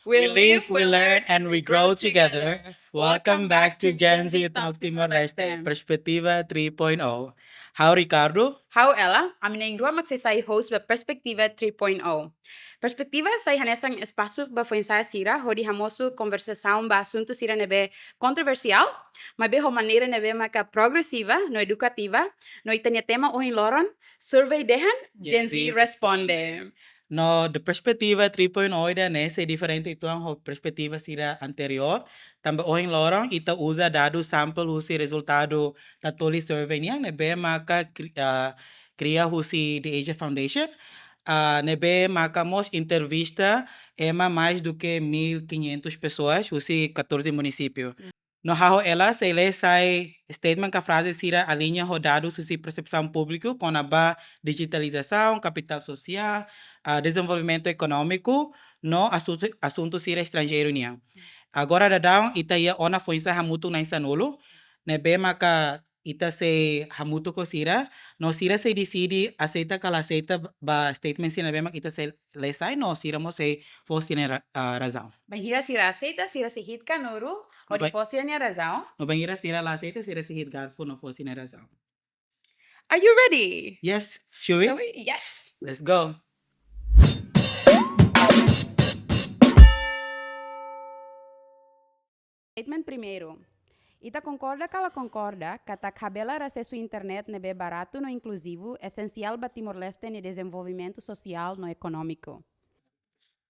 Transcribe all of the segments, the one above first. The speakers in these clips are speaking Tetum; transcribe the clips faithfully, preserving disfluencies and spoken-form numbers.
We live, we learn, and we grow together. Welcome back to Gen Z Talk Timor-Leste, Perspetiva three point oh. Ha'u Ricardo. Ha'u Ella, ami na'in-rua mak sei sai host ba Perspetiva three point oh. Perspetiva sai hanesan espasu ba foin-sa'e sira hodi hamosu konversasaun ba asuntu sira ne'ebé kontroversiál, maibé ho maneira ne'ebé maka progresiva no edukativa, no ita-nia tema ohin loron, survey dehan, Gen Z responde. No, the Perspetiva three point oh ida-ne'e sei diferente uitoan ho perspetiva sira anteriór. Tanba ohin loron ita uza dadus sample husi rezultadu Tatoli Survey nian, ne'ebé maka kri-, ah, kria husi The Asia Foundation. Ah, ne'ebé maka mós entrevista ema mais do que mil e quinhentos pessoas husi catorze munisípiu. No ha'u Ella sei lee sai statement ka fraze sira aliña ho dadus husi persepsaun públiku kona-ba dijitalizasaun, kapitál sosiál, ah, dezenvolvimentu ekonómiku, no asuntu, asuntu sira estranjeiru nian. Agora daudaun ita iha ona foin-sa'e hamutuk na'in sanulu, ne'ebé maka ita sei hamutuk ho sira, no sira sei deside aseita ka la aseita ba statement sira ne'ebé mak ita sei lee sai, no sira mós sei fó sira-nia ra-, ah, razaun. Bainhira sira aseita, sira sei hitka nuru hodi fó sira-nia razaun. No bainhira sira la aseita, sira sei hi'it garfu no fó sira-nia razaun. Are you ready? Yes, should we? Shall we? Yes. Let's go. Statement primeiru. Ita konkorda ka la konkorda katak habelar asesu internet ne'ebé baratu no inkluzivu esensiál ba Timor-Leste nia dezenvolvimentu sosiál no ekonómiku?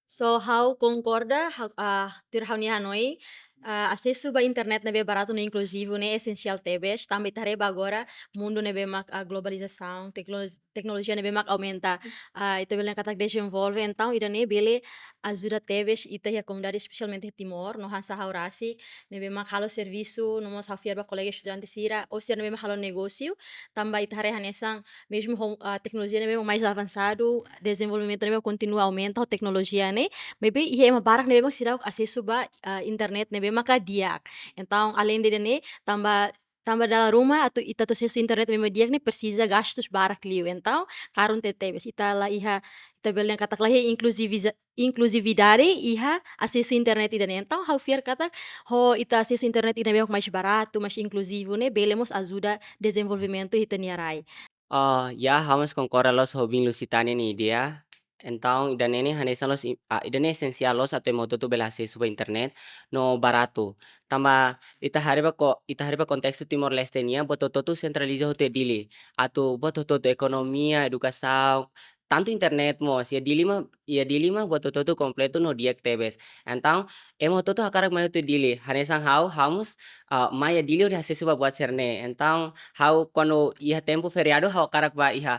So, ha'u konkorda, ha-, ah, tuir ha'u-nia hanoin, ah, asesu ba internet ne'ebé baratu no inkluzivu ne'e esensiál tebes, tanba ita haree ba agora mundu ne'ebé mak, ah, globalizasaun, teknoloj-, teknolojia ne'ebé mak aumenta, ah, ita bele katak dezenvolve, entaun ida-ne'e bele ajuda tebes ita iha komunidade, espesialmente Timor, no hanesan ha'u rasik, ne'ebé mak halo servisu, no mós ha'u fiar ba kolega estudante sira, ou sira ne'ebé mak halo negósiu, tanba ita haree hanesan, mezmu ho, ah, teknolojia ne'ebé mak mais avansadu, dezenvolvimentu ne'ebé mak kontinua aumenta ho teknolojia ne'e, maibé iha ema barak ne'ebé mak seidauk asesu ba, ah, internet ne'ebé maka di'ak. Entaun, além de ne'e, tanba tanba dala ruma atu ita atu asesu internet ne'ebé mak di'ak ne'e presiza gastus barak liu. Entaun, karun tebetebes. Ita la iha, ita bele dehan katak la iha inkluziviza-, inkluzividade iha asesu internet ida-ne'e. Entaun, ha'u fiar katak ho ita asesu internet ida ne'ebé mak mais baratu, mais inkluzivu ne'e, bele mós ajuda dezenvolvimentu ita-nia rai. Ah, ya, ha'u mós konkorda loos ho biin Lusitania nia ideia. Entaun, ida-ne'e ne'e hanesan loos i-, ah, ida-ne'e esensiál loos atu ema hotu-hotu bele asesu ba internet no baratu. Tanba ita haree ba ko-, ita haree ba kontestu Timor-Leste nian, buat hotu-hotu sentraliza hotu iha Dili. Atu buat hotu-hotu ekonomia, edukasaun, tantu internet mós, iha Dili mak, iha Dili mak buat hotu-hotu kompletu no di'ak tebes. Entaun, ema hotu-hotu hakarak mai hotu Dili. Hanesan ha'u, ha'u mós, ah, mai iha Dili hodi asesu ba buat sira-ne'e. Entaun, ha'u kuandu iha tempu feriadu, ha'u hakarak bá iha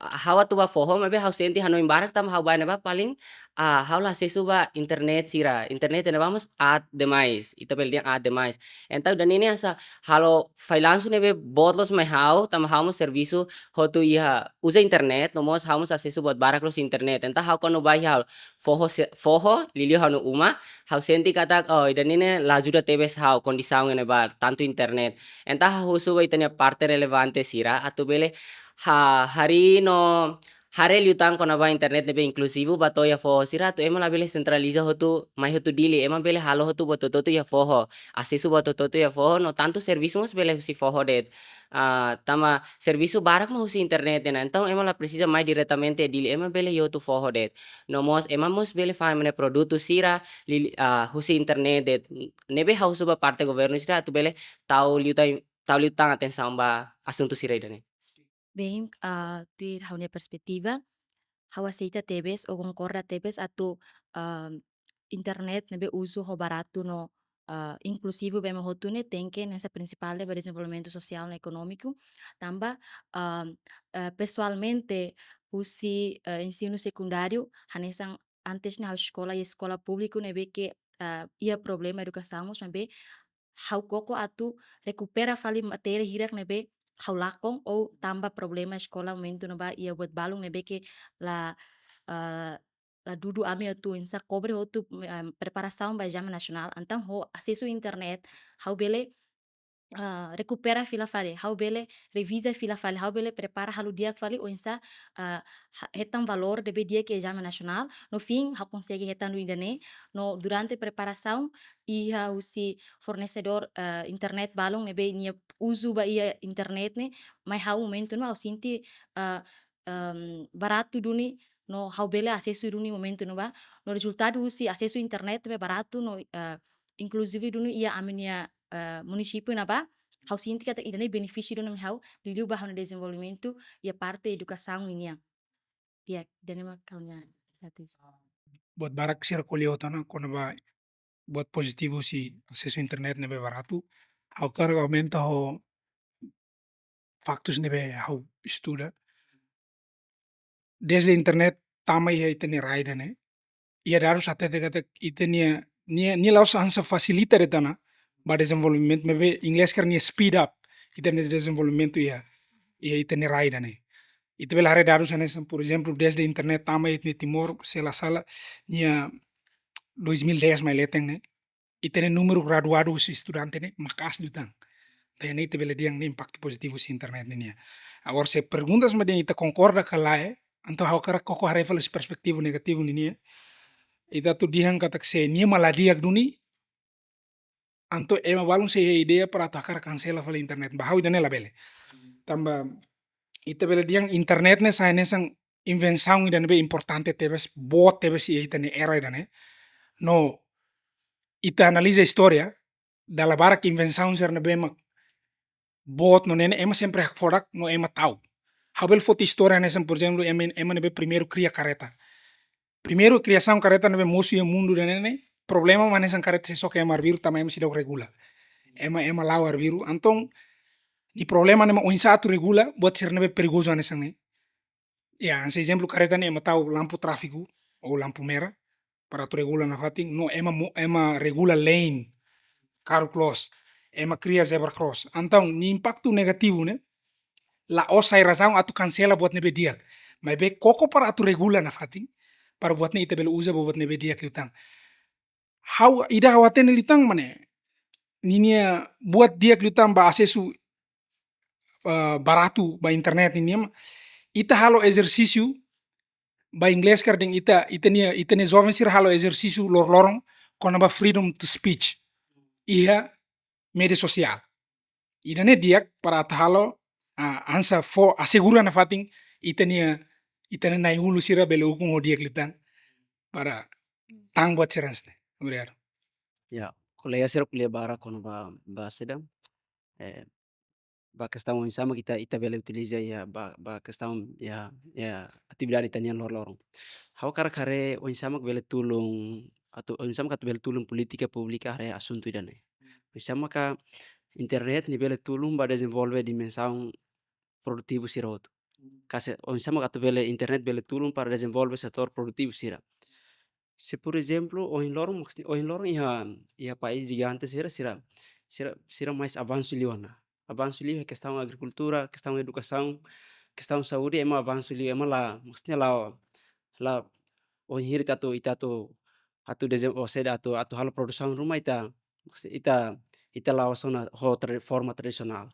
ha'u atu bá foho, maibé ha'u sente hanoin barak tanba ha'u bá ne'ebá paling, ah, ha'u la asesu ba internet sira. Internet ne'ebá mós aat demais. Ita bele dehan aat demais. Entaun ida-ne'e ne'e hanesan halo fallansu ne'ebé boot loos mai ha'u, tanba ha'u mós servisu hotu iha uza internet, no mós ha'u mós asesu buat barak loos internet. Entaun ha'u kuandu bá iha foho se-, foho, liuliu ha'u-nia uma, ha'u sente katak, oh, ida-ne'e ne'e la ajuda tebes ha'u kondisaun ne'ebá, tantu internet. Entaun ha'u husu ba ita-nia parte relevante sira, atu bele ha-, harii no haree liután kona-ba internet ne'ebé inkluzivu ba to'o iha foho sira atu ema labele sentraliza hotu mai hotu Dili, ema bele halo hotu buat hotu-hotu iha foho, asesu buat hotu-hotu iha foho, no tantu servisu mós bele husi foho de'it. Ah, tanba servisu barak mak husi internet nian, entaun ema la presiza mai diretamente Dili, ema bele iha hotu foho de'it. No mós ema mós bele fa'an ema nia produtu sira, lili-, ah, husi internet de'it. Ne'ebé ha'u husu ba parte governu sira atu bele tau liután, tau liután atensaun ba asuntu sira ida-ne'e. Bem, ah, tuir ha'u-nia perspetiva, ha'u aseita tebes ou konkorda tebes atu, ah, internet ne'ebé uzu ho baratu no, ah, inkluzivu ba ema hotu ne'e tenke hanesan prinsipál ba dezenvolvimentu sosiál no ekonómiku. Tanba, ah, eh, pesoalmente husi, eh, ensinu sekundáriu, hanesan antes ne'e ha'u eskola iha eskola públiku ne'ebé ke, eh, iha problema edukasaun mós maibé ha'u koko atu rekupera fali matéria hirak ne'ebé ha'u lakon ou tanba problema eskola momentu ne'ebá iha buat balun ne'ebé ke la, eh, la dudu ami atu hanesan kobre hotu, eh, preparasaun ba ezame nasionál. Entaun ho asesu internet ha'u bele ah, rekupera fila fali, ha'u bele reviza fila fali, ha'u bele prepara halo di'ak fali, oinsá, ah, ha-, hetan valór ne'ebé di'ak iha ezame nasionál, no fin, ha'u konsege hetan duni ida-ne'e, no durante preparasaun, iha husi fornesedór, ah, internet balun ne'ebé nia uzu ba iha internet ne'e, mai ha'u momentu ne'ebá ha'u sente, ah, em, baratu duni, no ha'u bele asesu duni momentu ne'ebá, no rezultadu husi asesu internet ne'ebé baratu, no, ah, inkluzive duni iha ami-nia, ah, munisípiu ne'ebá, ha'u sente katak ida-ne'e benefísiu duni mai ha'u, liuliu ba ha'u-nia dezenvolvimentu iha parte edukasaun ninian. Di'ak, ida-ne'e mak ha'u-nia status. Buat barak sira ko'alia hotu ona kona-ba buat pozitivu husi asesu internet ne'ebé baratu. Ha'u hakarak aumenta ho faktus ne'ebé ha'u estuda. Dezde internet tama iha ita-nia rai ida-ne'e, iha dadus hatete katak ita-nia, nia, nia la'ós hanesan fasilita de'it ona ba dezenvolvimentu, maibé inglés karik nia speed up ita-nia dezenvolvimentu iha, iha ita-nia rai ida-ne'e. Ita bele haree dadus hanesan, por ezemplu, dezde internet tama iha ita-nia Timor, se la sala, nia dois mil e dez mai leten ne'e, ita-nia númeru graduadu husi estudante ne'e maka'as liután. Entaun ne'e ita bele dehan ne'e impaktu pozitivu husi internet ne'e nian. Agora, se perguntas mak dehan ita konkorda ka lae, entaun ha'u hakarak koko haree fali husi perspetiva negativu ne'e nian. Ita atu dehan katak se nia mak la di'ak duni, entaun ema balun sei iha ideia para atu hakarak kansela fali internet. Ba ha'u ida-ne'e labele. Tanba ita bele dehan internet ne'e sai hanesan invensaun ida ne'ebé importante tebes, boot tebes iha ita-nia era ida-ne'e. No ita analiza istória, dala barak invensaun sira ne'ebé mak boot no ne'e ne'e, ema sempre hakfodak no ema tau. Ha'u bele foti istória hanesan, por ezemplu, ema, ema ne'ebé primeiru kria karreta. Primeiru kriasaun karreta ne'ebé mosu iha mundu ida-ne'e ne'e, problema mak hanesan karreta sei soke ema arbiru tanba ema seidauk regula. Ema, ema la'o arbiru. Entaun, nia problema ne'e mak oinsá atu regula buat sira ne'ebé perigozu hanesan ne'e. Ya, hanesan ezemplu karreta ne'e ema tau lampu tráfiku ou lampu merah para atu regula nafatin, no ema mo-, ema regula lane, karuk loos, ema kria zebra cross. Entaun, nia impaktu negativu ne'e la'ós sai razaun atu kansela buat ne'ebé di'ak. Maibé koko para atu regula nafatin, para buat ne'e ita bele uza ba buat ne'ebé di'ak liután. Ha'u, ida ha'u hatene liután mak ne'e, ninia buat di'ak liután ba asesu, eh, baratu ba internet nian mak, ita halo ezersísiu, ba inglés karik dehan ita, ita-nia, ita-nia joven sira halo ezersísiu loroloron kona-ba freedom to speech iha média sosiál. Ida-ne'e di'ak para atu halo, ah, hanesan fó asegura nafatin ita-nia, ita-nia na'i-ulun sira bele ukun ho di'ak liután para tan buat sira hanesan ne'e. Obrigadu. Ya, kolega sira ko'alia barak kona-ba, ba saida, eh, ba kestaun oinsá mak ita, ita bele utiliza iha, ba, ba kestaun iha, iha atividade ita-nian loroloron. Ha'u hakarak haree oinsá mak bele tulun, atu, oinsá mak atu bele tulun polítika públika haree asuntu ida-ne'e. Oinsá maka internet ne'e bele tulun ba dezenvolve dimensaun produtivu sira hotu. Ka se, oinsá mak atu bele, internet bele tulun para dezenvolve setór produtivu sira. Se, por ezemplu, ohin loron, maksudnya, ohin loron iha, iha país jigante sira, sira, sira, sira mais avansu liu ona. Avansu liu iha kestaun agrikultura, kestaun edukasaun, kestaun saúde, ema avansu liu, ema la, maksudnya la, la, ohin hira ita atu, ita atu, atu dezen-, ou seja, atu, atu halo produsaun ruma ita, maksudnya ita, ita la'ós ona ho tra-, forma tradisionál.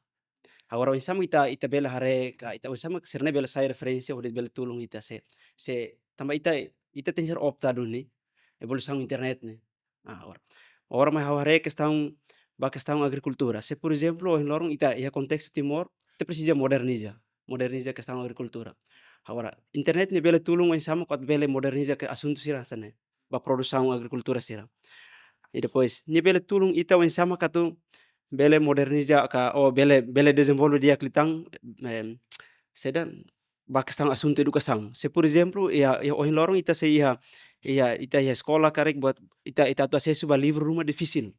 Agora, oinsá mak ita, ita bele haree, ka ita, oinsá mak sira-ne'e bele sai referénsia, hodi bele tulun ita se, se, tanba ita, ita tenke ser opta duni, evolusaun internet ne'e. Ah, agora. Agora mai ha'u haree kestaun, ba kestaun agrikultura. Se, por ezemplu, ohin loron ita, iha kontestu Timor, ita presiza moderniza, moderniza kestaun agrikultura. Agora, internet ne'e bele tulun oinsá mak atu bele moderniza ke asuntu sira hanesan ne'e, ba produsaun agrikultura sira. I depois, nia bele tulun ita oinsá mak atu bele moderniza ka, ou bele, bele dezenvolve di'ak liután, em, saida, ba kestaun asuntu edukasaun. Se, por ezemplu, iha, iha ohin loron ita sei iha, iha, ita iha eskola karik buat, ita, ita atu asesu ba livru ruma difisil.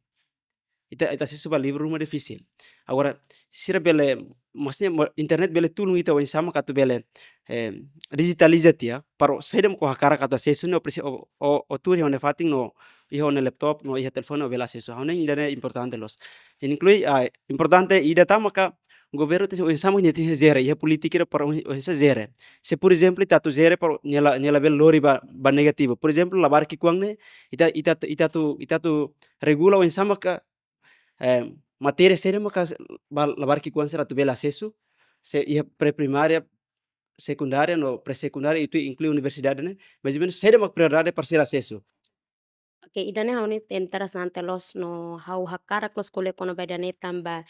Ita, ita asesu ba livru ruma difisil. Agora, sira bele, maksudnya, mo-, internet bele tulun ita oinsá mak atu bele, eh, dijitaliza tiha, para saida mak ó hakarak atu asesu ne'e, ó presi-, ó, ó, ó tuur iha ó-nia fatin no, iha ó-nia laptop no, iha telefone ó bele asesu. Ha'u hanoin ida-ne'e importante loos. Inklui, ah, importante ida tan maka governu tenke oinsá mak nia tenke jere, iha polítika ida para oin-, oinsá jere. Se, por ezemplu, ita atu jere para nia la, nia labele lori ba, ba negativu. Por ezemplu, labarik ki'ikoan ne'e, ita, ita, ita atu, ita atu regula oinsá maka, eh, matéria saida maka ba labarik ki'ikoan sira atu bele asesu, se iha pré-primária, sekundária no pré-sekundária, ita inklui universidade ne'e, mais ou menus saida mak prioridade para sira asesu. Oke, ida-ne'e ha'u-nia interesante loos no ha'u hakarak loos ko'alia kona-ba ida-ne'e tanba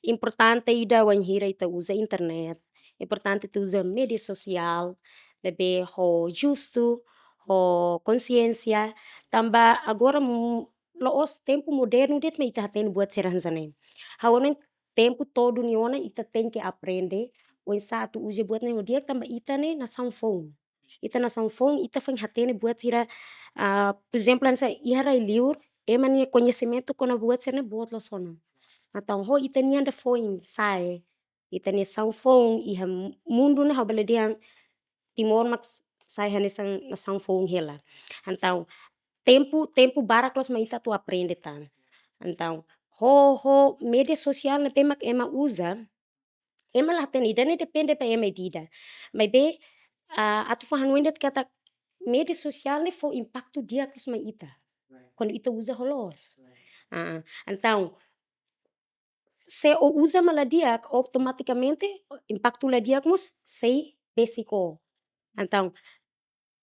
importante ida wainhira ita uza internet. Importante ita uza média sosiál ne'ebé ho justu, ho konsiénsia, tanba agora mu-, la'ós tempu modernu de'it mak ita hatene buat sira hanesan ne'e. Ha'u hanoin tempu todo nia ona ita tenke aprende oinsá atu uza buat ne'e ho di'ak tanba ita ne'e nasaun foun. Ita nasaun foun, ita foin hatene buat sira, ah, por ezemplu, hanesan iha rai-liur, ema nia koñesimentu kona buat sira ne'e boot loos ona. Entaun, ho ita-nian ida foin sa'e, ita nasaun foun, iha mu-, mundu ne'e ha'u bele dehan Timor mak sai hanesan nasaun foun hela. Entaun, tempu, tempu barak loos mak ita atu aprende tan. Entaun, ho, ho média sosiál ne'ebé mak ema uza, ema la hatene, ida-ne'e depende ba ema ida-idak. Maibé, ah, atu fó hanoin de'it katak média sosiál ne'e fó impaktu di'ak loos mai ita. Right. Kuandu ita uza ho loos. Right. Ah, entaun, se ó uza mak la di'ak, automatikamente impaktu la di'ak mós sei besik ó. Entaun,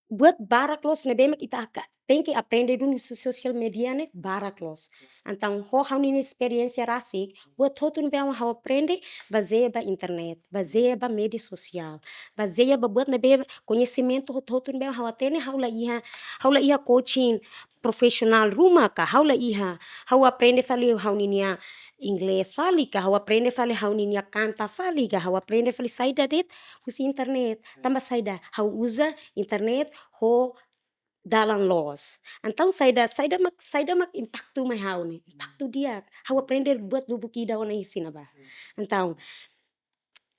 buat barak loos ne'ebé mak ita aka-, tenke aprende duni husi sosiál média ne'e barak loos. Entaun, ho ha'u-nia esperiénsia rasik, buat hotu ne'ebé ha'u aprende bazeia ba internet, bazeia ba média sosiál, bazeia ba buat ne'ebé koñesimentu hotu-hotu ne'ebé ha'u hatene, ha'u la iha, ha'u la iha coaching profisionál ruma ka, ha'u la iha, ha'u aprende fali ha'u-ninia inglés fali ka, ha'u aprende fali ha'u-ninia kanta fali ka, ha'u aprende fali saida de'it husi internet. Tanba saida, ha'u uza internet ho dalan loos. Entaun saida, saida mak, saida mak impaktu mai ha'u ne'e. Impaktu di'ak. Ha'u aprende buat lubuk ida ona husi ne'ebá. Entaun,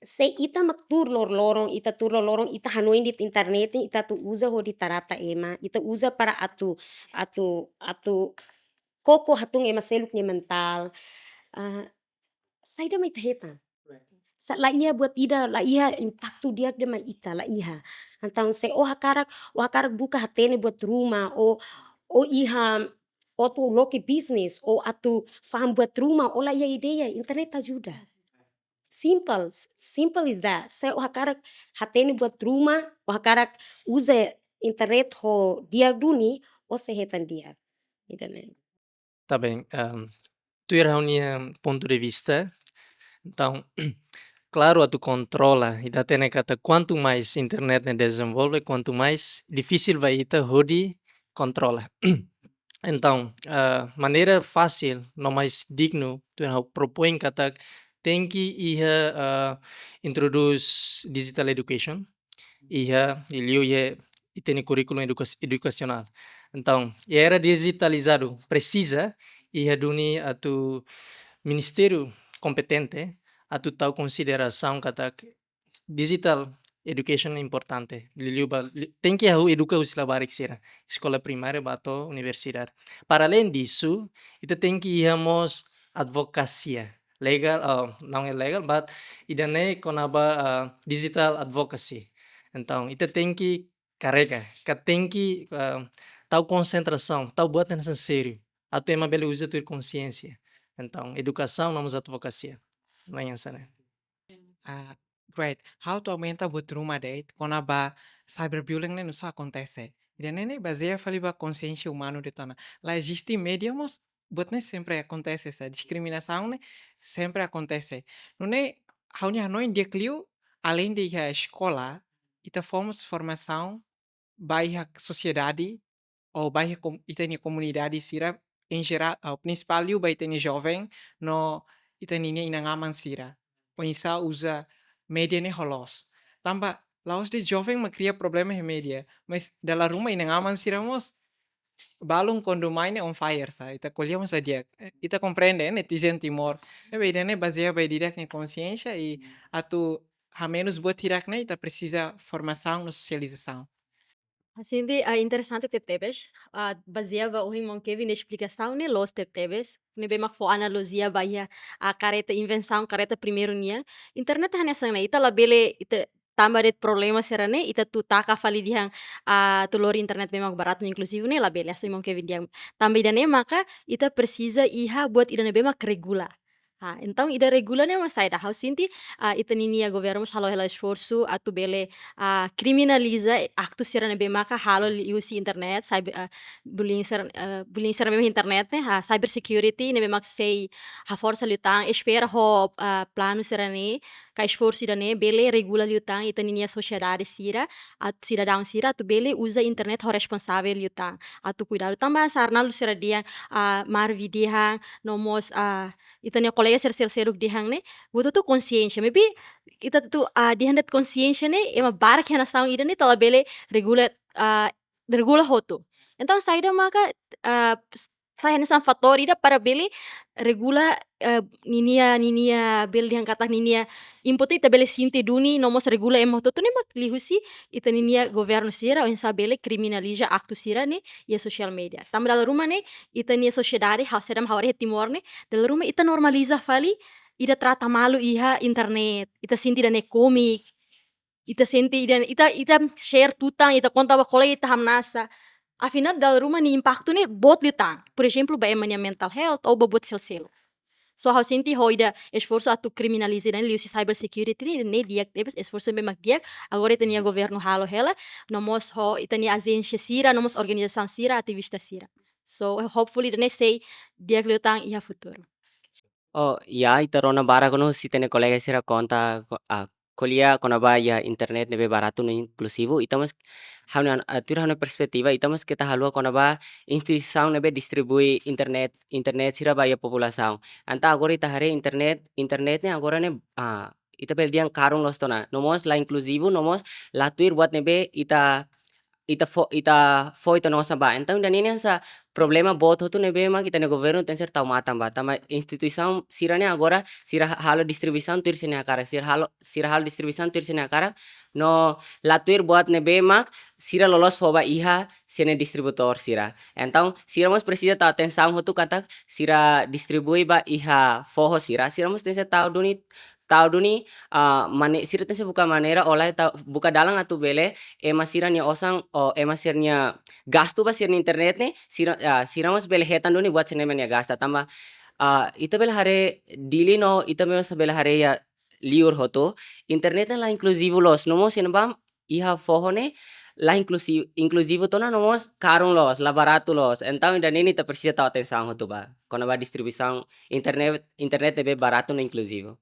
se ita mak tuur loroloron, ita tuur loroloron, ita hanoin de'it internet ne'e, ita atu uza hodi trata ema, ita uza para atu, atu, atu koko hatún ema seluk nia mentál. Ah, saida mak ita hetan? Sa-, la iha buat ida, la iha impaktu di'ak ida mai ita, la iha. Entaun se ó hakarak, ó hakarak buka hatene buat ruma, ó, ó iha, ó atu loke bisnis, ó atu faham buat ruma, ó la iha ideia, internet ajuda. Simple, simple is that. Se ó hakarak hatene buat ruma, ó hakarak uza internet ho di'ak duni, ó sei hetan di'ak. Ida-ne'e. Tá bem, ehm, tuir ha'u-nia pontu de vista. Entaun, klaru, atu kontrola, ita hatene katak kuantu mais internet ne'e dezenvolve, kuantu mais difisil ba ita hodi kontrola. Entaun, ah, maneira fasil no mais dignu, tuir ha'u propoin katak tenke iha, ah, introdús digital education, iha, liuliu iha ita-nia kurríkulu eduka-, edukasionál. Entaun, era dijitalizadu presiza iha duni atu ministériu kompetente atu tau konsiderasaun katak digital education importante. Liuliu ba, li-, tenke hahú eduka husi labarik sira, eskola primária ba to'o universidade. Para além disso, ita tenke iha mós advokasia. Legal, ah, não é legal, but ida-ne'e kona-ba, ah, digital advocacy. Entaun, ita tenke karrega, ka tenke, ah, tau konsentrasaun, tau buat hanesan sériu. Atu ema bele uza tuir konsiénsia. Entaun, edukasaun no mós advokasia. Lain hanesan ne'e. Ah, great. Ha'u atu aumenta buat ruma de'it, kona-ba cyberbullying ne'e nusá akontese. Ida-ne'e ne'e bazeia fali ba konsiénsia umanu de'it ona. La eziste média mós buat ne'e sempre akontese, sa diskriminasaun ne'e sempre akontese. Nune'e ha'u-nia hanoin di'ak liu, além de iha eskola, ita fó mós formasaun ba iha sosiedade, ou ba iha kom-, ita-nia komunidade sira, em geral, ah, prinsipál liu ba ita-nia joven, no ita-nia inan-aman sira. Oinsá uza média ne'e ho loos. Tanba, la'ós de'it joven mak kria problema iha média, mas dala ruma inan-aman sira mós balun kuandu mai ne'e on fire, sa. Ita ko'alia mós la di'ak. Eh, ita komprende, eh, netizen Timor. Ne'ebé ida-ne'e bazeia ba ida-idak nia konsiénsia i atu hamenus buat hirak ne'e ita presiza formasaun no sosializasaun. Hanesan ne'e, ah, interesante tebetebes, ah, bazeia ba ohin maun Kevin nia esplikasaun ne'e loos tebetebes. Ne'ebé mak fó analojia ba iha, ah, kareta invensaun, kareta primeiru nian. Internet hanesan ne'e, ita labele, ita tanba de'it problema sira-ne'e, ita atu taka fali dehan, ah, atu lori internet ne'ebé mak baratu, inkluzivu ne'e labele, hanesan maun Kevin dehan. Tanba ida-ne'e maka ita presiza iha buat ida ne'ebé mak regula. Ah, entaun ida regula ne'e mak saida? Ha'u sente, ah, ita-ninia governu mós halo hela esforsu atu bele, ah, kriminaliza aktu sira ne'ebé maka halo liuhusi internet, cyber, ah, bullying sira, ah, bullying sira ne'ebé internet ne'e, ah, cyber security ne'ebé mak sei haforsa liután, espera ho, ah, planu sira-ne'e, ka esforsu ida-ne'e bele regula liután ita-ninia sosiedade sira, atu sidadaun sira atu bele uza internet ho responsavel liután, atu kuidadu. Tanba hanesan Arnaldo sira dehan, ah, Marvi dehan, no mós, ah, ita-nia kolega sira seluk-seluk dehan ne'e, butuh tu konsiénsia. Maybe ita atu, ah, dehan de'it konsiénsia ne'e, ema barak iha nasaun ida ne'e ita labele regula, ah, regula hotu. Entaun saida maka, ah, s-, sai hanesan fatór ida para bele regula, ah, ninia, ninia bele dehan katak ninia input ita bele sente duni, no mós regula ema hotu-hotu ne'e mak liuhusi ita-ninia governu sira, oinsá bele kriminaliza aktu sira ne'e iha sosiál media. Tanba dala ruma ne'e, ita-nia sosiedade, ha'u sedang ha'u haree Timor ne'e, dala ruma ita normaliza fali ida trata malu iha internet, ita sente ida-ne'e kómiku, ita sente ida, ita, ita share tutan, ita konta ba kolega, ita hamnasa. Afinál, dala ruma nia impaktu ne'e boot liután. Por ezemplu, ba ema nia mental health, ou ba buat seluk-seluk. So, ha'u sente ho ida esforsu atu kriminaliza ida-ne'e liuhusi cyber security ne'e, ne'e di'ak tebes, esforsu ne'ebé mak di'ak, agora ita-nia governu halo hela, no mós ho ita-nia ajénsia sira, no mós organizasaun sira, ativista sira. So, hopefully ida-ne'e sei di'ak liután iha futuru. Oh, ya, ita rona barak ona husi ita-nia kolega sira konta, ko-, ah, ko'alia kona-ba iha internet ne'ebé baratu no inkluzivu, ita mós ha'u-nia, ah, tuir ha'u-nia perspetiva, ita mós keta haluha kona-ba instituisaun ne'ebé distribui internet, internet sira ba iha populasaun. Entaun agora ita haree internet, internet ne'e agora ne'e, ah, ita bele dehan karun loos tiha ona. No mós la inkluzivu, no mós la tuir buat ne'ebé ita, ita fó, ita fó ita-nia osan ba. Entaun ida-ne'e hanesan problema boot hotu ne'ebé mak ita-nia governu tenke ser tau matan ba. Tanba instituisaun sira-ne'e agora sira ha-, halo distribuisaun tuir sira-nia hakarak, sira halo, sira halo distribuisaun tuir sira-nia hakarak. No la tuir buat ne'ebé mak sira loloos fó ba iha sira-nia distribuidór sira. Entaun sira mós presiza tau atensaun hotu katak sira distribui ba iha foho sira, sira mós tenke ser tau duni, tau duni, ah, mane-, sira tenke ser buka maneira, ola tau, buka dalan atu bele ema sira-nia osan, ou ema sira-nia gastu ba sira-nia internet ne'e, sira, ah, sira mós bele hetan duni buat sira-ne'e ema nia gasta. Tanba, ah, ita bele haree Dili no ita mós bele haree iha liur hotu, internet ne'e la inkluzivu loos, no mós iha ne'ebá iha foho ne'e la inklusi-, inkluzivu tiha ona, no mós karun loos, la baratu loos. Entaun ida-ne'e ita presiza tau atensaun hotu ba kona-ba distribuisaun internet, internet ne'ebé baratu no inkluzivu.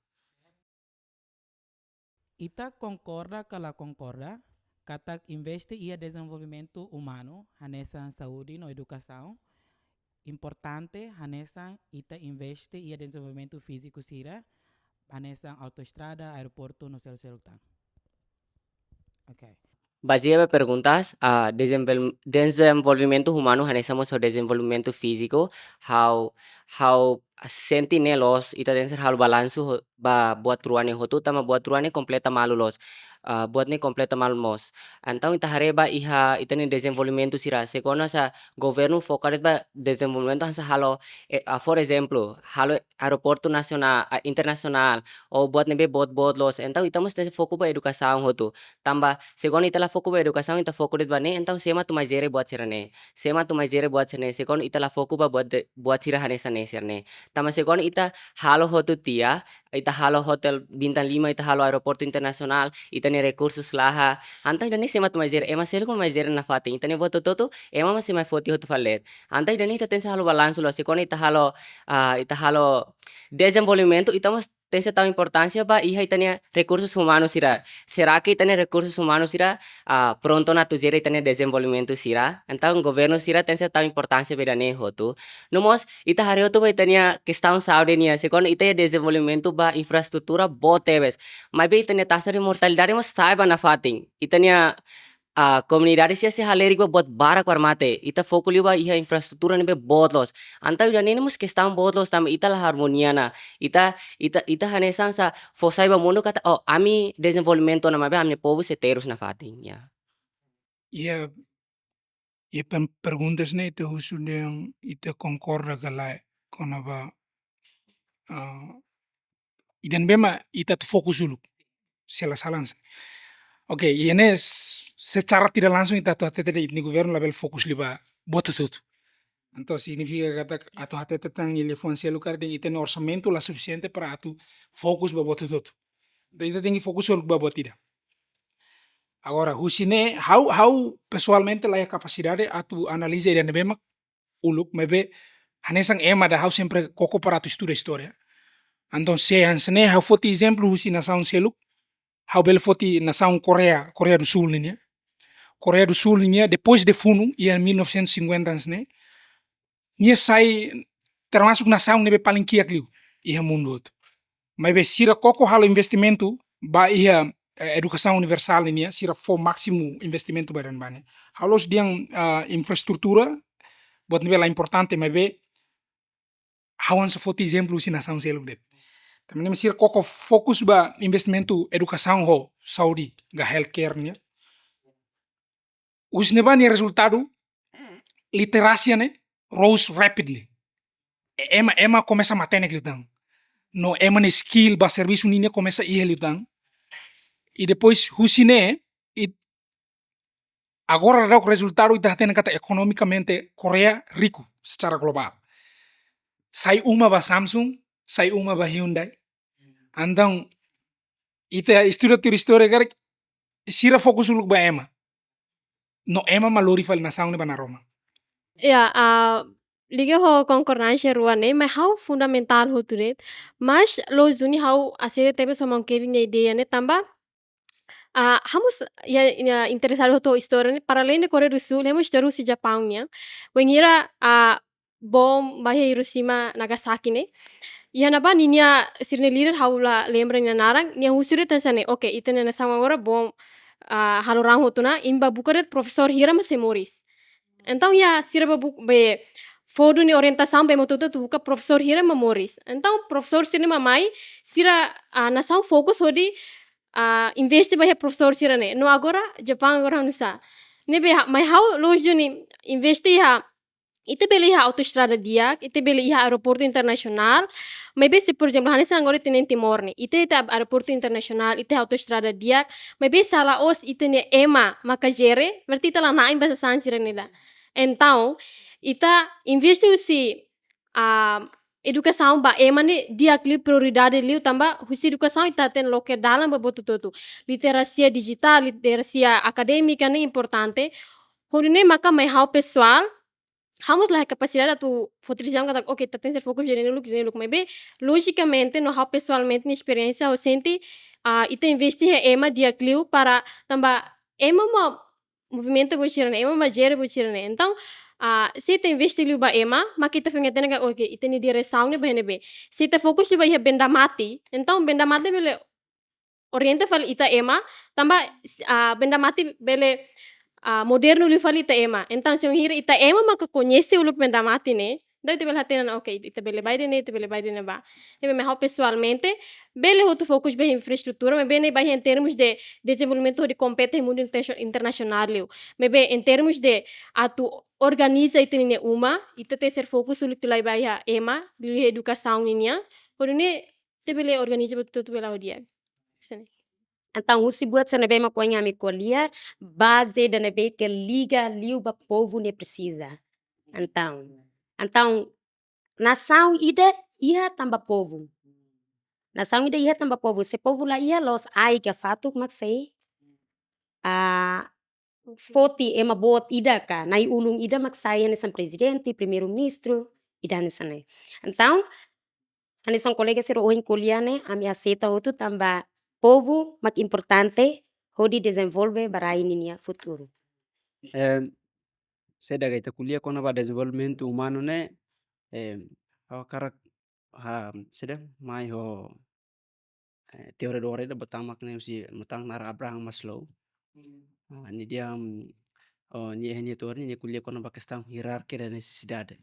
Ita konkorda ka la konkorda katak investe iha dezenvolvimentu umanu, hanesan saúde no edukasaun, importante hanesan ita investe iha dezenvolvimentu fíziku sira, hanesan autoestrada, aeroportu no seluk-seluk tan? Oke. Bazeia ba perguntas, ah, dezenvol-, dezenvolvimentu umanu hanesan mós ho dezenvolvimentu fíziku, ha'u, ha'u sente ne'e loos, ita tenke ser halo balansu ho-, ba buat rua ne'e hotu, tanba buat rua ne'e kompleta malu loos. Ah, buat ne'e kompleta malu mós. Entaun ita haree ba iha ita-nia dezenvolvimentu sira, se kuandu hanesan governu foka de'it ba dezenvolvimentu hanesan halo, eh, ah, por ezemplu, halo aeroportu nasionál, ah, internasionál, ou buat ne'ebé boot-boot loos. Entaun ita mós tenke foku ba edukasaun hotu. Tanba, se kuandu ita la foku ba edukasaun, ita foku de'it ba ne'e, entaun sé mak atu mai jere buat sira-ne'e? Sé mak atu mai jere buat sira-ne'e? Se kuandu ita la foku ba buat de-, buat sira hanesan ne'e sira-ne'e. Tanba se kuandu ita halo hotu tiha, ita halo hotel bintang lima, ita halo aeroportu internasionál, ita-nia rekursus laha. Entaun ida-ne'e sé mak atu mai jere? Ema seluk mak mai jere nafatin. Ita-nia buat hotu-hotu, ema mak sei mai foti hotu fali de'it. Entaun ida-ne'e ita tenke ser halo balansu loos. Se kuandu ita halo, ah, ita halo dezenvolvimentu, ita mós tenke ser tau importánsia ba iha ita-nia rekursus umanus sira. Será que ita-nia rekursus umanus sira, ah, prontu ona atu jere ita-nia dezenvolvimentu sira? Entaun governu sira tenke ser tau importánsia ba ida-ne'e hotu. No mós, ita haree hotu ba ita-nia kestaun saúde nian. Se kuandu ita iha dezenvolvimentu ba infraestrutura boot tebes, maibé ita-nia taxa de mortalidade mós sa'e ba nafatin. Ita-nia, ah, komunidade sira sei halerik ba buat barak para mate. Ita foku liu ba iha infraestrutura ne'ebé boot loos. Entaun ida-ne'e mós kestaun boot loos, tanba ita la armonia ona. Ita, ita, ita hanesan hanesan fó sai ba mundu katak, oh, ami dezenvolvimentu ona, maibé ami-nia povu sei terus nafatin, ya. Iha, iha per-, perguntas ne'e ita husu dehan ita konkorda ka lae kona-ba, ah, ida ne'ebé mak ita atu fokus uluk. Se la sala hanesan. Oke, iha ne'e s-, secara tidak langsung ita atu hatete dehan ita-nia governu labele fokus liu ba buat hotu-hotu. Entaun signifika katak atu hatete tan nia liafuan seluk karik dehan ita-nia orsamentu la sufisiente para atu fokus ba buat hotu-hotu. Entaun ita tenke fokus uluk ba buat ida. Agora, husi ne'e, ha'u, ha'u pesoalmente la iha kapasidade atu analiza ida ne'ebé mak uluk, maibé hanesan ema ida ha'u sempre koko para atu estuda istória. Entaun, se hanesan ne'e, ha'u foti ezemplu husi nasaun seluk, ha'u bele foti nasaun Koreia, Koreia do Sul ninia. Koreia do Sul ninia, depois de funu, iha mil novecentos e cinquenta hanesan ne'e, nia sai termasuk nasaun ne'ebé paling kiak liu iha mundu hotu. Maibé sira koko halo investimentu ba iha, eh, edukasaun universál ninia, sira fó másimu investimentu ba ida-ne'ebá ne'e. Ha'u la'ós dehan, ah, infraestrutura, buat ne'ebé la importante, maibé ha'u hanesan foti ezemplu husi nasaun seluk de'it. Tanba ne'e mak sira koko fokus ba investimentu edukasaun ho saúde, ka healthcare nian. Husi ne'ebá nia rezultadu, literasia ne'e rose rapidly. E-, ema, ema komesa matenek liután. No ema nia skill ba servisu ninia komesa iha liután. I depois husi ne'e, i agora daudaun rezultadu ita hatene katak ekonomikamente Koreia riku secara globál. Sai uma ba Samsung, sai uma ba Hyundai. Entaun, ita estuda tuir istória karik, sira fokus uluk ba ema. No ema mak lori fali nasaun ne'e ba naroman. Ya, ah, liga ho konkordánsia rua ne'e, mas ha'u fundamentál hotu de'it. Mas loos duni ha'u aseita tebes ho maun Kevin nia ideia ne'e tanba, ah, ha'u mós iha, iha interesadu hotu istória ne'e, para além de Koreia do Sul, ha'u mós istória husi Japaun nian. Wainhira, ah, bom ba iha Hiroshima, Nagasaki ne'e. Iha ne'ebá ninia sira-nia líder ha'u la lembra nia naran, nia husu de'it hanesan ne'e, oke, ita-nia nasaun agora bom, ah, halo rahun hotu ona, imi bá buka de'it profesór hira mak sei moris. Entaun, ya, sira bá buk-, be, fó duni orientasaun ba ema hotu-hotu atu buka profesór hira mak moris. Entaun, profesór sira-ne'e mak mai, sira, ah, nasaun fokus hodi, ah, investe ba iha profesór sira-ne'e. No agora, Japaun agora oinsá? Ne'ebé ha-, mas ha'u loos duni investe iha, ita bele iha autoestrada di'ak, ita bele iha aeroportu internasionál, maibé se, por ezemplu, hanesan agora ita-nia Timor ne'e, ita iha aeroportu internasionál, ita iha autoestrada di'ak, maibé se la'ós ita-nia ema maka jere, berarti ita la na'in ba sasán sira-ne'e ida. Entaun, ita investe husi, ah, edukasaun ba ema ne'e di'ak liu, prioridade liu, tanba husi edukasaun ita hatene loke dalan ba buat hotu-hotu. Literasia dijitál, literasia akadémika ne'e importante. Hodi nune'e maka mai ha'u pesoál, ha'u mós la iha kapasidade atu foti desizaun katak, oke, ita tenke ser fokus ida-ne'e uluk, ida-ne'e uluk. Maibé, lojikamente, no ha'u pesoalmente, nia esperiénsia, ha'u sente, ah, ita investe iha ema di'ak liu para tanba ema mak movimenta buat sira-ne'e, ema mak jere buat sira-ne'e. Entaun, ah, se ita investe liu ba ema, maka ita foin hatene katak, oke, ita-nia diresaun ne'e ba iha ne'ebé. Se ita fokus liu ba iha benda mate, entaun benda mate bele orienta fali ita ema, tanba, ah, benda mate bele, ah, modernu liu fali ita ema. Entaun, se wainhira ita ema maka koñese uluk benda mate ne'e, entaun ita bele hatene ona, oke, ita bele bá ida-ne'e, ita bele bá ida-ne'ebá. Ne'ebé mai ha'u pesoalmente, bele hotu fokus ba iha infraestrutura, maibé ne'e ba iha em termos de dezenvolvimentu hodi kompete iha mundu inter-, internasionál liu. Maibé em termos de atu organiza ita-nia uma, ita tenke ser fokus uluk atu la'o ba iha ema, liuliu iha edukasaun ninian, hodi nune'e ita bele organiza buat hotu-hotu bele la'o di'ak. Hanesan ne'e. Entaun, husi buat sira ne'ebé mak ohin ami ko'alia, baze ida ne'ebé ke liga liu ba povu nia presiza. Entaun, entaun, nasaun ida iha tanba povu. Nasaun ida iha tanba povu. Se povu la iha, la'ós ai ka fatuk mak sei, ah, foti ema boot ida ka, na'i-ulun ida mak sai hanesan prezidente, primeiru-ministru, ida hanesan ne'e. Entaun, hanesan kolega sira ohin ko'alia ne'e, ami aseita hotu tanba povu mak importante hodi dezenvolve ba rai ninia futuru. Em, saida ka ita ko'alia kona-ba dezenvolvimentu umanu ne'e, em, ha'u hakarak, ha, saida, mai ho, eh, teoria dore ida boot tan mak ne'e husi, boot tan naran Abraham Maslow. Ah, nia dehan, mm, oh, nia, nia teoria nia ko'alia kona-ba kestaun hierarkia da nesesidade.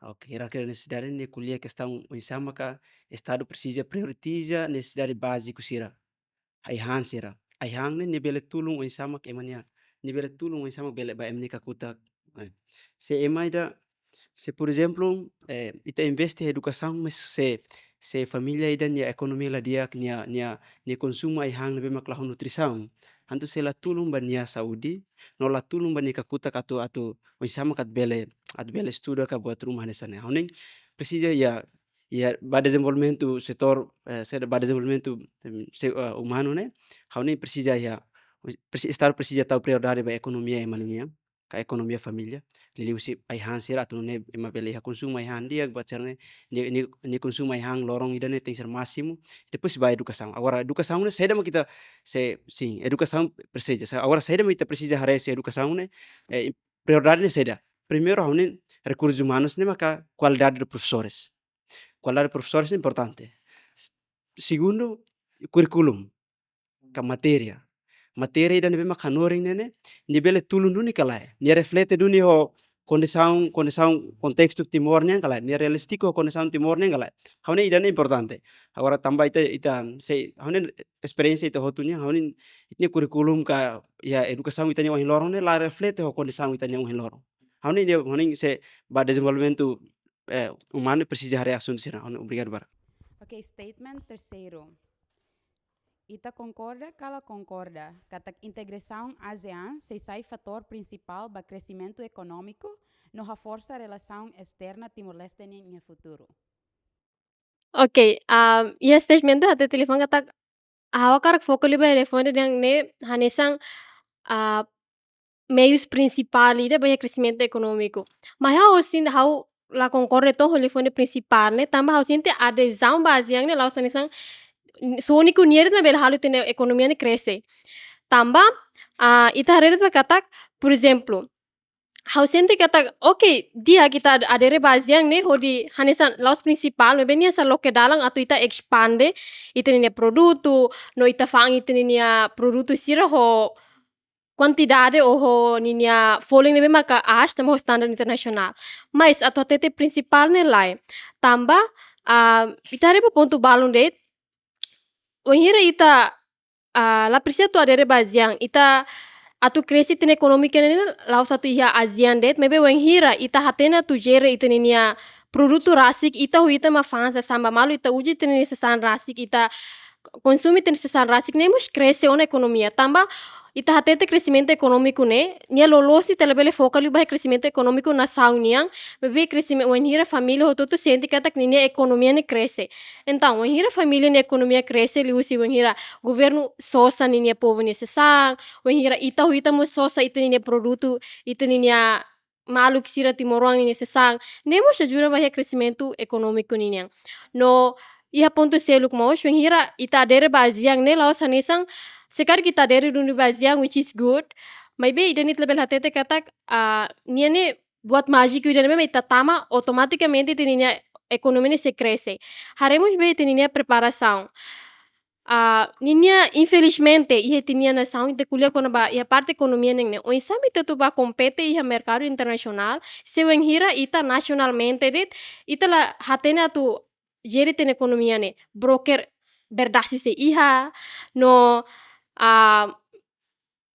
Oke, hierarkia da nesesidade nia ko'alia kestaun oinsá maka Estadu presiza prioritiza nesesidade báziku sira. Ai-han sira. Ai-han ne'e nia bele tulun oinsá mak ema nia, nia bele tulun oinsá mak bele ba ema nia kakutak. Eh, se ema ida, se, por ezemplu, eh, ita investe edukasaun, mas se, se família ida nia ekonomia la di'ak, nia, nia, nia konsumu ai-han ne'ebé mak la ho nutrisaun, Entaun sei la tulun ba nia saúde, no la tulun ba nia kakutak atu, atu oinsá mak atu bele, atu bele estuda ka buat ruma hanesan ne'e. Ha'u hanoin presiza iha, iha ba dezenvolvimentu setór, eh, se ba dezenvolvimentu, em, se, eh, umanu ne'e, ha'u hanoin presiza iha, presi-, Estadu presiza tau prioridade ba ekonomia ema ninian, ka ekonomia família, liuliu husi ai-han sira atu nune'e ema bele iha konsumu ai-han di'ak, buat sira-ne'e, nia, nia, nia konsumu ai-han loron ida-ne'e tenke ser másimu, depois ba edukasaun. Agora edukasaun ne'e saida mak ita, se, sin, edukasaun presiza. Sa-, agora saida mak ita presiza haree husi edukasaun ne'e, eh, prioridade ne'e saida. Primeiru, ha'u hanoin rekursus umanus ne'e maka kualidade de profesores. Kualidade de profesores ne'e importante. Segundu, kurríkulu ka matéria. Matéria ida ne'ebé mak hanorin ne'e, ne'e bele tulun duni ka lae. Nia reflete duni ho kondisaun, kondisaun, kontestu Timor nian ka lae. Nia realístiku ho kondisaun Timor nian ka lae. Ha'u hanoin ida-ne'e importante. Agora tanba ita, ita, sei, ha'u hanoin esperiénsia ita hotu nian, ha'u hanoin ita-nia kurríkulu ka iha edukasaun ita-nia ohin loron ne'e la reflete ho kondisaun ita-nia ohin loron. Ha'u hanoin ida, ha'u hanoin se ba dezenvolvimentu, eh, umanu presiza haree asuntu sira-ne'e. Ha'u hanoin, obrigadu barak. Ok, statement terseiru. Ita konkorda ka la konkorda katak integrasaun ASEAN sei sai fatór prinsipál ba kresimentu ekonómiku no haforsa relasaun esterna Timor-Leste nian iha futuru? Ok, ah, iha statement hatete liu fali katak ha'u hakarak foka liu ba telefone dan ne'e hanesan, ah, meius prinsipál ida ba iha kresimentu ekonómiku. Mas ha'u sente ha'u la konkorda tan ho telefone prinsipál ne'e, tanba ha'u sente adezaun ba ASEAN ne'e la'ós hanesan sóniku nia de'it mak bele halo ita-nia ekonomia ne'e krese. Tanba, ah, ita haree de'it mak katak, por ezemplu, ha'u sente katak, ok, di'ak ita ad-, adere ba ASEAN ne'e hodi hanesan la'ós prinsipál, maibé nia hanesan loke dalan atu ita espande ita-nia produtu, no ita fa'an ita-nia produtu sira ho kuantidade ou ho ninia folin ne'ebé maka aas tanba ho standar internasionál. Mas atu hatete prinsipál ne'e lae. Tanba, ah, ita haree ba pontu balun de'it, wainhira ita, ah, la presiza atu adere ba ASEAN, ita atu krese ita-nia ekonomia ne'e la'ós atu iha ASEAN de'it, maibé wainhira ita hatene atu jere ita-nia produtu rasik, ita ho ita mak fa'an sasán ba malu, ita uza ita-nia sasán rasik, ita konsumu ita-nia sasán rasik ne'e mós krese ona ekonomia. Tanba ita hatete kresimentu ekonómiku ne'e, nia loloos ita labele foka liu ba iha kresimentu ekonómiku nasaun nian, maibé kresimen-, wainhira família hotu-hotu sente katak ninia ekonomia ne'e krese. Entaun, wainhira família nia ekonomia krese, liuhusi wainhira governu sosa ninia povu nia sasán, wainhira ita ho ita mós sosa ita ninia produtu, ita ninia maluk sira timoroan ninia sasán, ne'e mós ajuda ba iha kresimentu ekonómiku ninian. No iha pontu seluk mós, wainhira ita adere ba ASEAN ne'e la'ós hanesan, se karik ita adere duni ba ASEAN, which is good, maibé ida-ne'e ita labele hatete katak, ah, nia ne'e buat májiku ida ne'ebé mak ita tama, automatikamente ita ninia ekonomia ne'e sei krese. Haree mós ba ita ninia preparasaun. Ah, ninia, infelizmente, iha ita-nia nasaun, ita ko'alia kona-ba iha parte ekonomia nian ne'e, oinsá mak ita atu bá kompete iha merkadu internasionál, se wainhira ita nasionalmente de'it, ita la hatene atu jere ita-nia ekonomia ne'e, broker berdasi sei iha, no, ah,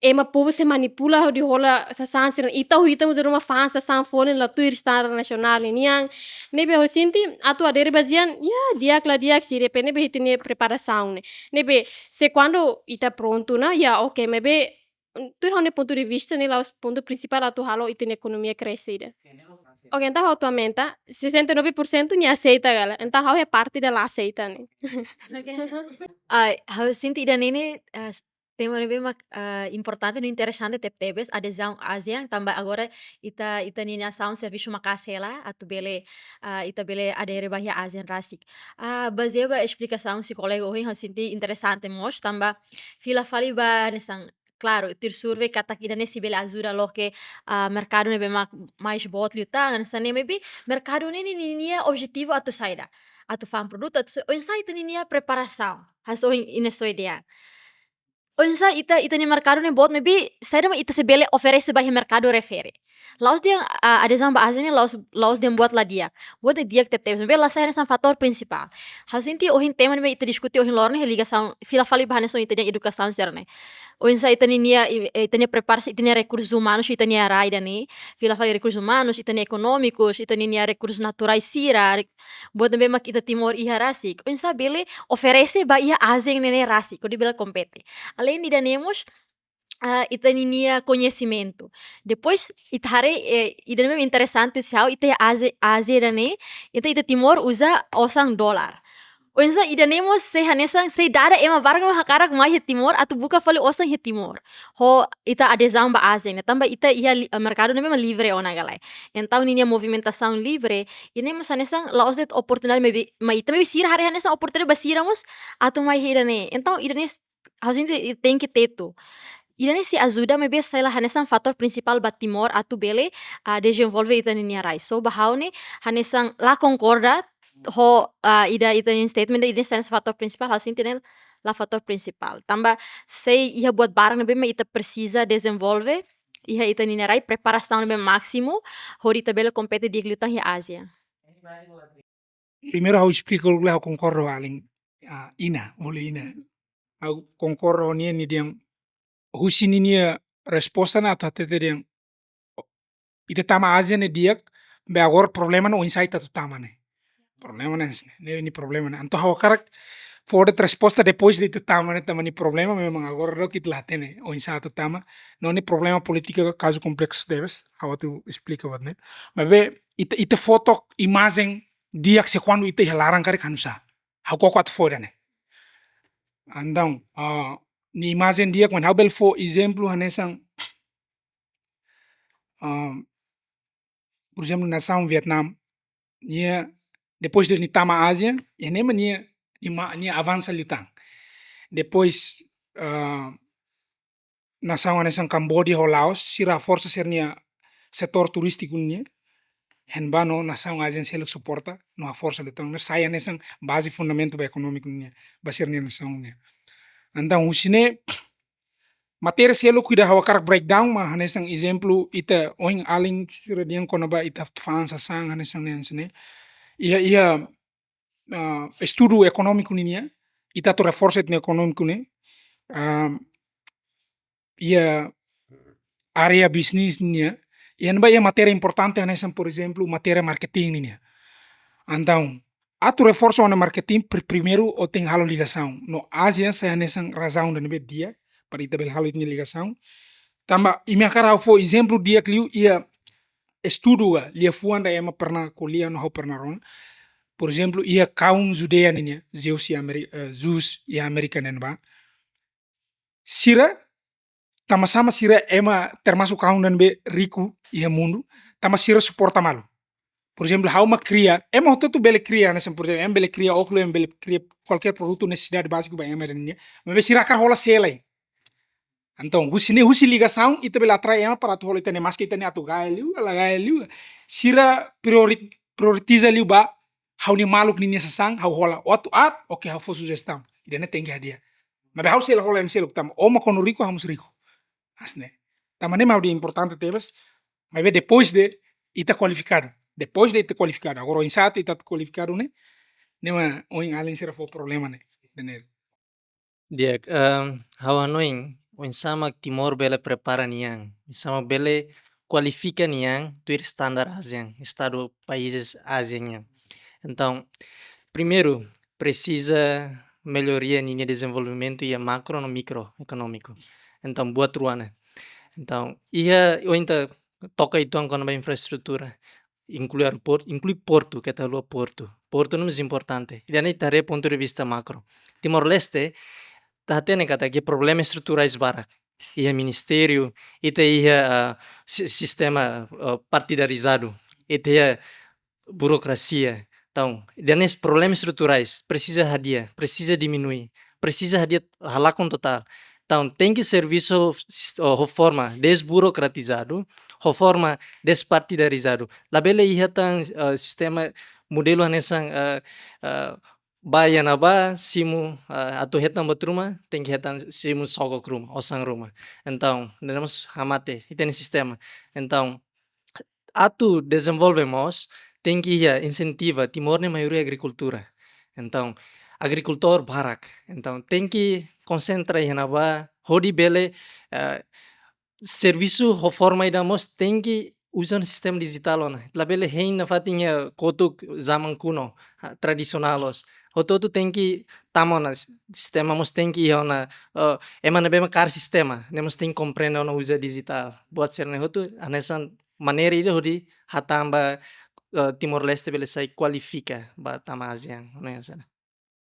ema povu sei manipula hodi hola sasán sira, ita ho ita mós dala ruma fa'an sasán folin la tuir standar nasionál ninian. Ne'ebé ha'u sente atu adere ba ASEAN, ya, di'ak la di'ak sei depende ba ita-nia preparasaun ne'e. Ne'ebé se kuandu ita prontu ona, ya, ok, maibé, mm, tuir ha'u-nia pontu de vista ne'e la'ós pontu prinsipál atu halo ita-nia ekonomia krese ida. Ok, entaun ha'u atu aumenta, sessenta e nove por cento nia aseita gala. Entaun ha'u iha parte ida la aseita ne'e. Ok. Ai, ha'u sente ida-ne'e ne'e, eh, tema ne'ebé mak, ah, importante no interesante tebetebes, adezaun ASEAN, tanba agora ita, ita-nia nasaun servisu maka'as hela atu bele, ah, ita bele adere ba iha ASEAN rasik. Ah, bazeia ba esplikasaun husi kolega ohin, ha'u sente interesante mós, tanba fila fali ba hanesan, klaru, tuir survei katak ida-ne'e sei bele ajuda loke, ah, merkadu ne'ebé mak mais boot liután, hanesan ne'e, maibé merkadu ne'e ninia objetivu atu saida? Atu fa'an produtu, atu sa-, oinsá ita ninia preparasaun, hanesan ohin Ines ho nia dehan. Oinsá ita, ita-nia merkadu ne'e boot, maibé saida mak ita sei bele oferese ba iha merkadu refere. La'ós dehan, ah, adezaun ba ASEAN ne'e la'ós, la'ós dehan buat la di'ak. Buat ne'e di'ak tebetebes, maibé la sai hanesan fatór prinsipál. Ha'u sente ohin tema ne'ebé ita diskute ohin loron ne'e ligasaun fila fali ba hanesan ita-nia edukasaun sira-ne'e. Oinsá ita ninia, i-, ita-nia preparasaun, ita-nia rekursus umanus, ita-nia rai ida-ne'e. Fila fali rekursus umanus, ita-nia ekonómikus, ita ninia rekursus naturais sira, re-, buat ne'ebé mak ita Timor iha rasik. Oinsá bele oferese ba iha ASEAN ne'e rasik, hodi bele kompete. Aleinde ida-ne'e mós, ah, ita ninia koñesimentu. Depois, ita haree, eh, ida-ne'e interesante husi ha'u, ita Ázia, Ázia ida-ne'e, ita, ita Timor uza osan dolar. Oinsá ida-ne'e mós sei hanesan, sei dada ema barak mak hakarak mai iha Timor, atu buka fali osan iha Timor. Ho ita adezaun ba Ázia ne'e, tanba ita iha li-, merkadu ne'ebé mak livre ona ka lae. Entaun, ninia movimentasaun livre, ida-ne'e mós hanesan la'ós de'it oportunidade, maibé, maibé ita, maibé sira haree hanesan oportunidade ba sira mós atu mai iha ida-ne'e. Entaun, ida-ne'e ha'u sente tenke tetu. Ida-ne'e sei ajuda, maibé sei la hanesan fatór prinsipál ba Timor atu bele, ah, dezenvolve ita ninia rai. So, ba ha'u ne'e, hanesan la konkorda ho, ah, ida ita-nia statement, ida hanesan fatór prinsipál, ha'u sente ne'e la fatór prinsipál. Tanba sei iha buat barak ne'ebé mak ita presiza dezenvolve iha ita ninia rai, preparasaun ne'ebé másimu, hodi ita bele kompete di'ak liután iha Ázia. Primeiru ha'u esplika uluk lai, ha'u konkorda ho alin, ah, Ina, bolu Ina. Ha'u konkorda ho nia, nia dehan husi ninia resposta ne'e atu hatete dehan, ita tama Ázia ne'e di'ak, maibé agora problema ne'e oinsá ita atu tama ne'e. Problema ne'e, ne'e, ne'e problema ne'e. Entaun ha'u hakarak fó de'it resposta depois de ita tama ne'e, tanba nia problema memang agora loos ita la hatene oinsá atu tama. No, nia problema polítika kazu kompleksu tebes, ha'u atu esplika buat ne'e. Maibé ita, ita fó took imajen di'ak se kuandu ita iha laran karik hanusá. Ha'u koko atu fó ida-ne'e. Entaun, ah, nia imajen di'ak, maibé ha'u bele fó ezemplu hanesan, ah, por ezemplu, nasaun Vietnam, nia, depois de nia tama Ázia, iha ne'e mak nia, nia ma-, nia avansa liután. Depois, ah, nasaun hanesan Kamboja ho Laos, sira haforsa sira-nia setór turístiku nian, hein ba no nasaun Ázia seluk suporta, no haforsa liután, no sai hanesan baze fundamentu ba ekonómiku nian, ba sira-nia nasaun nian. Entaun, husi ne'e, matéria seluk ida ha'u hakarak breakdown, mak hanesan ezemplu ita ohin alin sira dehan kona-ba ita fa'an sasán hanesan ne'e, hanesan ne'e. Iha, iha, ah, estudu ekonómiku ninian, ita atu reforsa ita-nia ekonómiku ne'e, ah, iha área bisnis nian, iha ne'ebá iha matéria importante hanesan, por ezemplu, matéria marketing ninian. Entaun, atu reforsa ona marketing, pri-, primeiru ó tenke halo ligasaun. No Ázia sai hanesan razaun ida ne'ebé di'ak para ita bele halo ita-nia ligasaun. Tanba, imi hakarak ha'u fó ezemplu di'ak liu, iha estudu ka, liafuan ida ema pernah ko'alia no ha'u pernah rona. Por ezemplu, iha kaum Judeu ninian, Jeus iha Ameri-, eh, Jeus iha Amérika ne'ebá. Sira, tanba sá mak sira ema termasuk kaum ida ne'ebé riku iha mundu, tanba sira suporta malu. Por ezemplu, ha'u mak kria, ema hotu-hotu bele kria, hanesan, por ezemplu, ema bele kria ókulu, ema bele kria kualkér produtu nesesidade báziku ba ema ida-ne'e. Maibé sira hakarak hola sela. Entaun, husi ne'e, husi ligasaun, ita bele atrai ema para atu hola ita-nia, maski ita-nia atu gaya liu, la gaya liu. Sira priori-, prioritiza liu ba, ha'u-nia maluk ninia sasán, ha'u hola. Ó atu aat, oke, ha'u fó sujestaun. Ida-ne'e tenke hadi'a. Maibé ha'u sei la hola ema seluk tanba ó mak kuandu riku, ha'u mós riku. Hanesan ne'e. Tanba ne'e mak ha'u dehan importante tebes, maibé depois de ita kualifikadu. Depois de ita kualifikadu. Agora, oinsá ita kualifikadu ne'e, ne'e mak ohin alin sira fó problema ne'e. Ida-ne'e. Di'ak, ehm, ha'u hanoin, oinsá mak Timor bele prepara nia an, oinsá mak bele kualifika nia an tuir standar ASEAN, estadu países ASEAN nian. Entaun, primeiru, presiza melloria ninia dezenvolvimentu iha makro no mikro ekonómiku. Entaun, buat rua ne'e. Entaun, iha, ohin ita toka uitoan kona-ba infraestrutura, inklui aeroportu, inklui portu, keta haluha portu. Portu ne'e mós importante. Ida-ne'e ita haree pontu de vista makro. Timor-Leste, ita hatene katak iha problema estruturais barak. Iha ministériu, ita iha, ah, si-, sistema, ah, partidarizadu, ita iha burokrasia. Entaun, ida-ne'e problema estruturais, presiza hadi'a, presiza diminui, presiza hadi'a halakon totál. Entaun, tenke servisu s-, ho forma desburokratizadu, ho forma despartidarizadu. Labele iha tan, eh, sistema modelu hanesan, eh, eh, bá iha ne'ebá, simu, eh, atu hetan buat ruma, tenke hetan simu sogok ruma, osan ruma. Entaun, ida-ne'e mós hamate, ita-nia sistema. Entaun, atu dezenvolve mós, tenke iha insentiva, Timor ne'e maioria agrikultura. Entaun, agrikultór barak. Entaun, tenke konsentra iha ne'ebá, hodi bele, eh, servisu ho forma ida mós tenke uza sistema dijitál ona. Labele hein nafatin iha kotuk zaman kuno, ha, tradisionál loos. hotu-hotu tenke tama ona, sistema mós tenke iha ona, eh, ema ne'ebé mak kaer sistema, ne'e mós tenke komprende ona uza dijitál. Buat sira-ne'e hotu hanesan maneira ida hodi hatán ba, eh, Timor-Leste bele sai kualifika ba tama ASEAN, hanesan.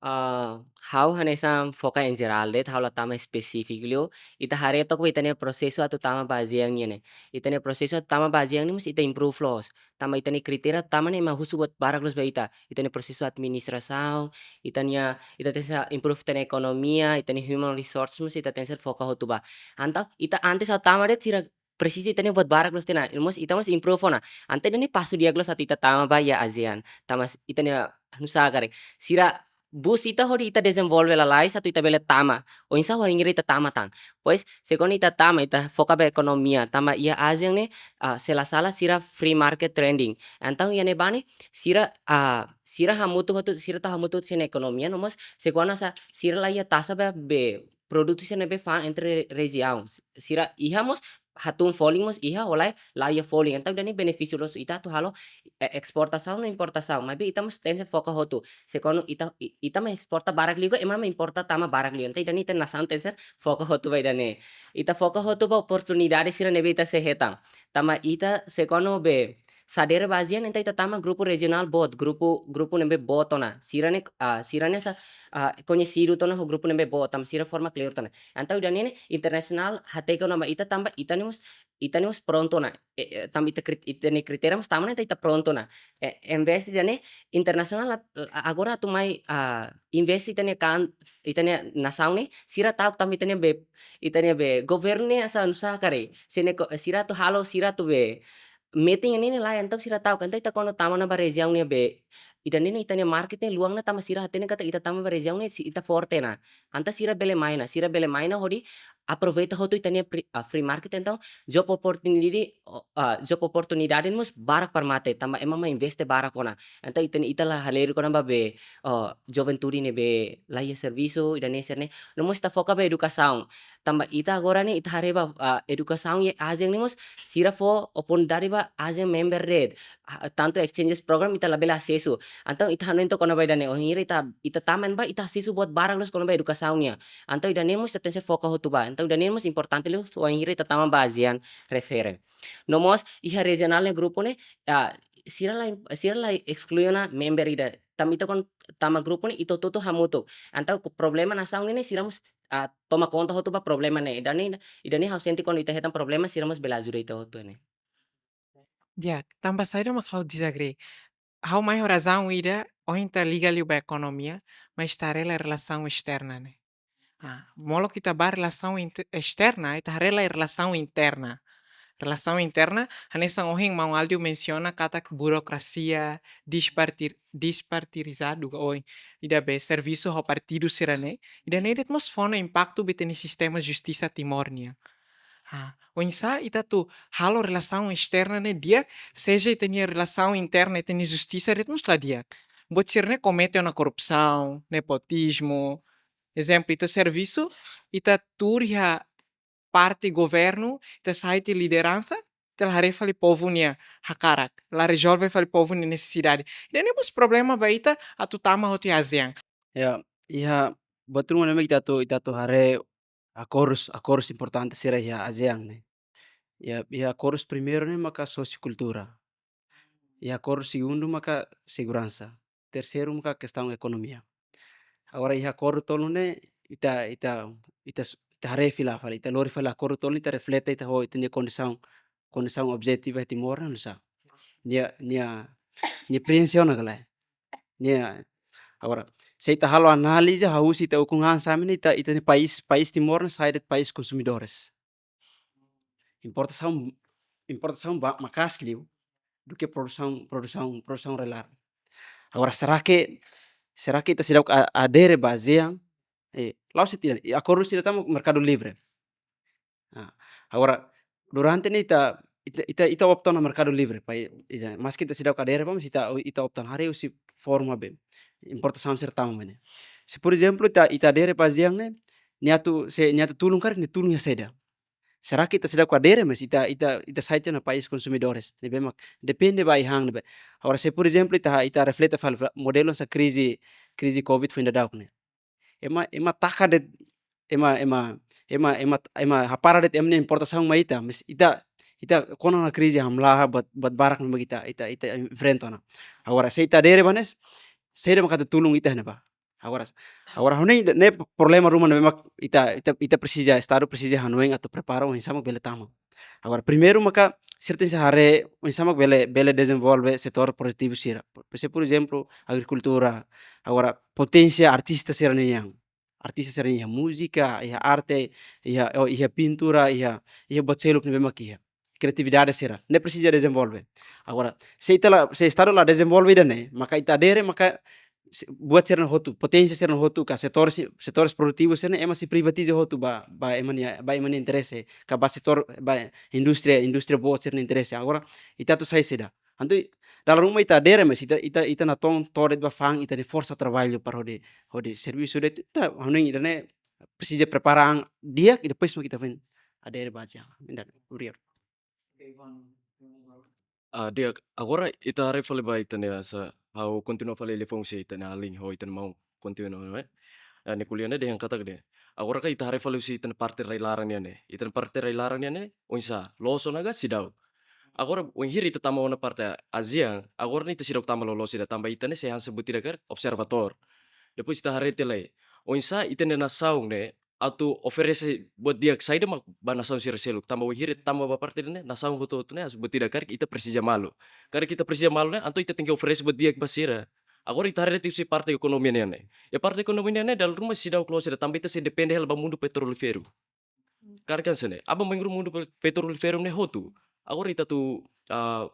Ah, ha'u hanesan foka en jerál de'it, ha'u la tama espesífiku liu. Ita haree took ba ita-nia prosesu atu tama ba ASEAN nian ne'e. Ita-nia prosesu atu tama ba ASEAN ne'e mós ita improve loos. Tanba ita-nia kritéria tama ne'e ema husu buat barak loos ba ita. Ita-nia prosesu administrasaun, ita-nia, ita tenke improve ita-nia ekonomia, ita-nia human resource mós ita tenke foka hotu ba. Entaun ita antes atu tama de'it sira presiza ita-nia buat barak loos tiha ona, mós ita mós improve ona. Entaun ida-ne'e pasu di'ak loos atu ita tama ba iha ASEAN. Tanba ita-nia, nu'usá karik, sira busi ita hodi ita dezenvolve lalais atu ita bele tama. Oinsá wainhira ita tama tan. Pois, se kuandu ita tama, ita foka ba ekonomia, tanba iha ASEAN ne'e, ah, se la sala sira free market trading. Entaun iha ne'ebá ne'e, sira, ah, sira hamutuk hotu, sira tau hamutuk sira-nia ekonomia, no mós, se kuandu hanesan, sira la iha taxa ba be produtu sira ne'ebé fa'an entre rejiaun. Sira iha mós, hatún folin mós iha, o lae, la iha folin. Entaun ida-ne'e benefísiu loos ita atu halo, eh, esportasaun no importasaun. Maibé ita mós tenke foka hotu. Se kuandu ita, i-, ita mak esporta barak liu, ema mak importa tama barak liu. Entaun ida-ne'e ita nasaun tenke foka hotu ba ida-ne'e. Ita foka hotu ba oportunidade sira ne'ebé ita sei hetan. Tanba ita se kuandu be, sadere ba ASEAN, entaun ita tama grupu rejionál boot, grupu, grupu ne'ebé boot ona. Sira-ne'e, ah, sira-ne'e hanesan, ah, koñesidu tiha ona ho grupu ne'ebé boot, tanba sira forma kleur tiha ona. Entaun ida-ne'e ne'e internasionál hateke ona ba ita tanba ita-nia mós, ita-nia mós prontu ona. Eh, eh, tanba ita krit-, ita-nia kritéria mós tama ona, entaun ita prontu ona. Eh, em vez de ida-ne'e internasionál a-, a-, agora atu mai, ah, investe ita-nia kan, ita-nia nasaun ne'e, sira ta'uk tanba ita-nia be, ita-nia be governu ne'e hanesan nu'usá karik. Se ne'e ko-, sira atu halo, sira atu be metin ne'e ne'e lae, entaun sira ta'uk, entaun ita kuandu tama ona ba rejiaun ne'ebé, ida-ne'e ne'e ita-nia market ne'e luan ona tanba sira hatene katak ita tama ba rejiaun ne'e sei ita forte ona. Entaun sira bele mai ona, sira bele mai ona hodi aproveita hotu ita-nia pri-, ah, free market, entaun job opportunity, oh, ah, job opportunity ne'e mós barak para mate, tanba ema mak investe barak ona. Entaun ita-nia, ita la halerik ona ba be, oh, juventude ne'ebé la iha servisu, ida-ne'e sira-ne'e. No mós ita foka ba edukasaun. Tanba ita agora ne'e ita haree ba, ah, edukasaun iha ASEAN ne'e mós sira fó oportunidade ba ASEAN member de'it. Ah, tantu exchanges program ita labele asesu. Entaun ita hanoin took kona-ba ida-ne'e, wainhira ita, ita tama iha ne'ebá ita asesu buat barak loos kona-ba edukasaun nian. Entaun ida-ne'e mós ita tenke foka hotu ba. Entaun ida-ne'e mós importante liu wainhira ita tama ba ASEAN refere. No mós iha rejionál ne'e grupu ne'e, ah, sira la, sira la esklui ona member ida. Tanba ita kuandu tama grupu ne'e ita hotu-hotu hamutuk. Entaun ku problema nasaun ne'e ne'e sira mós, ah, toma konta hotu ba problema ne'e. Ida-ne'e, ida-ne'e ha'u sente kuandu ita hetan problema sira mós bele ajuda ita hotu ne'e. Ya, tanba saida mak ha'u disagree. Ha'u mai ho razaun ida, ohin ita liga liu ba ekonomia, mas ita haree lai relasaun esterna ne'e. Ah, molok ita ba relasaun inte-, esterna, ita haree lai relasaun interna. Relasaun interna, hanesan ohin maun Aldio mensiona katak burokrasia, disparti-, dispartidizadu, ka oin, ida be servisu ho partidu sira-ne'e, ida-ne'e de'it mós fó ona impaktu ba ita-nia sistema justisa Timor nian. Ha, oinsá ita atu halo relasaun esterna ne'e di'ak, seja ita-nia relasaun interna, ita-nia justisa de'it mós la di'ak. Buat sira-ne'e komete ona korrupsaun, nepotizmu. Ezemplu, ita servisu, ita tuur iha parte governu, ita sai tiha lideransa, ita la haree fali povu nia hakarak, la rezolve fali povu nia nesesidade. Ida-ne'e mós problema ba ita atu tama hotu iha ASEAN. Ya, iha buat ruma ne'ebé ita atu, ita atu haree akordus, akordus importante sira iha ASEAN ne'e. Ya, iha akordus primeiru ne'e maka sosiokultura. Iha akordus segundu maka seguransa. Terseiru maka kestaun ekonomia. Agora iha akordu tolu ne'e ita, ita, ita s-, ita haree fila fali, ita lori fali akordu tolu ne'e ita reflete ita ho ita-nia kondisaun, kondisaun objetivu iha Timor ne'e oinsá. Nia, nia, nia priensiona ka lae. Nia, agora, se ita halo análize, hahú husi ita ukun-an sami ne'e ita, ita-nia país, país Timor ne'e sai de'it país konsumidores. Importasaun, importasaun ba-, maka'as liu duké produsaun, produsaun, produsaun relare. Agora, será que, será que ita seidauk a-, adere ba ASEAN? Eh, la'ós ita, i akordu sira tama merkadu livre. Ah, agora, durante ne'e ita, ita, ita, ita opta ona merkadu livre, pa, ita, maski ita seidauk adere ba, mas ita, ita opta ona haree husi forma be importasaun sira tama mai ne'e. Se, por ezemplu, ita, ita adere ba ASEAN ne'e, nia atu, se nia atu tulun karik, nia tulun iha saida. Será ke ita seidauk adere, mas ita, ita, ita sai tiha ona país konsumidores ne'ebé mak depende ba ai-han ne'ebé. Agora, se por ezemplu ita, ita reflete fali, fali modelu hanesan krize, krize covid foin daudauk ne'e. Ema, ema taka de'it, ema, ema, ema, ema, ema hapara de'it ema nia importasaun mai ita, mas ita, ita kona ona krize hamlaha buat, buat barak ne'ebé ita, ita, ita enfrenta ona. Agora, se ita adere ba ne'e, saida mak atu tulun ita ne'ebá. Agora, agora ha'u hanoin ne'e problema ruma ne'ebé mak ita, ita, ita presiza, Estadu presiza hanoin atu prepara oinsá mak bele tama. Agora, primeiru maka sira tenke haree oinsá mak bele, bele dezenvolve setór produtivu sira. Por, se por ezemplu, agrikultura, agora poténsia artista sira-nian. Artista sira-nian iha múzika, iha arte, iha, oh, iha pintura, iha, iha buat seluk ne'ebé mak iha. Kriatividade sira ne'e presiza dezenvolve. Agora, se ita la, se Estadu la dezenvolve ida-ne'e, maka ita adere, maka se, buat sira-ne'e hotu, poténsia sira-ne'e hotu, ka setores, setores produtivus sira-ne'e, ema sei privatiza hotu ba, ba ema nia, ba ema nia interese, ka ba setór, ba indústria, indústria boot sira-nia interese. Agora, ita atu sai saida? Entaun, dala ruma ita adere, mas ita, ita, ita natoon to'o de'it ba fa'an ita-nia forsa traballu para hodi, hodi servisu de'it, ita hanoin ida-ne'e presiza prepara an di'ak, i depois mak ita foin adere ba ai-han. Ida-ne'e, obrigadu. Ah, di'ak, agora ita haree fali ba ita-nia sa, ha'u kontinua fali liafuan husi ita-nia alin ho ita-nia maun kontinua, eh? Ah, nia ko'alia ne'e dehan katak dehan. Agora ka ita haree fali husi ita-nia parte rai-laran nian ne'e. Ita-nia parte rai-laran nian ne'e, oinsá, loos ona ka seidauk. Agora, wainhira ita tama ona parte ASEAN, agora ne'e ita seidauk tama loloos ida tanba ita ne'e sei hanesan buat ida karik observadór. Depois ita haree tiha lai, oinsá ita-nia nasaun ne'e, atu oferese buat di'ak saida mak ba nasaun sira seluk. Tanba wainhira tama ba parte ne'e, nasaun hotu-hotu ne'e, hanesan buat ida karik ita presiza malu. Karik ita presiza malu ne'e, entaun ita tenke oferese buat di'ak ba sira. Agora ita haree tiha husi parte ekonomia nian ne'e. Iha parte ekonomia nian ne'e, dala ruma seidauk loos ida tanba ita sei depende hela ba mundu petrolíferu. Karik hanesan ne'e. Aban-bainrua mundu pe-, petrolíferu ne'e hotu. Agora ita atu, ah,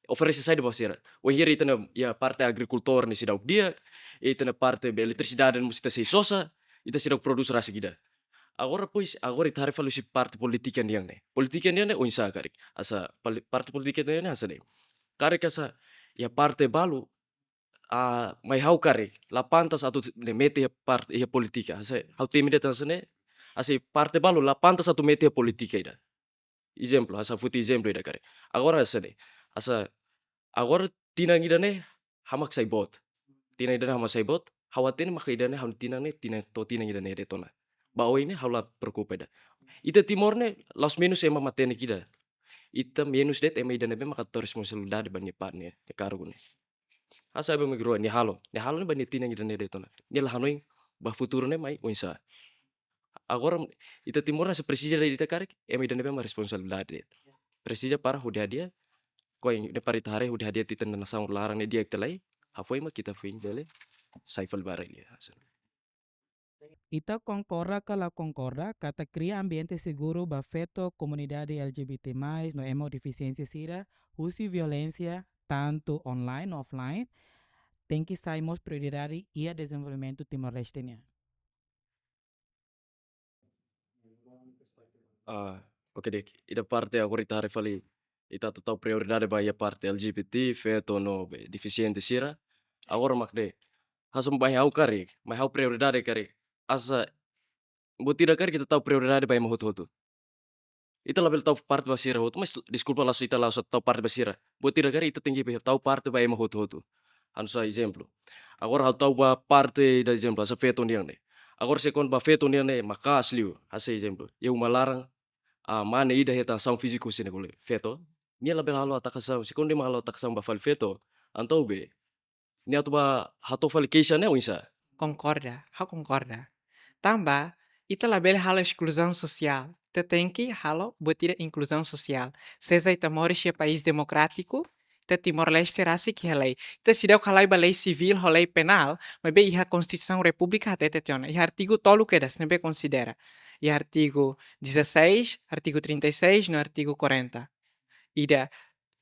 oferese saida ba sira. Wainhira ita-nia, iha parte agrikultór ne'e seidauk di'ak, ita-nia parte be eletrisidade mós ita sei sosa, ita seidauk prodús rasik ida. Agora, pois, agora ita haree fali husi parte polítika nian ne'e. Polítika nian ne'e oinsá karik. Hanesan poli-, parte polítika nian ne'e hanesan ne'e. Karik hanesan, iha parte balu, ah, mai ha'u karik, la pantas atu ne'e mete iha parte, iha polítika. Hanesan, ha'u temi de'it hanesan ne'e, hanesan parte balu, la pantas atu mete iha polítika ida. Ezemplu, hanesan foti ezemplu ida karik. Agora hanesan ne'e, hanesan, agora tinan ida-ne'e hamak sai boot. Tinan ida-ne'e hamak sai boot, ha'u hatene maka ida-ne'e ha'u-nia tinan ne'e, tinan to'o tinan ida-ne'e de'it ona. Ba oin ne'e ha'u la preokupa ida. Ita Timor ne'e, la'ós menus ema matenek ida. Ita menus de'it ema ida ne'ebé maka tau responsabilidade ba nia parte ne'e, nia kargu ne'e. Hanesan be mak rua, nia halo. Nia halo ne'e ba nia tinan ida-ne'e de'it ona. Nia la hanoin ba futuru ne'e mai oinsá. Agora, ita Timor ne'e se presiza de'it ita karik, ema ida ne'ebé mak responsabilidade de'it. Presiza para hodi hadi'a, koin ne'e para ita haree hodi hadi'a ita-nia nasaun laran ne'e di'ak tiha lai, hafoin mak ita foin bele sai fali ba rai-li'ur. Ita konkorda ka la konkorda, katak kria ambiente seguru ba feto, komunidade L G B T mais, no ema ho defisiénsia sira, husi violénsia, tantu online, offline, tenke sai mós prioridade iha dezenvolvimentu Timor-Leste nian. Ah, oke, di'ak. Ida parte agora ita haree fali, ita atu tau prioridade ba iha parte L G B T, feto no be defisiente sira. Agora mak ne'e, hanesan ba ha'u karik, mai ha'u prioridade karik. Hanesan, buat ida karik ita tau prioridade ba ema hotu-hotu. Ita labele tau parte ba sira hotu, mas deskulpa, la'ós ita la'ós atu tau parte ba sira. Buat ida karik ita tenke be tau parte ba ema hotu-hotu. Hanesan ezemplu. Agora ha'u tau ba parte ida ezemplu, hanesan feto nian ne'e. Agora se kuandu ba feto nian ne'e, maka'as liu, hanesan ezemplu. Iha uma laran, ah, mane ida hetan asaun fíziku husi ne'e ko'alia. Feto, nia labele halo atakasaun, se kuandu nia mak halo atakasaun ba fali feto, entaun be, nia atu ba hato'o fali keixa ne'e oinsá? Konkorda, ha'u konkorda. Tanba, ita labele halo eskluzaun sosiál. Ita tenke halo buat ida inkluzaun sosiál. Seja ita moris iha país demokrátiku, ita Timor-Leste rasik iha lei. Ita seidauk halai ba lei sivíl ho lei penál, maibé iha Konstituisaun Repúblika hatete tiha ona. Iha artigu tolu kedas ne'ebé konsidera. Iha artigu dezasseis, artigu trinta e seis no artigu quarenta. Ida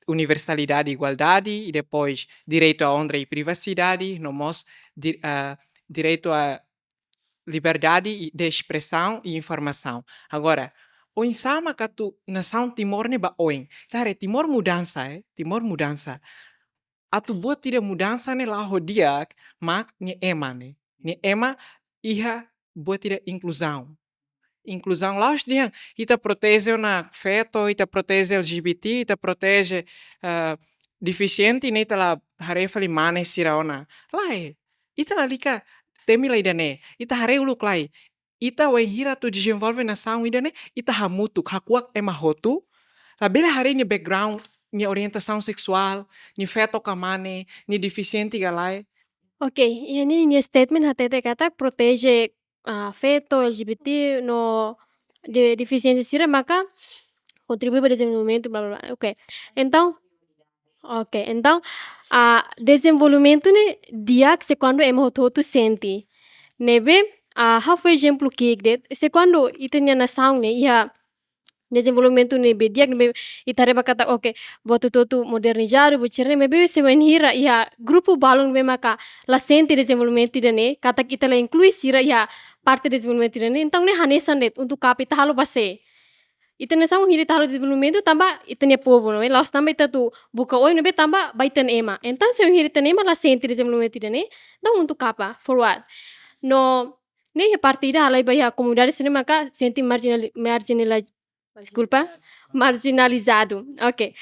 universalidade, igualdade, i depois direitu à honra e privacidade, no mós di-, ah, direitu à liberdade i, de espresaun i informasaun. Agora, oinsá mak atu nasaun Timor ne'e ba oin? Ita haree Timor mudansa, eh? Timor mudansa. Atu buat ida mudansa ne'e la'o ho di'ak, mak nia ema ne'e. Nia ema iha buat ida inkluzaun. inkluzaun, la'ós dehan ita proteje ona feto, ita proteje L G B T, ita proteje, eh, defisiente, ne'e ita la haree fali mane sira ona. Lae, ita lalika temi lai ida-ne'e, ita haree uluk lai. Ita wainhira atu dezenvolve nasaun ida-ne'e, ita hamutuk, hakuak ema hotu, labele haree nia background, nia orientasaun seksuál, nia feto ka mane, nia defisiente ka lae. Oke, iha ninia statement hatete katak proteje, ah, feto, L G B T, no de-, defisiente sira maka kontribui ba dezenvolvimentu, bla, bla, bla. Oke. Entaun, oke, entaun, ah, dezenvolvimentu ne'e di'ak se kuandu ema hotu-hotu sente. Ne'ebé, ah, ha'u fó ezemplu ki'ik de'it, se kuandu ita-nia nasaun ne'e iha dezenvolvimentu ne'ebé di'ak, ne'ebé ita haree ba katak, oke, buat hotu-hotu modernizadu, buat sira-ne'e, maibé se wainhira iha grupu balun ne'ebé maka la sente dezenvolvimentu ida-ne'e, katak ita la inklui sira iha parte dezenvolvimentu ida-ne'e, entaun ne'e hanesan de'it, untuk apa ita halo ba sé? Ita nasaun wainhira ita halo dezenvolvimentu tanba ita-nia povu, no, la'ós tanba ita atu buka oin, ne'ebé tanba ba ita-nia ema. Entaun se wainhira ita-nia ema la sente dezenvolvimentu ida-ne'e, entaun untuk apa? For what? No, ne'e iha parte ida halai ba iha komunidade sira-ne'e maka sente marginali-, marginali-, deskulpa, marjinalizadu. Oke.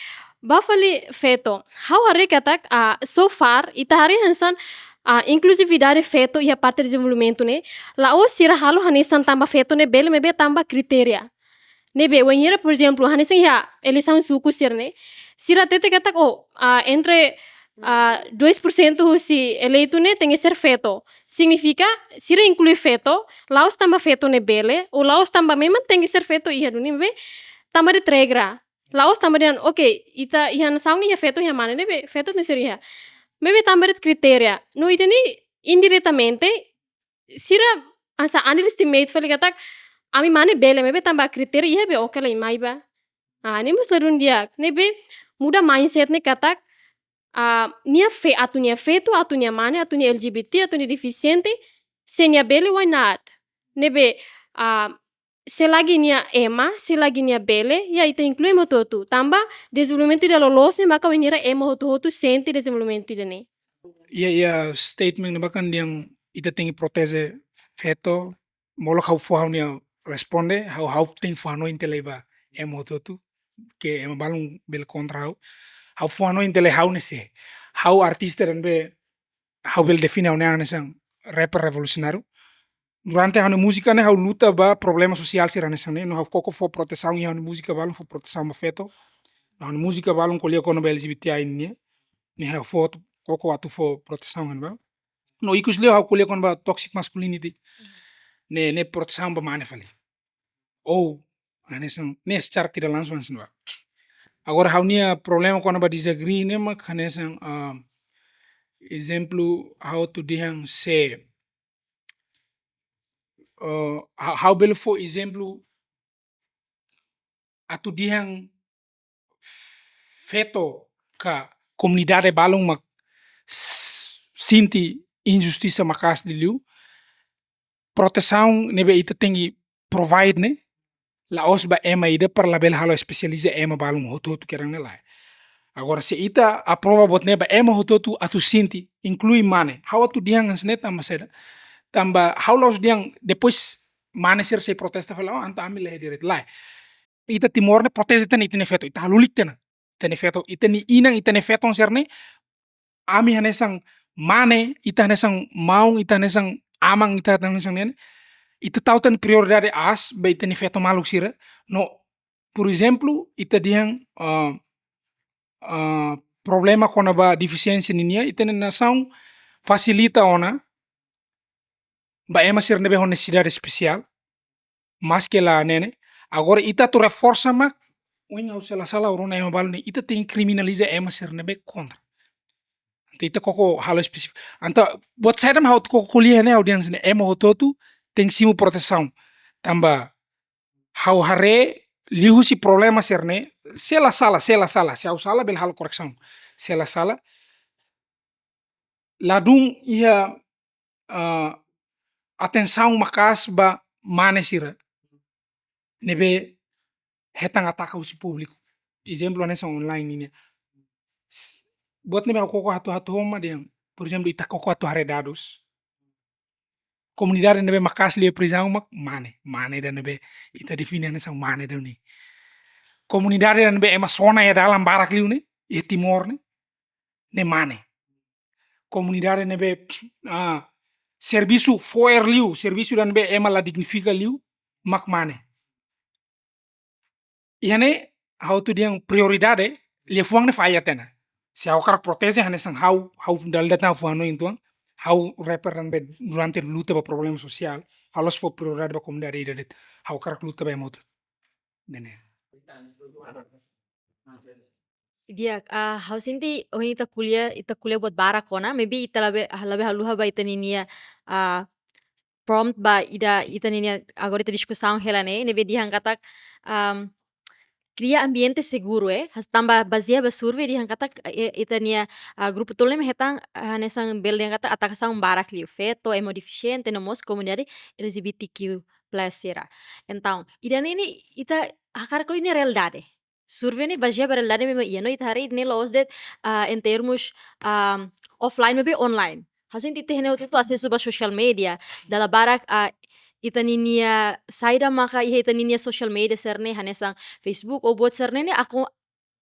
Ba fali feto. Ha'u haree katak, ah, so far, ita haree hanesan, ah, inkluzividade feto iha parte dezenvolvimentu ne'e, la'ós sira halo hanesan tanba feto ne'e bele, maibé tanba kritéria. Ne'ebé, wainhira, por ezemplu, hanesan iha eleisaun suku sira-ne'e, sira hatete katak, oh, ah, entre, ah, dois por cento husi eleitu ne'e tenke ser feto. Signifika, sira inklui feto, la'ós tanba feto ne'e bele, ou la'ós tanba memang tenke ser feto iha duni, maibé tanba de'it regra. La'ós tanba dehan, oke, ita iha nasaun ne'e iha feto, iha mane, ne'ebé feto tenke ser iha. Maibé tanba de'it kritéria. No ida-ne'e indiretamente, sira hanesan underestimate fali katak, ami mane bele, maibé tanba kritéria iha be, oke, la imai ba. Ah, ne'e mós ladún di'ak. Ne'ebé muda mindset ne'e katak, ah, nia fe-, atu nia feto, atu nia mane, atu nia L G B T, atu nia defisiente, se nia bele, why not? Ne'ebé, ah, selagi nia ema, selagi nia bele, ya ita inklui ema hotu-hotu. Tanba dezenvolvimentu ida loloos ne'e maka wainhira ema hotu-hotu sente dezenvolvimentu ida-ne'e. Iha, iha statement ne'ebá kan dehan ita tenke proteje feto, molok ha'u fó ha'u-nia responde, ha'u, ha'u tenke fó hanoin tiha lai ba ema hotu-hotu, ke ema balun bele kontra ha'u. Ha'u fó hanoin tiha lai ha'u ne'e sé. Ha'u artista ida ne'ebé ha'u bele define ha'u-nia an hanesan rapper revolusionáriu. Durante ha'u-nia múzika ne'e ha'u luta ba problema sosiál sira hanesan ne'e, no ha'u koko fó protesaun iha ha'u-nia múzika balun, fó protesaun ba feto. No ha'u-nia múzika balun ko'alia kona-ba L G B T I nian, ne'e ha'u fó, koko atu fó protesaun ba. No ikus liu ha'u ko'alia kona-ba toxic masculinity. Ne'e, ne'e protesaun ba mane fali. Ou hanesan, ne'e secara tidak langsung hanesan ba. Agora ha'u-nia problema kona-ba disagree ne'e mak hanesan, ah, ezemplu ha'u atu dehan sé, ah, ha-, ha'u bele fó ezemplu atu dehan feto ka komunidade balun mak s-, sente injustisa maka'as liuliu, protesaun ne'ebé ita tenke provide ne'e la'ós ba ema ida para labele halo espesializa ema balun hotu-hotu kedan ne'e lae. Agora se ita aprova buat ne'e ba ema hotu-hotu atu sente, inklui mane. Ha'u atu dehan hanesan ne'e tanba saida? Tanba ha'u la'ós dehan depois mane sira sei protesta fali, oh, entaun ami la iha direitu, lae. Ita Timor ne'e proteje tiha ona ita-nia feto, ita halulik tiha ona ita-nia feto, ita-nia inan, ita-nia feton sira-ne'e, ami hanesan mane, ita hanesan maun, ita hanesan aman, ita hanesan nene, ita tau tan prioridade aas ba ita-nia feto maluk sira. No, por ezemplu, ita dehan, ah, ah, problema kona-ba defisiénsia ninian, ita-nia nasaun fasilita ona ba ema sira ne'ebé ho nesesidade espesiál, maske la nene. Agora ita atu reforsa mak, ohin ha'u se la sala, ha'u rona ema balun ne'e, ita tenke kriminaliza ema sira ne'ebé kontra. Entaun ita koko halo espesífiku. Entaun buat saida mak ha'u atu koko ko'alia ne'e, audiénsia ne'e, ema hotu-hotu tenke simu protesaun. Tanba ha'u haree liuhusi problema sira-ne'e, se la sala, se la sala, se ha'u sala bele halo koresaun. Se la sala, ladún iha, ah, atensaun maka'as ba mane sira ne'ebé hetan ataka husi públiku. Ezemplu hanesan online nian. S-, buat ne'ebé ha'u koko atu hato'o mak dehan, por ezemplu, ita koko atu haree dadus. Komunidade ne'ebé maka'as liu iha prizaun mak mane. Mane ida ne'ebé ita define hanesan mane ida ne'e. Komunidade ida ne'ebé ema sona iha dalan barak liu ne'e, iha Timor ne'e, ne'e mane. Komunidade ne'ebé, ah, servisu fo'er liu, servisu ida ne'ebé ema la dignifika liu, mak mane. Iha ne'e, ha'u atu dehan prioridade, liafuan ne'e falla tiha ona. Se ha'u hakarak proteje hanesan ha'u, ha'u dala ida tan ha'u fó-hanoin uitoan, ha'u rapper ne'ebé durante luta ba problema sosiál, ha'u la'ós fó prioridade ba komunidade ida de'it, ha'u hakarak luta ba ema hotu. Ne'e ne'e. Di'ak, ah, ha'u sente ohin ita ko'alia, ita ko'alia buat barak ona, maybe ita labele, ah, labele haluha ba ita ninia, ah, prompt ba ida, ita ninia agora ita diskusaun hela ne'e, ne'ebé dehan katak, am, kria ambiente seguru, eh, has tanba bazeia ba survei dehan katak, eh, ita-nia, ah, grupu tolu ne'e hetan, ah, hanesan bele dehan katak atakasaun barak liu, feto, ema defisiente, no mós komunidade L G B T Q plus sira. Entaun, ida-ne'e ne'e ita hakarak ko'alia ne'e realidade. Survei ne'e bazeia ba realidade ne'ebé mak iha, no ita haree ne'e la'ós de'it, ah, em termos, ah, offline maibé online. Ha'u sente ita-nia hotu-hotu asesu ba social media, dala barak, ah, ita ninia saida maka iha ita ninia social media sira-ne'e hanesan Facebook ou buat sira-ne'e ne'e ako,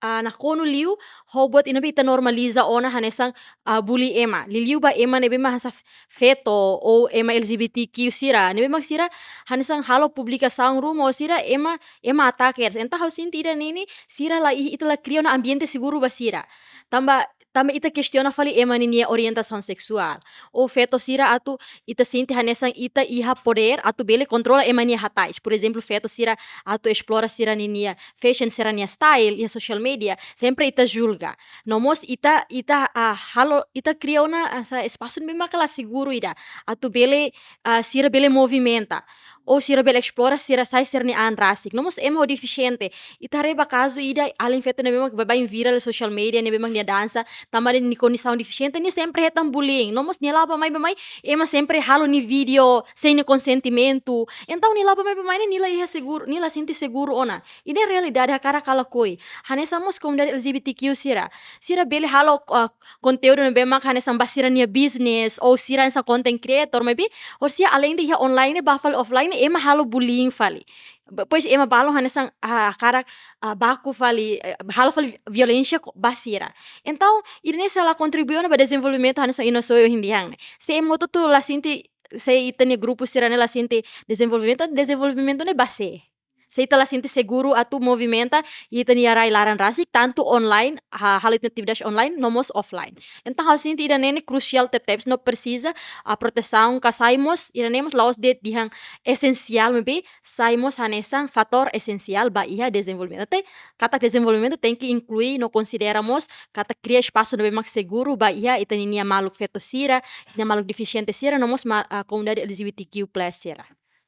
ah, nakonu liu ho buat ida ne'ebé ita normaliza ona hanesan, ah, bully ema. Liuliu ba ema ne'ebé mak hanesan feto ou ema L G B T Q sira. Ne'ebé mak sira hanesan halo publikasaun ruma ou sira ema, ema atakers. Entaun ha'u sente ida-ne'e ne'e sira la i-, ita la kria ona ambiente seguru ba sira. Tanba, tanba ita kestiona fali ema ninia orientasaun seksuál. Ou feto sira atu ita sente hanesan ita iha podér atu bele kontrola ema nia hatais. Por ezemplu, feto sira atu esplora sira ninia fashion, sira-nia style iha social media, sempre ita julga. No mós ita, ita, ah, halo, ita kria ona, ah, sa-, espasu ne'ebé maka la seguru ida. Atu bele, ah, sira bele movimenta. Ou sira bele esplora sira sai sira-nia an rasik. No mós ema ho defisiente. Ita haree ba kazu ida alin feto ne'ebé mak baibain viral social media ne'ebé mak nia dansa. Tanba nia kondisaun defisiente, nia sempre hetan bullying. No mós nia la'o bá-mai bá-mai, ema sempre halo nia vídeo, sein nia konsentimentu. Entaun nia la'o bá-mai bá-mai ne'e nia la iha seguru, nia la sente seguru ona. Ida-ne'e realidade hakarak ka lakohi. Hanesan mós komunidade L G B T Q sira. Sira bele halo, ah, konteúdu ne'ebé mak hanesan ba sira-nia business, ou sira hanesan content creator, maibé, horiseik alende iha online, bá fali offline, ema halo bullying fali. Ba-, depois ema balun hanesan, ah, hakarak, ah, baku fali, eh, halo fali violénsia ko-, ba sira. Entaun, ida-ne'e sei la kontribui ona ba dezenvolvimentu hanesan ita-nia soe ohin dehan ne'e. Se ema hotu-hotu la sente, se ita-nia grupu sira-ne'e la sente dezenvolvimentu, dezenvolvimentu ne'e ba sé? Se ita la sente seguru atu movimenta ita-nia rai laran rasik, tantu online, ha-, halo ita-nia atividade online, no mós offline. Entaun, ha'u sente ida-ne'e ne'e krusiál tebetebes no presiza, ah, protesaun ka sai mós, ida-ne'e mós la'ós de'it dehan esensiál, maibé sai mós hanesan fatór esensiál ba iha dezenvolvimentu. Até katak dezenvolvimentu tenke inklui no konsidera mós katak kria espasu ne'ebé mak seguru ba iha ita ninia maluk feto sira, ita-nia maluk defisiente sira, no mós ma-, ah, komunidade L G B T Q plus sira.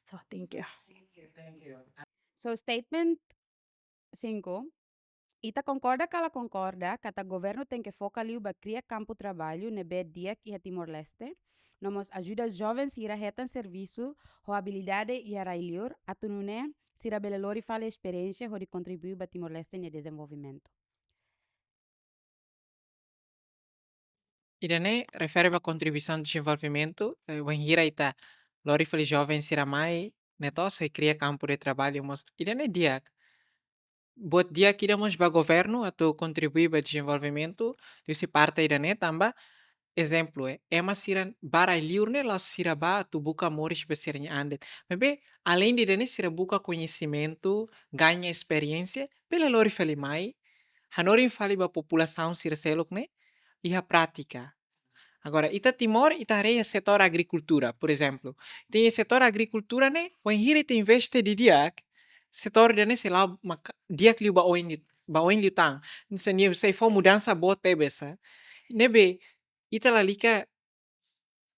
So, thank you. So, statement sinku, ita konkorda ka la konkorda katak governu tenke foka liu ba kria kampu traballu ne'ebé di'ak iha Timor-Leste, no mós ajuda joven sira hetan servisu ho abilidade iha rai-liur, atu nune'e sira bele lori fali esperiénsia hodi kontribui ba Timor-Leste nia dezenvolvimentu. Ida-ne'e refere ba kontribuisaun dezenvolvimentu, eh, wainhira ita lori fali joven sira mai, ne'e to'o sei kria kampu de traballu mós. Ida-ne'e di'ak. Buat di'ak ida mós ba governu atu kontribui ba dezenvolvimentu, liuhusi parte ida-ne'e tanba, ezemplu, eh, ema sira ba rai-liur ne'e la'ós sira ba atu buka moris ba sira-nia an de'it. Maibé, alende ida-ne'e sira buka koñesimentu, gaña esperiénsia, bele lori fali mai, hanorin fali ba populasaun sira seluk ne'e, iha prátika. Agora, ita Timor, ita haree iha setór agrikultura, por ezemplu. Ita iha setór agrikultura ne'e, wainhira ita investe didi'ak, setór ida-ne'e sei la'o maka-, di'ak liu ba oin liu, ba oin liután. Sei nia, sei fó mudansa boot tebes, eh. Ne'ebé, ita lalika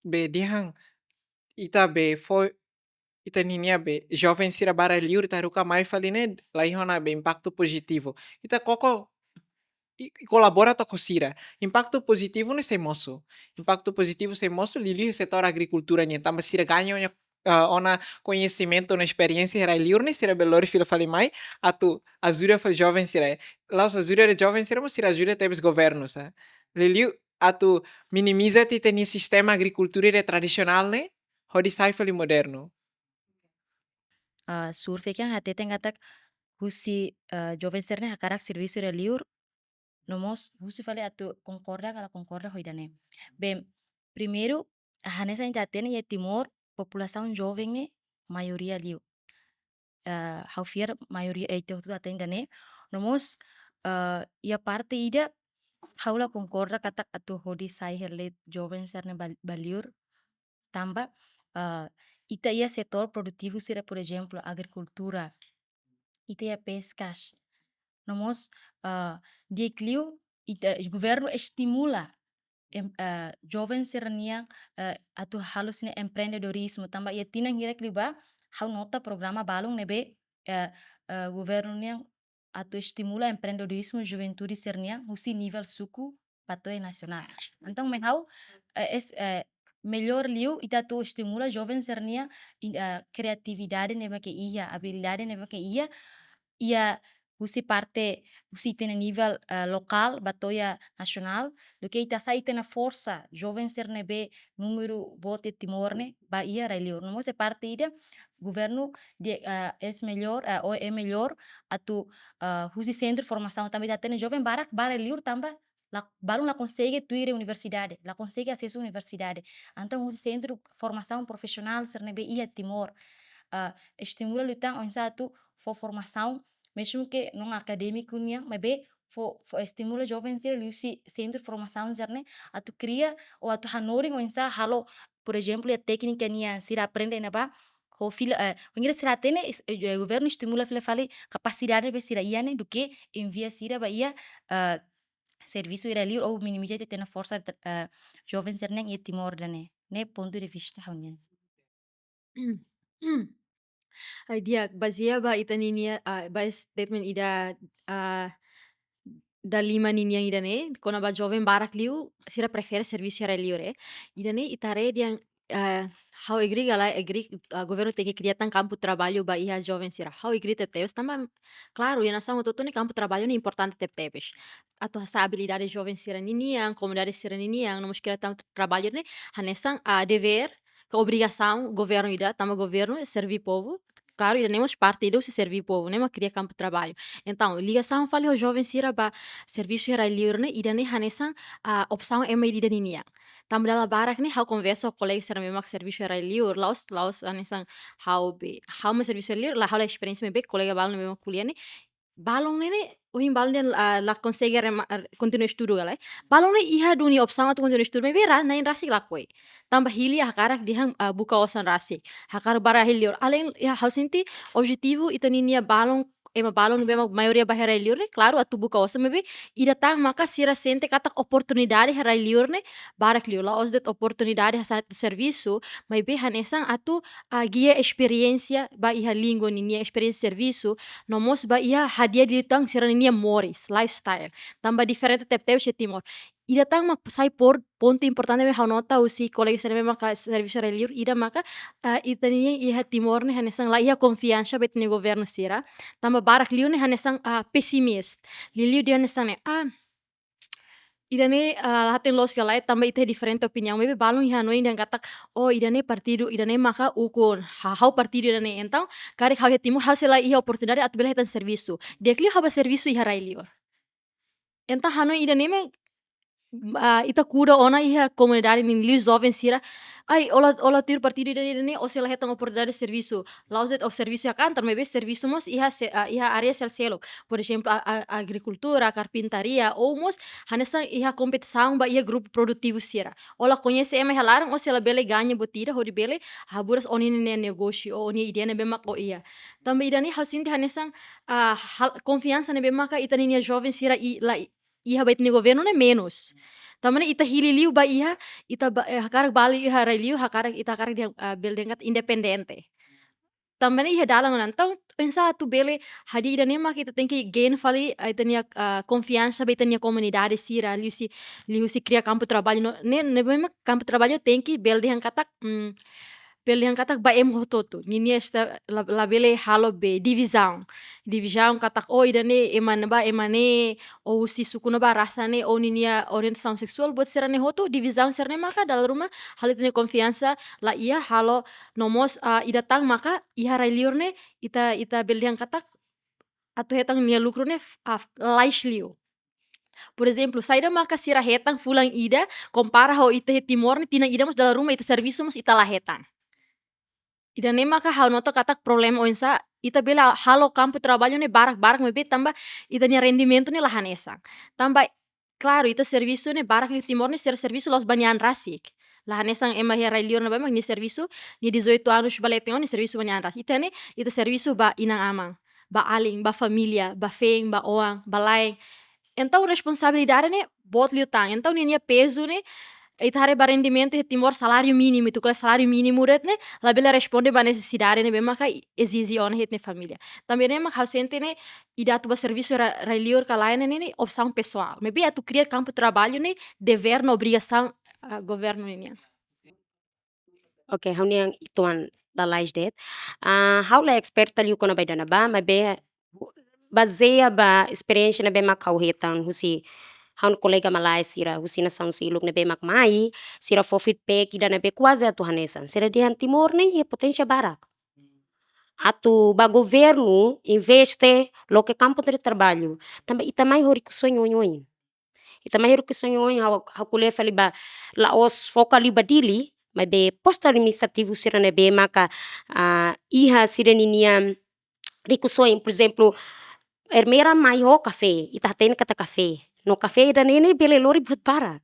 be dehan, ita be fó, ita ninia be joven sira ba rai-liur ita haruka mai fali ne'e, la iha ona be impaktu pozitivu. Ita koko i, i kolabora to'o ho sira. Impaktu pozitivu ne'e sei mosu. Impaktu pozitivu sei mosu liuliu setór agrikultura nian, tanba sira gaña ona, ah, ona koñesimentu no esperiénsia rai-liur ne'e sira bele lori fila fali mai, atu ajuda fali joven sira. La'ós ajuda de'it joven sira, mas sira ajuda tebes governu, sa. Liuliu atu minimiza tiha ita-nia sistema agrikultura ida tradisionál ne'e, hodi sai fali modernu. Ah, survei kan hateten katak husi, ah, joven sira-ne'e hakarak servisu iha rai-liur, no mós husi fali atu konkorda ka la konkorda ho ida-ne'e. Bem, primeiru, hanesan ita hatene iha Timor, populasaun joven ne'e maioria liu. Ah, ha'u fiar maioria, eh, ita hotu hatene ida-ne'e. No mós, ah, iha parte ida, ha'u la konkorda katak atu hodi sai hela joven sira-ne'e ba, ba liur, tanba, ah, ita iha setór produtivu sira, por ezemplu, agrikultura, ita iha peskas. No mós, ah, di'ak liu, ita, governu estimula, em, ah, joven sira-nian, ah, atu halo sira-nia empreendedorizmu, tanba iha tinan hirak liubá, ha'u nota programa balun ne'ebé, ah, ah, governu nian atu estimula empreendedorizmu juventude sira-nian husi nivel suku ba to'o nasionál. Entaun, mai ha'u, eh, es, eh, mellór liu ita atu estimula joven sira-nia in-, eh, kriatividade ne'ebé ke iha, abilidade ne'ebé ke iha, iha husi parte, husi ita-nia nivel, eh, lokál ba to'o nasionál, duké ita hasai ita-nia forsa joven sira ne'ebé númeru boot iha Timor ne'e ba iha rai-liur. No mós iha parte ida, governu di'ak, eh, es mellór, eh, ou é mellór atu, eh, husi sentru formasaun tanba ita hatene joven barak ba rai-liur tanba la, balun la konsege tuir universidade, la konsege asesu universidade. Entaun husi sentru formasaun profisionál sira ne'ebé iha Timor, eh, estimula liután oinsá atu fó formasaun, mezmu ke non akadémiku nian, maibé fó, fó estimula joven sira liuhusi sentru formasaun sira-ne'e atu kria ou atu hanorin oinsá halo, por ezemplu, iha téknika nian sira aprende iha ne'ebá, ho fila, eh, wainhira sira hatene, es-, eh, governu estimula fila fali kapasidade ne'ebé sira iha ne'e duké envia sira ba iha, eh, servisu iha rai-liur ou minimiza ita-nia forsa, eh, joven sira-nian iha Timor ida-ne'e. Ne'e pontu de vista ha'u-nian. Ai, di'ak, bazeia ba ita ninia, ah, ba statement ida, ah, Dalima ninian ida-ne'e, kona-ba joven barak liu, sira prefere servisu iha rai-liur, eh. Ida-ne'e ita haree dehan, eh, ha'u agree ka lae agree, ah, governu tenke kria tan kampu traballu ba iha joven sira. Ha'u agree tebetebes tanba, klaru, iha nasaun hotu-hotu ne'e kampu traballu ne'e importante tebetebes. Atu hasa'e abilidade joven sira ninian, komunidade sira ninian, no mós kria tan traballu ne'e, hanesan, ah, devér, ka obrigasaun governu ida, tanba governu serví povu, klaru, ida-ne'e mós parte ida husi serví povu, ne'e mak kria kampu traballu. Entaun, ligasaun fali ho joven sira ba servisu iha rai-liur ne'e, ida-ne'e hanesan, ah, opsaun ema ida-idak ninian. Tanba dala barak ne'e, ha'u konversa ho kolega sira ne'ebé mak servisu iha rai-liur, la'ós, la'ós hanesan ha'u be, ha'u mak servisu iha rai-liur, la ha'u la esperiénsia maibé kolega balu ne'ebé mak ko'alia ne'e, balun ne'e ne'e, ohin balun dehan, ah, la konsege rema-, ah, kontinua estudu ka lae. Balun ne'e iha duni opsaun atu kontinua estudu, maibé rai, na'in rasik lakohi. Tanba hili hakarak dehan, ah, buka osan rasik. Hakarak ba rai-liur. Além, iha ha'u sente objetivu ita ninia balun, ema balun ne'ebé mak maioria ba iha rai-liur ne'e, klaru atu buka osan maibé ida tan maka sira sente katak oportunidade iha rai-liur ne'e barak liu. La'ós de'it oportunidade hanesan atu servisu, maibé hanesan atu, ah, gia esperiénsia ba iha língua ninian, esperiénsia servisu, no mós ba iha hadi'a diri tan sira ninia moris, lifestyle. Tanba diferente tebetebes iha Timor. Ida tan mak sai por pontu importante ne'ebé ha'u nota husi kolega sira ne'ebé maka servisu rai-liur, ida maka, ah, ita ninia iha Timor ne'e hanesan la iha konfiansa ba ita-nia governu sira. Tanba barak liu ne'e hanesan, ah, pesimista. Liuliu dehan hanesan ne'e, ah, ida-ne'e, ah, la hatene loos ka lae, tanba ita iha diferente opiniaun, maibé balun iha hanoin dehan katak, oh, ida-ne'e partidu, ida-ne'e maka ukun, ha-, ha'u partidu ida-ne'e, entaun, karik ha'u iha Timor, ha'u sei la iha oportunidade atu bele hetan servisu. Di'ak liu ha'u bá servisu iha rai-liur. Entaun hanoin ida-ne'e mak, ah, ita kuda ona iha komunidade ninian, liuliu joven sira, ai, ó la, ó la tuir partidu ida-ne'e, ida-ne'e, ó sei la hetan oportunidade servisu. La'ós de'it ó servisu iha kantor, maibé servisu mós iha se-, ah, iha área seluk-seluk. Por ezemplu, a, a, agrikultura, karpintaria, ou mós hanesan iha kompetisaun ba iha grupu produtivu sira. Ó la koñese ema iha laran, ó sei la bele gaña buat ida, hodi bele haburas ó-nia negósiu, ou ó-nia ideia ne'ebé mak ó iha. Tanba ida-ne'e ha'u sente hanesan, ah, hal-, konfiansa ne'ebé maka ita ninia joven sira i-, la i-, iha ba ita-nia governu ne'e menus. Tanba ne'e ita hili liu ba iha, ita ba, eh, hakarak bá liu iha rai-liur, hakarak, ita hakarak dehan, ah, bele dehan katak independente. Tanba ne'e iha dalan ona. Entaun, oinsá atu bele hadi'a ida-ne'e mak ita tenke gain fali, ah, ita-nia, ah, konfiansa ba ita-nia komunidade sira, liuhusi, liuhusi kria kampu traballu no, ne'e, ne'ebé mak kampu traballu tenke bele dehan katak, mm, bele dehan katak ba ema hotu-hotu. Ninia esta la, labele halo be divizaun. Divizaun katak, oh, ida-ne'e ema ne'ebá, ema ne'e, ou husi suku ne'ebá, rasa ne'e, ou ninia orientasaun seksuál, buat sira-ne'e hotu, divizaun sira-ne'e maka dala ruma halo ita-nia konfiansa la iha, halo no mós, ah, ida tan maka iha rai-liur ne'e, ita, ita bele dehan katak atu hetan nia lukru ne'e, ah, lalais liu. Por ezemplu, saida maka sira hetan fulan ida, kompara ho ita iha Timor ne'e, tinan ida mós dala ruma ita servisu mós ita la hetan. Ida-ne'e maka ha'u nota katak problema oinsá ita bele halo kampu traballu ne'e barak-barak maibé tanba ita-nia rendimentu ne'e la hanesan. Tanba, klaru, ita servisu ne'e barak liu, Timor ne'e sira servisu la'ós ba nia an rasik. La hanesan ema iha rai-liur ne'ebé mak nia servisu, nia dezoito anos ba leten ona nia servisu ba nia an rasik. Ita ne'e, ita servisu ba inan-aman, ba alin, ba família, ba feen, ba oan, ba la'en. Entaun responsabilidade ne'e boot liután. Entaun ninia pezu ne'e, ita haree ba rendimentu iha Timor, saláriu mínimu, ita ko'alia saláriu mínimu de'it ne'e, labele responde ba nesesidade ne'ebé maka ezije ona iha ita-nia família. Tanba ne'e mak ha'u sente ne'e, ida atu ba servisu ra-, rai-liur ka lae ne'e, ne'e opsaun pesoál. Maibé atu kria kampu traballu ne'e devér no obrigasaun, ah, governu ninian. Oke, ha'u-nian uitoan lalais de'it. Ah, ha'u la esperta liu kona-ba ida-ne'ebá, maibé bazeia ba esperiénsia ne'ebé mak ha'u hetan husi ha'u-nia kolega malae sira husi nasaun seluk ne'ebé mak mai, sira fó feedback ida ne'ebé kuaze atu hanesan. Sira dehan Timor ne'e iha poténsia barak. Atu ba governu investe, loke kampu de traballu. Tanba ita mai ho rikusoin oioin. Ita mai ho rikusoin oioin, ha'u, ha'u ko'alia fali ba la'ós foka liu ba Dili, maibé postu administrativu sira ne'ebé maka, ah, iha sira-ninia rikusoin, por ezemplu, Ermera mai ho kafé, ita hatene katak kafé. No kafé ida-ne'e ne'e bele lori buat barak.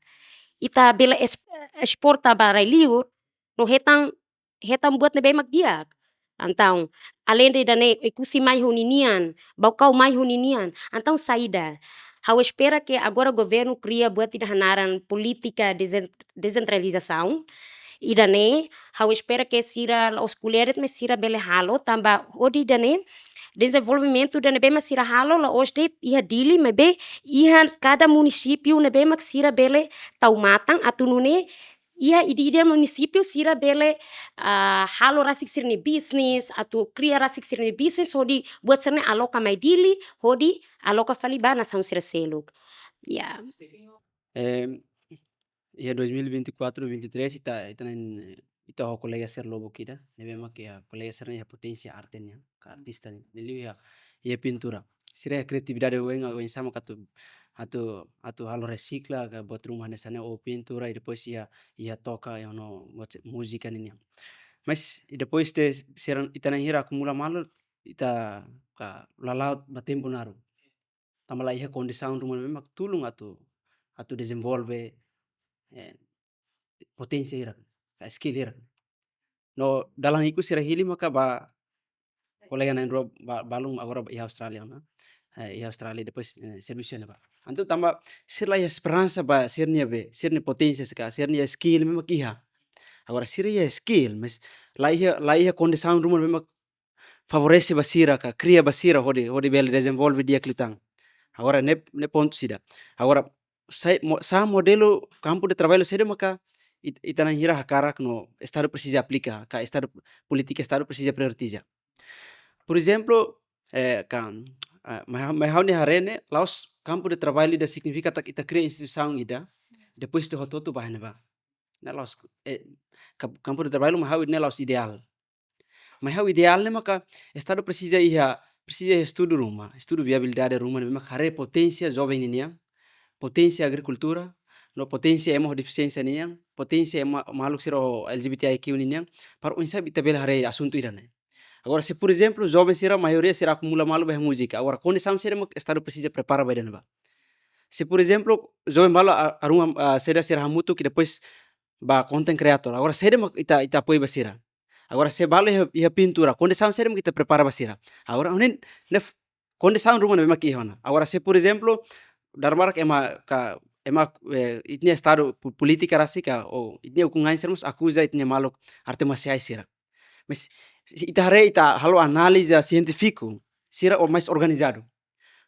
Ita bele es-, esporta ba rai-liur, no hetan, hetan buat ne'ebé mak di'ak. Entaun, alende ida-ne'e, Oekusi mai ho ninian, Baucau mai ho ninian. Entaun saida? Ha'u espera ke agora governu kria buat ida hanaran polítika dezen-, dezentralizasaun. Ida-ne'e, ha'u espera ke sira la'ós ko'alia de'it, mas sira bele halo, tanba hodi ida-ne'e, dezenvolvimentu ida ne'ebé mak sira halo, la'ós de'it iha Dili, maibé iha kada munisípiu ne'ebé mak sira bele tau matan, atu nune'e iha ida-idak munisípiu sira bele, ah, halo rasik sira-nia bisnis, atu kria rasik sira-nia bisnis, hodi buat sira-ne'e aloka mai Dili, hodi aloka fali ba nasaun sira seluk. Ya. Em, iha dois mil e vinte e quatro, vinte e três, ita, ita na'in, ita ho kolega sira lubuk ida, ne'ebé mak iha kolega sira iha poténsia arte nian, ka artista nian. Ne'e liu iha, iha pintura. Sira iha kriatividade oioin, oinsá mak atu, atu, atu halo resikla, ka buat ruma hanesan ne'e ou pintura, i depois iha, iha toka, iha no buat se-, múzika ninian. Mas, i depois de sira, ita na'in hira akumula malu, ita ka lala'ok ba tempu naruk. Tanba la iha kondisaun ruma ne'ebé mak tulun atu, atu dezenvolve, eh, poténsia hirak, ka skill hirak. No dalan ikus sira hili maka ba kolega na'in rua ba-, balun agora iha Austrália ona. Eh, iha Austrália depois, eh, servisu ne'ebá. Entaun tanba sira la iha esperansa ba sira-nia be, sira-nia poténsia ka, sira-nia skill ne'ebé mak iha. Agora sira iha skill, mas la iha, la iha kondisaun ruma ne'ebé mak favorese ba sira ka, kria ba sira hodi, hodi bele dezenvolve di'ak liután. Agora ne'e, ne'e pontu ida. Agora, sai, mo-, sá modelu kampu de traballu saida maka it-, ita na'in hira hakarak no Estadu presiza aplika, ka Estadu, polítika Estadu presiza prioritiza. Por ezemplu, eh, ka, ah, mai ha'u, mai ha'u-nia haree ne'e, la'ós kampu de traballu ida signifika katak ita kria instituisaun ida, depois ita hotu-hotu ba iha ne'ebá. Ne'e la'ós, eh, ka-, kampu de traballu mai ha'u ne'e la'ós ideál. Mai ha'u ideál ne'e maka Estadu presiza iha, presiza iha estudu ruma, estudu viabilidade ruma ne'ebé mak haree poténsia joven ninian, poténsia agrikultura, no poténsia ema ho defisiénsia nian, poténsia ema maluk sira ho L G B T I Q nian, para oinsá ita bele haree asuntu ida-ne'e. Agora, se por ezemplu, joven sira maioria sira akumula malu ba iha múzika, agora kondisaun saida mak Estadu presiza prepara ba ida-ne'ebá. Se por ezemplu, joven balu a-, arruma, ah, saida sira hamutuk i depois ba content creator. Agora saida mak ita, ita apoia ba sira. Agora se balu iha, iha pintura, kondisaun saida mak ita prepara ba sira. Agora ohin ne'e f-, kondisaun ruma ne'ebé mak iha ona. Agora se por ezemplu, dala barak ema ka, ema, eh, ita-nia Estadu po-, polítika rasik ka, ou ita-nia ukun-na'in sira mós akuza ita-nia maluk arte marsiais sira. Mas se ita haree, ita halo análize sientífiku, sira o mais organizadu.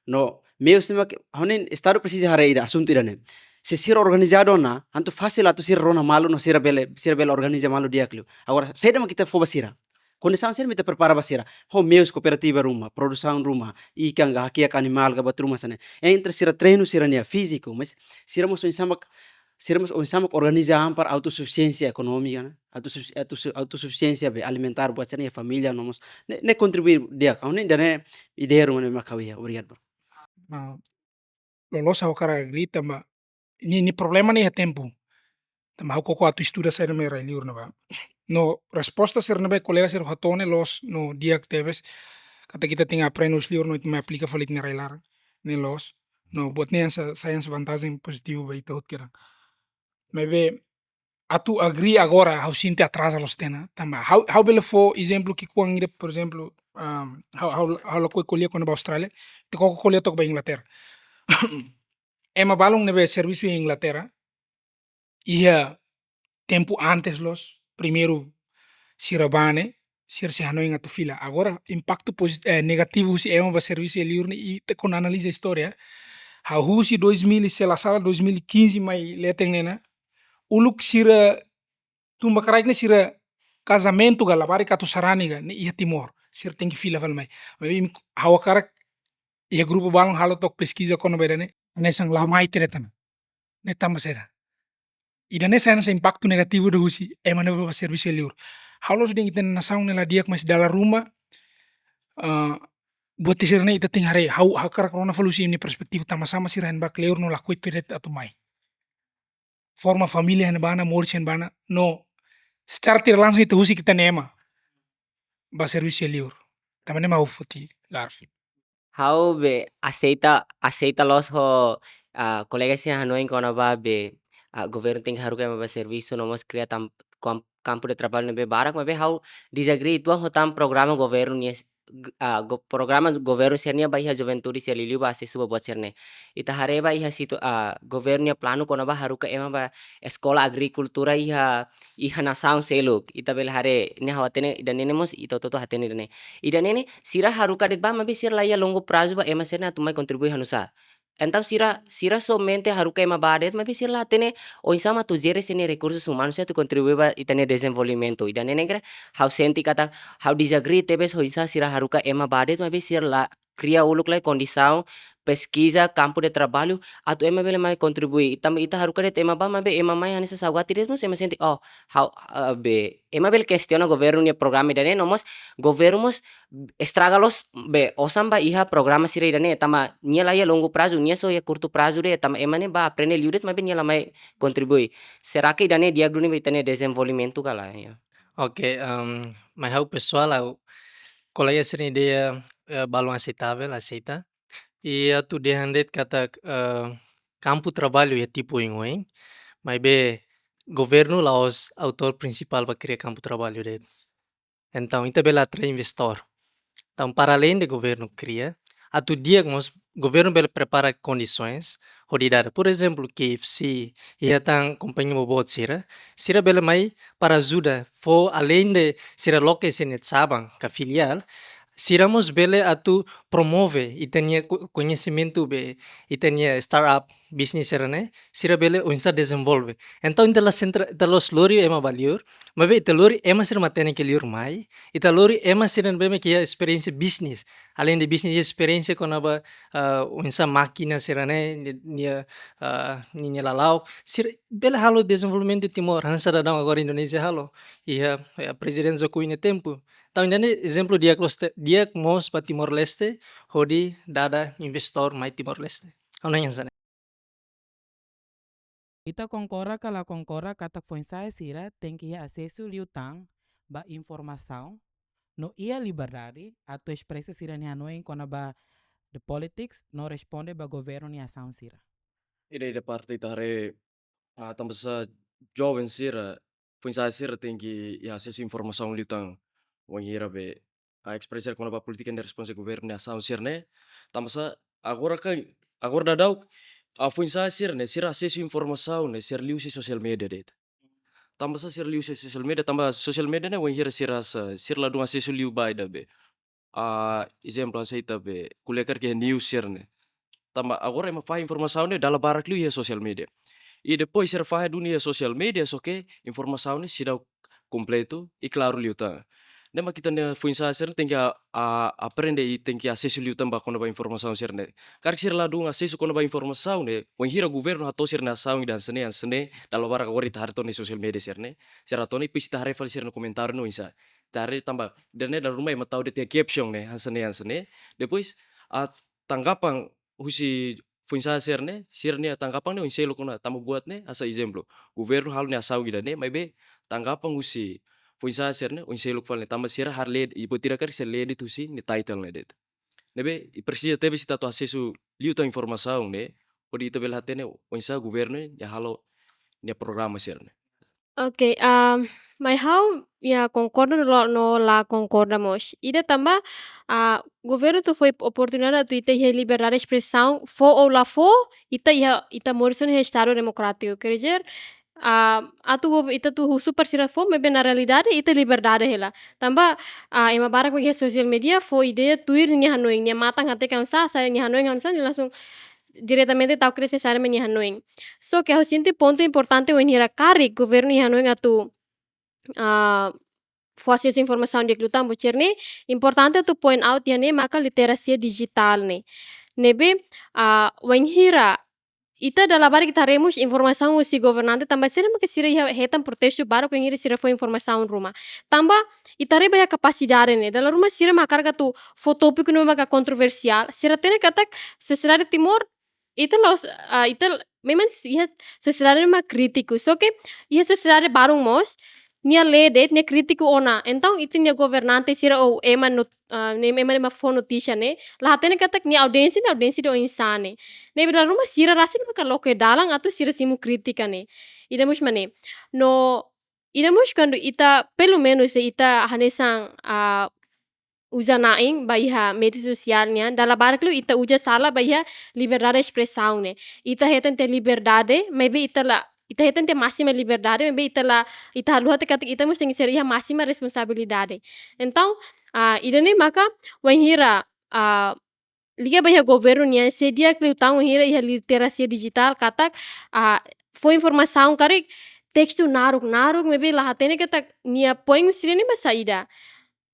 No meius ne'ebé mak, ha'u hanoin Estadu presiza haree ida asuntu ida-ne'e. Se sira organizadu ona, entaun fasil atu sira rona malu no sira bele, sira bele organiza malu di'ak liu. Agora, saida mak ita fó ba sira? Kondisaun saida mak ita prepara ba sira? Ho meius kooperativa ruma, produsaun ruma, ikan ka hakiak animál ka buat ruma hanesan ne'e. Entre sira treinu sira-nia fíziku, mas sira mós oinsá mak, sira mós oinsá mak organiza an para autosufisiénsia ekonómika, ne'e? Autosuf-, autosu-, autosufisiénsia be alimentár buat sira-nia família no mós. Ne'e, ne'e kontribui di'ak. Ha'u hanoin ida-ne'e ideia ruma ne'ebé mak ha'u iha. Obrigadu, bro. Ah, loloos ha'u hakarak grita, mas ne'e, ne'e problema ne'e iha tempu. Tanba ha'u koko atu estuda saida mak rai-liur ne'ebá. No resposta sira ne'ebé kolega sira hato'o ne'e loos no di'ak tebes. Katak ita tenke aprende husi liur no ita mai aplika fali ita-nia rai-laran. Ne'e loos. No buat ne'e hanesan, sai hanesan vantajen pozitivu ba ita hotu kedan. Maibé atu agree agora ha'u sente atraza loos tiha ona. Tanba ha'u, ha'u bele fó ezemplu ki'ikoan ida, por ezemplu, um, ha'u, ha'u, ha'u lakohi ko'alia kona-ba Austrália, ita koko ko'alia took ba Inglaterra. Ema balun ne'ebé servisu iha Inglaterra, iha tempu antes loos, primeiru sira bá ne'e, sira sei hanoin atu fila. Agora, impaktu posit-, eh, negativu husi ema bá servisu iha liur ne'e, ita kuandu analiza istória, ha'u husi dois mil e, se la sala, dois mil e quinze mai leten ne'e ona, uluk sira tun ba kraik ne'e sira kazamentu ka labarik atu sarani ka ne'e iha Timor. Sira tenke fila fali mai. Maibé imi, ha'u hakarak iha grupu balun halo took peskiza kona-ba ida-ne'e, hanesan la mai tiha ona. Ne'e tanba saida? Ida-ne'e sai hanesan impaktu negativu ida husi ema ne'ebé bá servisu iha liur. Halo sudah ita-nia nasaun ne'e la di'ak, mas dala ruma, ah, buat sira-ne'e ita tenke haree, ha'u hakarak rona fali husi imi-nia perspektiva, tanba sá mak sira hein ba kleur no lakohi tiha de'it atu mai. Forma família hein ba ona, moris hein ba ona, no secara tidak langsung ita husik ita-nia ema bá servisu iha liur. Tanba ne'e mak ha'u foti klaru. Ha'u be aseita, aseita loos ho, ah, kolega sira hanoin kona-ba be, ah, governu tenke haruka ema bá servisu no mós kria tam-, kam-, kampu de traballu ne'ebé barak, maibé ha'u disagree uitoan ho tan programa governu nian, g-, ah, go-, programa governu sira-nian ba iha juventude sira liuliu ba asesu ba buat sira-ne'e. Ita haree ba iha situ, ah, governu nia planu kona-ba haruka ema bá eskola agrikultura iha, iha nasaun seluk. Ita bele haree, ne'e ha'u hatene ida-ne'e ne'e mós, ita hotu-hotu hatene ida-ne'e. Ida-ne'e ne'e, sira haruka de'it bá, maibé sira laiha longu prazu ba ema sira-ne'e atu mai kontribui hanusá. Entaun sira, sira somente haruka ema bá de'it, maibé sira la hatene oinsá mak atu jere sira-nia rekursus umanus atu kontribui ba ita-nia dezenvolvimentu. Ida-ne'e ne'e ha'u sente katak, ha'u disagree tebes oinsá sira haruka ema bá de'it, maibé sira la kria uluk lai kondisaun, peskiza, kampu de traballu, atu ema bele mai kontribui. Tanba ita haruka de'it ema bá, maibé ema mai hanesan saugati de'it, mós ema sente, oh, ha'u, ah, be, ema bele kestiona governu nia programa ida-ne'e, no mós governu mós estraga loos be osan ba iha programa sira ida-ne'e, tanba nia laiha longu prazu, nia só iha kurtu prazu de'it, tanba ema ne'e bá aprende liu de'it, maibé nia la mai kontribui. Será que ida-ne'e di'ak duni ba ita-nia dezenvolvimentu ka lae, ya? Oke, em, mai ha'u pesoál, ha'u kolega sira-nia ideia, eh, balun aseitável, aseita. I atu dehan de'it katak, eh, kampu traballu iha tipu oioin, maibé governu la'ós autór prinsipál ba kria kampu traballu de'it. Entaun, ita bele atrai investór. Entaun, para além de governu kria, atu di'ak mós governu bele prepara kondisoens hodi dada. Por ezemplu, K F C, iha tan kompañia boboot sira, sira bele mai para ajuda, fó além de sira loke sira-nia cabang ka filiál, sira mós bele atu promove ita-nia ko-, koñesimentu be, ita-nia startup, business sira-ne'e, sira bele oinsá dezenvolve. Entaun, ita la sentra, ita la'ós lori ema bá liur, maibé ita lori ema sira matenek iha liur mai, ita lori ema sira ne'ebé mak iha esperiénsia business. Além de business, iha esperiénsia kona-ba, ah, oinsá mákina sira-ne'e, ni-, nia, ah, ninia lala'ok. Sira bele halo dezenvolvimentu Timor, hanesan daudaun agora Indonézia halo. Iha, iha Prezidente Jokowi nia tempu. Entaun, ida-ne'e ezemplu di'ak loos te-, di'ak mós ba Timor-Leste, hodi dada investór mai Timor-Leste. Ha'u hanoin hanesan ne'e. Ita konkorda ka la konkorda katak foin-sa'e sira tenke iha asesu liután ba informasaun, no iha liberdade atu espresa sira-nia hanoin kona-ba the politics, no responde ba governu nia asaun sira. Ida-idak parte ita haree, ah, tanbasá joven sira, foin-sa'e sira tenke iha asesu informasaun liután wainhira be, ah, espresa kona-ba polítika ne'e, responde governu nia asaun sira-ne'e. Tanbasá agora kan, agora daudaun, ah, foin-sa'e sira-ne'e, sira asesu informasaun ne'e, sira liuhusi sosiál média de'it. Tanbasá sira liuhusi sosiál média, tanba sosiál média ne'e wainhira sira sa, sira ladún asesu liu ba ida be, ah, ezemplu, aseita be, ko'alia karik iha news sira-ne'e. Tanba agora ema fahe informasaun ne'e dala barak liu iha sosiál média. I depois sira fahe duni iha sosiál média, só ke informasaun ne'e seidauk kompletu i klaru liután. Ne'e mak ita-nia foin-sa'e sira tenke a, a, aprende i tenke asesu liután ba kona-ba informasaun sira-ne'e. Karik sira ladún asesu kona-ba informasaun ne'e, wainhira governu hato'o sira-nia asaun ida hanesan ne'e, hanesan ne'e, dala barak agora ita haree to'o iha sosiál média sira-ne'e. Sira hato'o ne'e, depois ita haree fali sira-nia komentáriu ne'e oinsá. Ita haree tanba, ida-ne'e dala ruma ema tau de'it iha caption ne'e, hanesan ne'e, hanesan ne'e. Depois, a, tanggapan husi foin-sa'e sira-ne'e, sira-nia tanggapan ne'e oin seluk ona, tanba buat ne'e, hanesan ezemplu, governu halo nia asaun ida-ne'e, maibé tanggapan husi foin-sa'e sira-ne'e oin seluk fali ne'e, tanba sira haree de'it, i buat ida karik sira lee de'it husi nia title ne'e de'it. Ne'ebé, i presiza tebes ita atu asesu liután informasaun ne'e, hodi ita bele hatene oinsá governu ne'e halo nia programa sira-ne'e. Oke, am, mai ha'u iha konkorda no la, no la konkorda mós. Ida tanba, ah, governu atu fó oportunidade atu ita iha liberdade de espresaun, fó ou la fó, ita iha, ita moris ona iha Estadu Demokrátiku. Quer dizer, ah, atu gov-, ita atu husu para sira fó, maibé na realidade ita liberdade hela. Tanba, ah, ema barak iha sosiál média fó ideia tuir nia hanoin, nia matan hateke hanesan, sai nia hanoin hanesan, nia langsung diretamente tau kria sai ema nia hanoin. Só ke ha'u sente pontu importante wainhira karik governu iha hanoin atu, ah, fó asesu informasaun di'ak liután ba sira-ne'e, importante atu point out iha ne'e maka literasia dijitál ne'e. Ne'ebé, ah, wainhira ita dala barak ita haree mós informasaun husi governante tanba sira maka sira iha hetan protestu barak wainhira sira fó informasaun ruma. Tanba ita haree ba iha kapasidade ne'e, dala ruma sira mak hakarak atu fó tópiku ne'ebé maka kontroversiál, sira hatene katak sosiedade Timor, ita la'ós, ah, ita l-, memang s-, iha sosiedade mak krítiku. Só ke iha sosiedade balun mós, nia lee de'it, nia krítiku ona. Entaun, ita-nia governante sira ou ema not-, ah, ne'e ema, ema fó notísia ne'e, la hatene katak nia audiénsia, nia audiénsia ida oinsá ne'e. Ne'ebé dala ruma sira rasik maka loke dalan atu sira simu krítika ne'e. Ida mós mak ne'e. No, ida mós kuandu ita, pelumenus ita hanesan, ah, uza-na'in ba iha média sosiál nian, dala barak liu ita uza sala ba iha liberdade de espresaun ne'e. Ita hetan tiha liberdade, maibé ita la, ita hetan tiha másima liberdade, maibé ita la, ita haluha tiha katak ita mós tenke ser iha másima responsabilidade. Entaun, ah, ida-ne'e maka wainhira, ah, liga ba iha governu nian, sei di'ak liután wainhira iha literasia dijitál katak, ah, fó informasaun karik testu naruk, naruk, maibé la hatene katak nia poin sira-ne'e mak saida.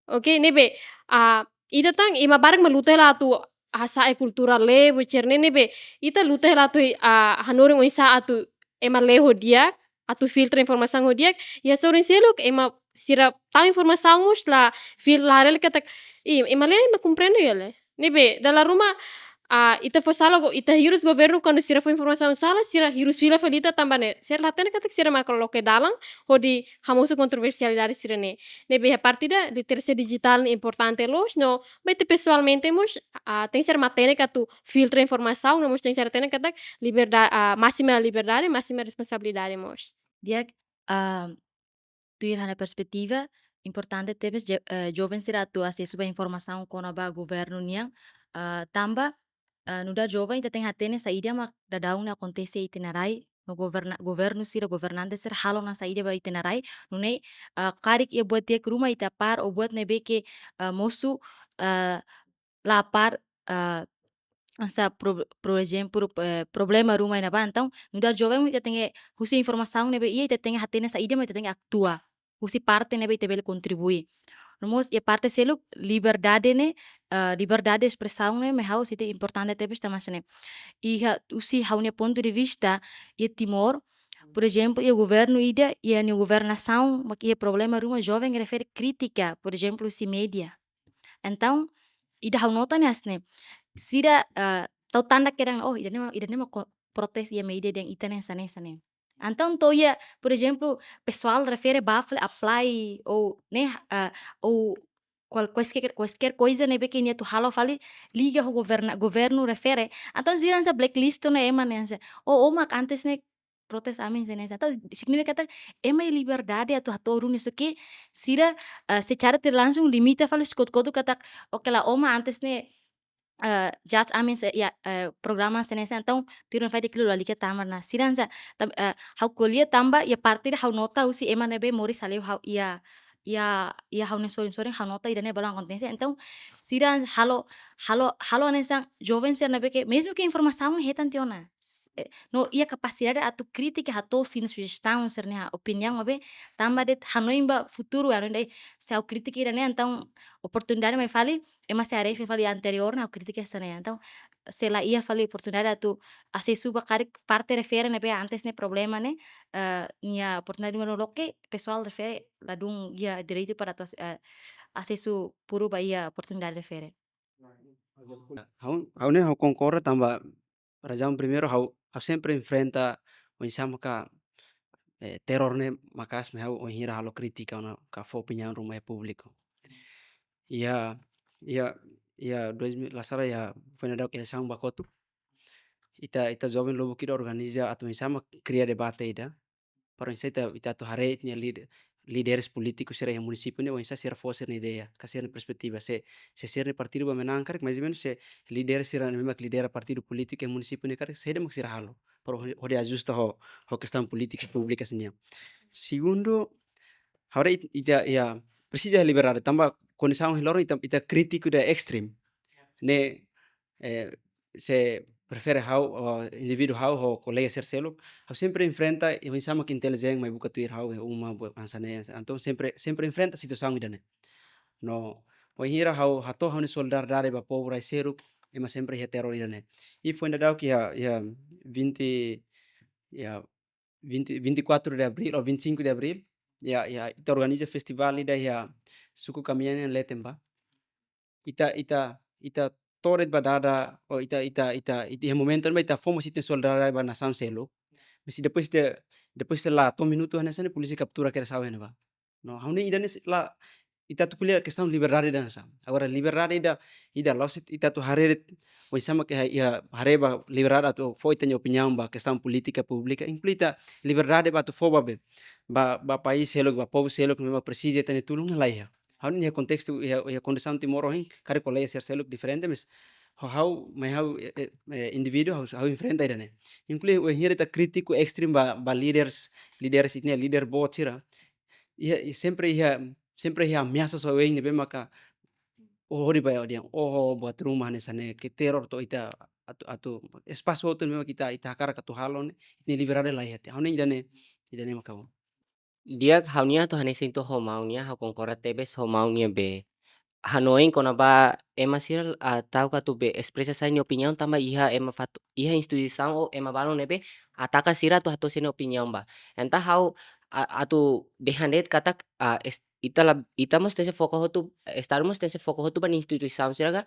Oke, ne'ebé, ah, ida tan, ema barak mak luta hela atu hasa'e kultura lee, buat sira-ne'e, ne'ebé, ita luta hela atu, ah, hanorin oinsá atu ema lee ho di'ak, atu filtra informasaun ho di'ak, iha sorin seluk, ema sira tau informasaun mós la fil-, la haree katak, i, ema lee mak komprende hela. Ne'ebé, dala ruma, ah, ita fó sala go-, ita hirus governu kuandu sira fó informasaun sala, sira hirus fila fali ita tanba ne'e. Sira la hatene katak sira mak loke dalan, hodi hamosu kontroversialidade sira-ne'e. Ne'ebé iha parte ida literasia dijitál ne'e importante loos, no, ba ita pesoalmente mós, ah, tenke ser matenek atu filtra informasaun, no mós tenke ser matenek katak liberda-, ah, másima liberdade, másima responsabilidade mós. Di'ak, ah, tuir ha'u-nia perspetiva, importante tebes je-, eh, joven sira atu asesu ba informasaun kona-ba governu nian, ah, tanba, eh, nu'udar joven ita tenke hatene saida mak daudaun ne'e akontese iha ita-nia rai, no governa-, governu sira, governante sira halo ona saida ba ita-nia rai, nune'e, ah, karik iha buat di'ak ruma ita apár, ou buat ne'ebé ke, ah, mosu, ah, la apár, ah, hanesan pro-, por ezemplu, eh, problema ruma iha ne'ebá, entaun, nu'udar joven ita tenke husu informasaun ne'ebé iha, ita tenke hatene saida mak ita tenke aktua. Husi parte ne'ebé ita bele kontribui. No mós iha parte seluk liberdade ne'e, ah, liberdade de espresaun ne'e, mai ha'u sente importante tebes tanba hanesan ne'e. Iha husi ha'u-nia pontu de vista, iha Timor, por ezemplu, iha governu ida, iha nia governasaun, mak iha problema ruma joven refere krítika, por ezemplu, husi média. Entaun, ida ha'u nota ne'e hanesan ne'e. Sira, eh, tau tanda kedan, oh, ida-ne'e mak, ida-ne'e mak ko-, protes iha média dehan ita ne'e hanesan ne'e, hanesan ne'e. Entaun, to'o iha, por ezemplu, pesoál refere ba fali apply ou, ne'e, eh, ou kual-, kualkér, kualkér koiza ne'ebé ke nia atu halo fali liga ho governa-, governu refere. Entaun, sira hanesan blacklist ona ema ne'e hanesan. Oh, ó mak antes ne'e protes ami hanesan ne'e. Entaun signifika katak ema iha liberdade atu hato'o ruma, só ke sira, eh, secara tidak langsung limita fali husi kotuk-kotuk katak, oke, lae, ó mak antes ne'e, eh, judge ami hanesan, ya, eh, programa hanesan ne'e. Entaun tuir ha'u-nia fali di'ak liu lalika tama ona. Sira hanesan, tam-, eh, ha'u ko'alia tanba iha parte ida ha'u nota husi ema ne'ebé moris hale'u ha'u iha, iha, iha ha'u-nia sorin-sorin ha'u nota ida-ne'e balun akontese. Entaun sira halo, halo, halo hanesan joven sira ne'ebé ke, mezmu ke informasaun hetan tiha ona. eh, no iha kapasidade atu kritika, hato'o sira-nia sujestaun, sira-nia opiniaun, maibé tanba de'it hanoin ba futuru, hanoin de'it, se ha'u kritika ida-ne'e, entaun oportunidade mai fali, ema sei haree fali anteriór ne'e ha'u kritika hanesan ne'e. Entaun, se la iha fali oportunidade atu asesu ba karik parte refere ne'ebé antes ne'e problema ne'e, eh, nia oportunidade mak loke, pesoál refere ladún iha direitu para atu, eh, asesu puru ba iha oportunidade refere. Ha'u, ha'u ne'e ha'u konkorda tanba razaun primeiru ha'u, ha'u sempre enfrenta oinsá maka, eh, terror ne'e maka'as mai ha'u wainhira halo kritika ona ka fó opiniaun ruma iha públiku. Iha, iha, iha dois mil, la sala iha foin daudauk eleisaun ba kotuk. Ita, ita joven lubuk ida organiza atu oinsá mak kria debate ida. Para oinsá ita, ita atu haree ita-nia lid-, líderes polítiku sira iha munisípiu ne'e, oinsá sira fó sira-nia ideia, ka sira-nia perspetiva, se, se sira-nia partidu ba menang karik, mais ou menus se líder sira ne'ebé mak lidera partidu polítiku iha munisípiu ne'e karik, saida mak sira halo. Para hodi, hodi ajusta ho, ho kestaun polítika públika sira-nian. Segundu, ha'u haree it-, ita, iha, presiza liberdade, tanba kondisaun ohin loron ita, ita krítiku ida extreme. Ne'e, eh, se prefere ha'u, o indivíduu ha'u, ho kolega sira seluk, ha'u sempre enfrenta, i oinsá mak intelijen mai buka tuir ha'u, i uma bu-, hanesan ne'e, entaun sempre, sempre enfrenta situasaun ida-ne'e. No, wainhira ha'u hato'o ha'u-nia solidariedade ba povu rai-seluk, ema sempre iha terror ida-ne'e. I foin daudauk iha, iha vinte, iha vinte, vinte e quatro de abril ou vinte e cinco de abril, iha, iha, ita organiza festivál ida iha suku Kamian nian leten ba. Ita, ita, ita to'o de'it ba dada, ou ita, ita, ita, ita, iha momentu ne'ebá ita fó mós ita-nia solidariedade ba nasaun seluk. Mas depois de, depois de la to'o minutu hanesan ne'e polísia kaptura kedas ha'u iha ne'ebá. No, ha'u-nia ida-ne'e la, ita atu ko'alia kestaun liberdade ida hanesan. Agora, liberdade ida, ida la'ós ita atu haree de'it, oinsá mak iha, iha haree ba liberdade atu fó ita-nia opiniaun ba kestaun polítika públika, inklui ita liberdade ba atu fó ba be, ba, ba país seluk, ba povu seluk, ne'ebé mak presiza ita-nia tulun ne'e la iha. Ha'u-nia kontestu iha, iha kondisaun Timor ohin, karik kolega sira seluk diferente, mas ho ha'u, mai ha'u, eh, eh, eh, indivíduu, ha'u, ha'u enfrenta ida-ne'e. Inklui wainhira ita krítiku extreme ba, ba líderes, líderes ita-nia líder boot sira. Iha, i sempre iha, sempre iha ameasa sira-ne'ebé maka, oh, hodi ba, oh, dehan, oh, buat ruma hanesan ne'e, ke terror to'o ita atu, atu espasu hotu ne'ebé maka ita, ita hakarak atu halo ne'e, ita-nia liberdade la iha tiha. Ha'u-nia ida-ne'e, ida-ne'e maka. Di'ak, ha'u-nia atu hanesan ita ho maun nia, ha'u konkorda tebes ho maun nia be. Hanoin kona-ba ema sira, ah, ta'uk atu be espresa sira-nia opiniaun tanba iha ema fatu, iha instituisaun ou ema balun ne'ebé ataka sira atu hato'o sira-nia opiniaun ba. Entaun ha'u, a-, atu dehan de'it katak, ah, es-, ita la, ita mós tenke foka hotu, Estadu mós tenke foka hotu ba nia instituisaun sira ka,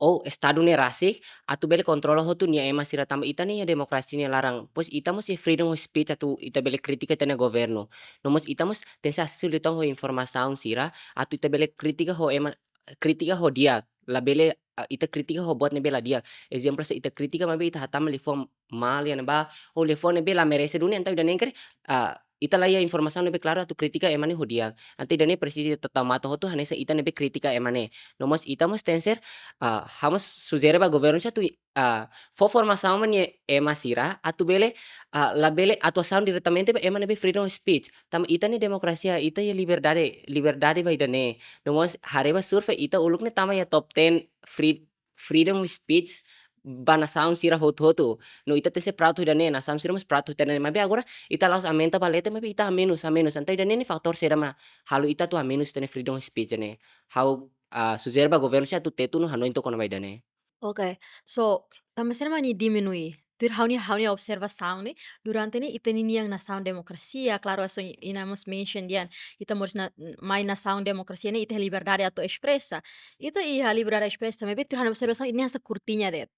ou Estadu ne'e rasik, atu bele kontrola hotu nia ema sira tanba ita ne'e iha demokrasia nia laran. Pois ita mós iha freedom of speech atu ita bele kritika ita-nia governu. No mós ita mós tenke asesu liután ho informasaun sira, atu ita bele kritika ho ema, kritika ho di'ak. Labele, ah, ita kritika ho buat ne'ebé la di'ak. Ezemplu, se ita kritika maibé ita hatama liafuan mal iha ne'ebá, ou liafuan ne'ebé la merese duni, entaun ida-ne'e karik, ah, ita la iha informasaun ne'ebé klaru atu kritika ema ne'e ho di'ak. Entaun ida-ne'e presiza ita tau matan hotu hanesan ita ne'ebé kritika ema ne'e. No mós ita mós tenke, ah, ha'u mós sujere ba governu sira atu, ah, fó formasaun ba nia ema sira atu bele, ah, labele atuasaun diretamente ba ema ne'ebé freedom of speech. Tanba ita ne'e demokrasia, ita iha liberdade, liberdade ba ida-ne'e. No mós haree ba survei ita uluk ne'e tama iha top ten free-, freedom of speech ba nasaun sira hotu-hotu. No ita tenke proud ida-ne'e, nasaun sira mós proud ida-ne'e. Maibé agora ita la'ós aumenta ba leten, maibé ita hamenus, hamenus. Entaun ida-ne'e ne'e fatór saida mak halo ita atu hamenus ita-nia freedom of speech ne'e. Ha'u, ah, sujere ba governu sira atu tetu no hanoin took kona-ba ida-ne'e. Oke, so, tanba saida mak nia diminui? Tuir ha'u-nia, ha'u-nia observasaun ne'e, durante ne'e ita ninian nasaun demokrasia, klaru, hanesan ita mós mention dehan, ita moris na, mai nasaun demokrasia ne'e, ita liberdade atu espresa. Ita iha liberdade espresa, maibé tuir ha'u-nia observasaun, ida-ne'e hanesan kurtiña de'it.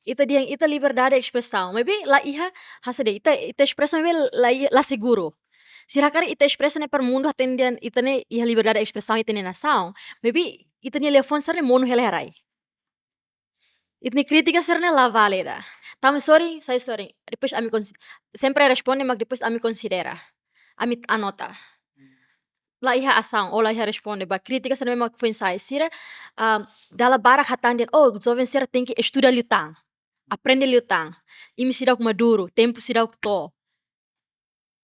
Ita dehan ita liberdade espresaun, maibé la iha, hanesan de'it, ita, ita espresa maibé la iha, la seguru. Sira hakarak ita espresa ne'e para mundu hatene dehan ita ne'e iha liberdade espresaun ita-nia nasaun. Maibé ita-nia liafuan sira ne'e monu hela iha rai. Ita-nia krítika sira ne'e la válida. Tanba sorry, sai sorry. Depois ami konsi-, sempre responde, mas depois ami konsidera. Ami anota. La iha asaun, ou la iha responde ba krítika sira ne'ebé mak foin sai. Sira, ah, dala barak hatán dehan, oh, joven sira tenke estuda liután. Aprende liután. Imi seidauk maduru, tempu seidauk to'o.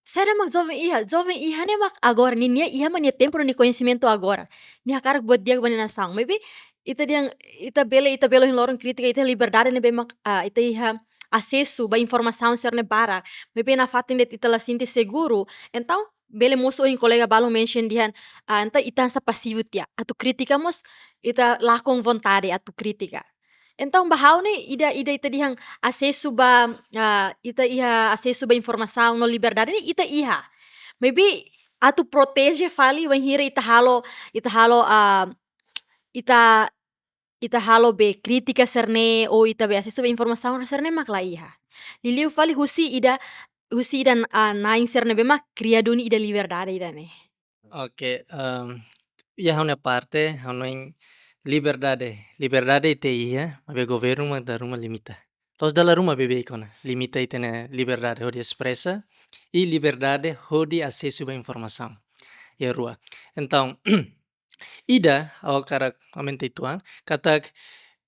Saida mak joven iha? Joven iha ne'e mak agora, nia, nia iha mak nia tempu no nia koñesimentu agora. Nia hakarak buat di'ak ba nia nasaun. Maibé ita dehan, ita bele, ita bele ohin loron kritika, ita liberdade ne'ebé mak, ah, ita iha asesu ba informasaun sira-ne'e barak, maibé nafatin de'it ita la sente seguru, entaun bele mosu ohin kolega balu mention dehan, ah, entaun ita hanesan pasivu tiha, atu kritika mós ita lakon vontade atu kritika. Entaun ba ha'u ne'e ida, ida ita dehan asesu ba, ah, ita iha asesu ba informasaun no liberdade ne'e ita iha. Maibé atu proteje fali wainhira ita halo, ita halo, ah, ita, ita halo be kritika sira-ne'e, ou ita be asesu be informasaun sira-ne'e mak la iha. Liuliu fali husi ida, husi ida, ah, na'in sira-ne'ebé mak kria duni ida liberdade ida-ne'e. Oke, em, iha ha'u-nia parte, ha'u hanoin liberdade. Liberdade ita iha, maibé governu mak dala ruma limita. La'ós dala ruma bebeik ona, limita ita-nia liberdade hodi espresa, i liberdade hodi asesu ba informasaun. Iha rua. Entaun, ida, ha'u hakarak aumenta uitoan, katak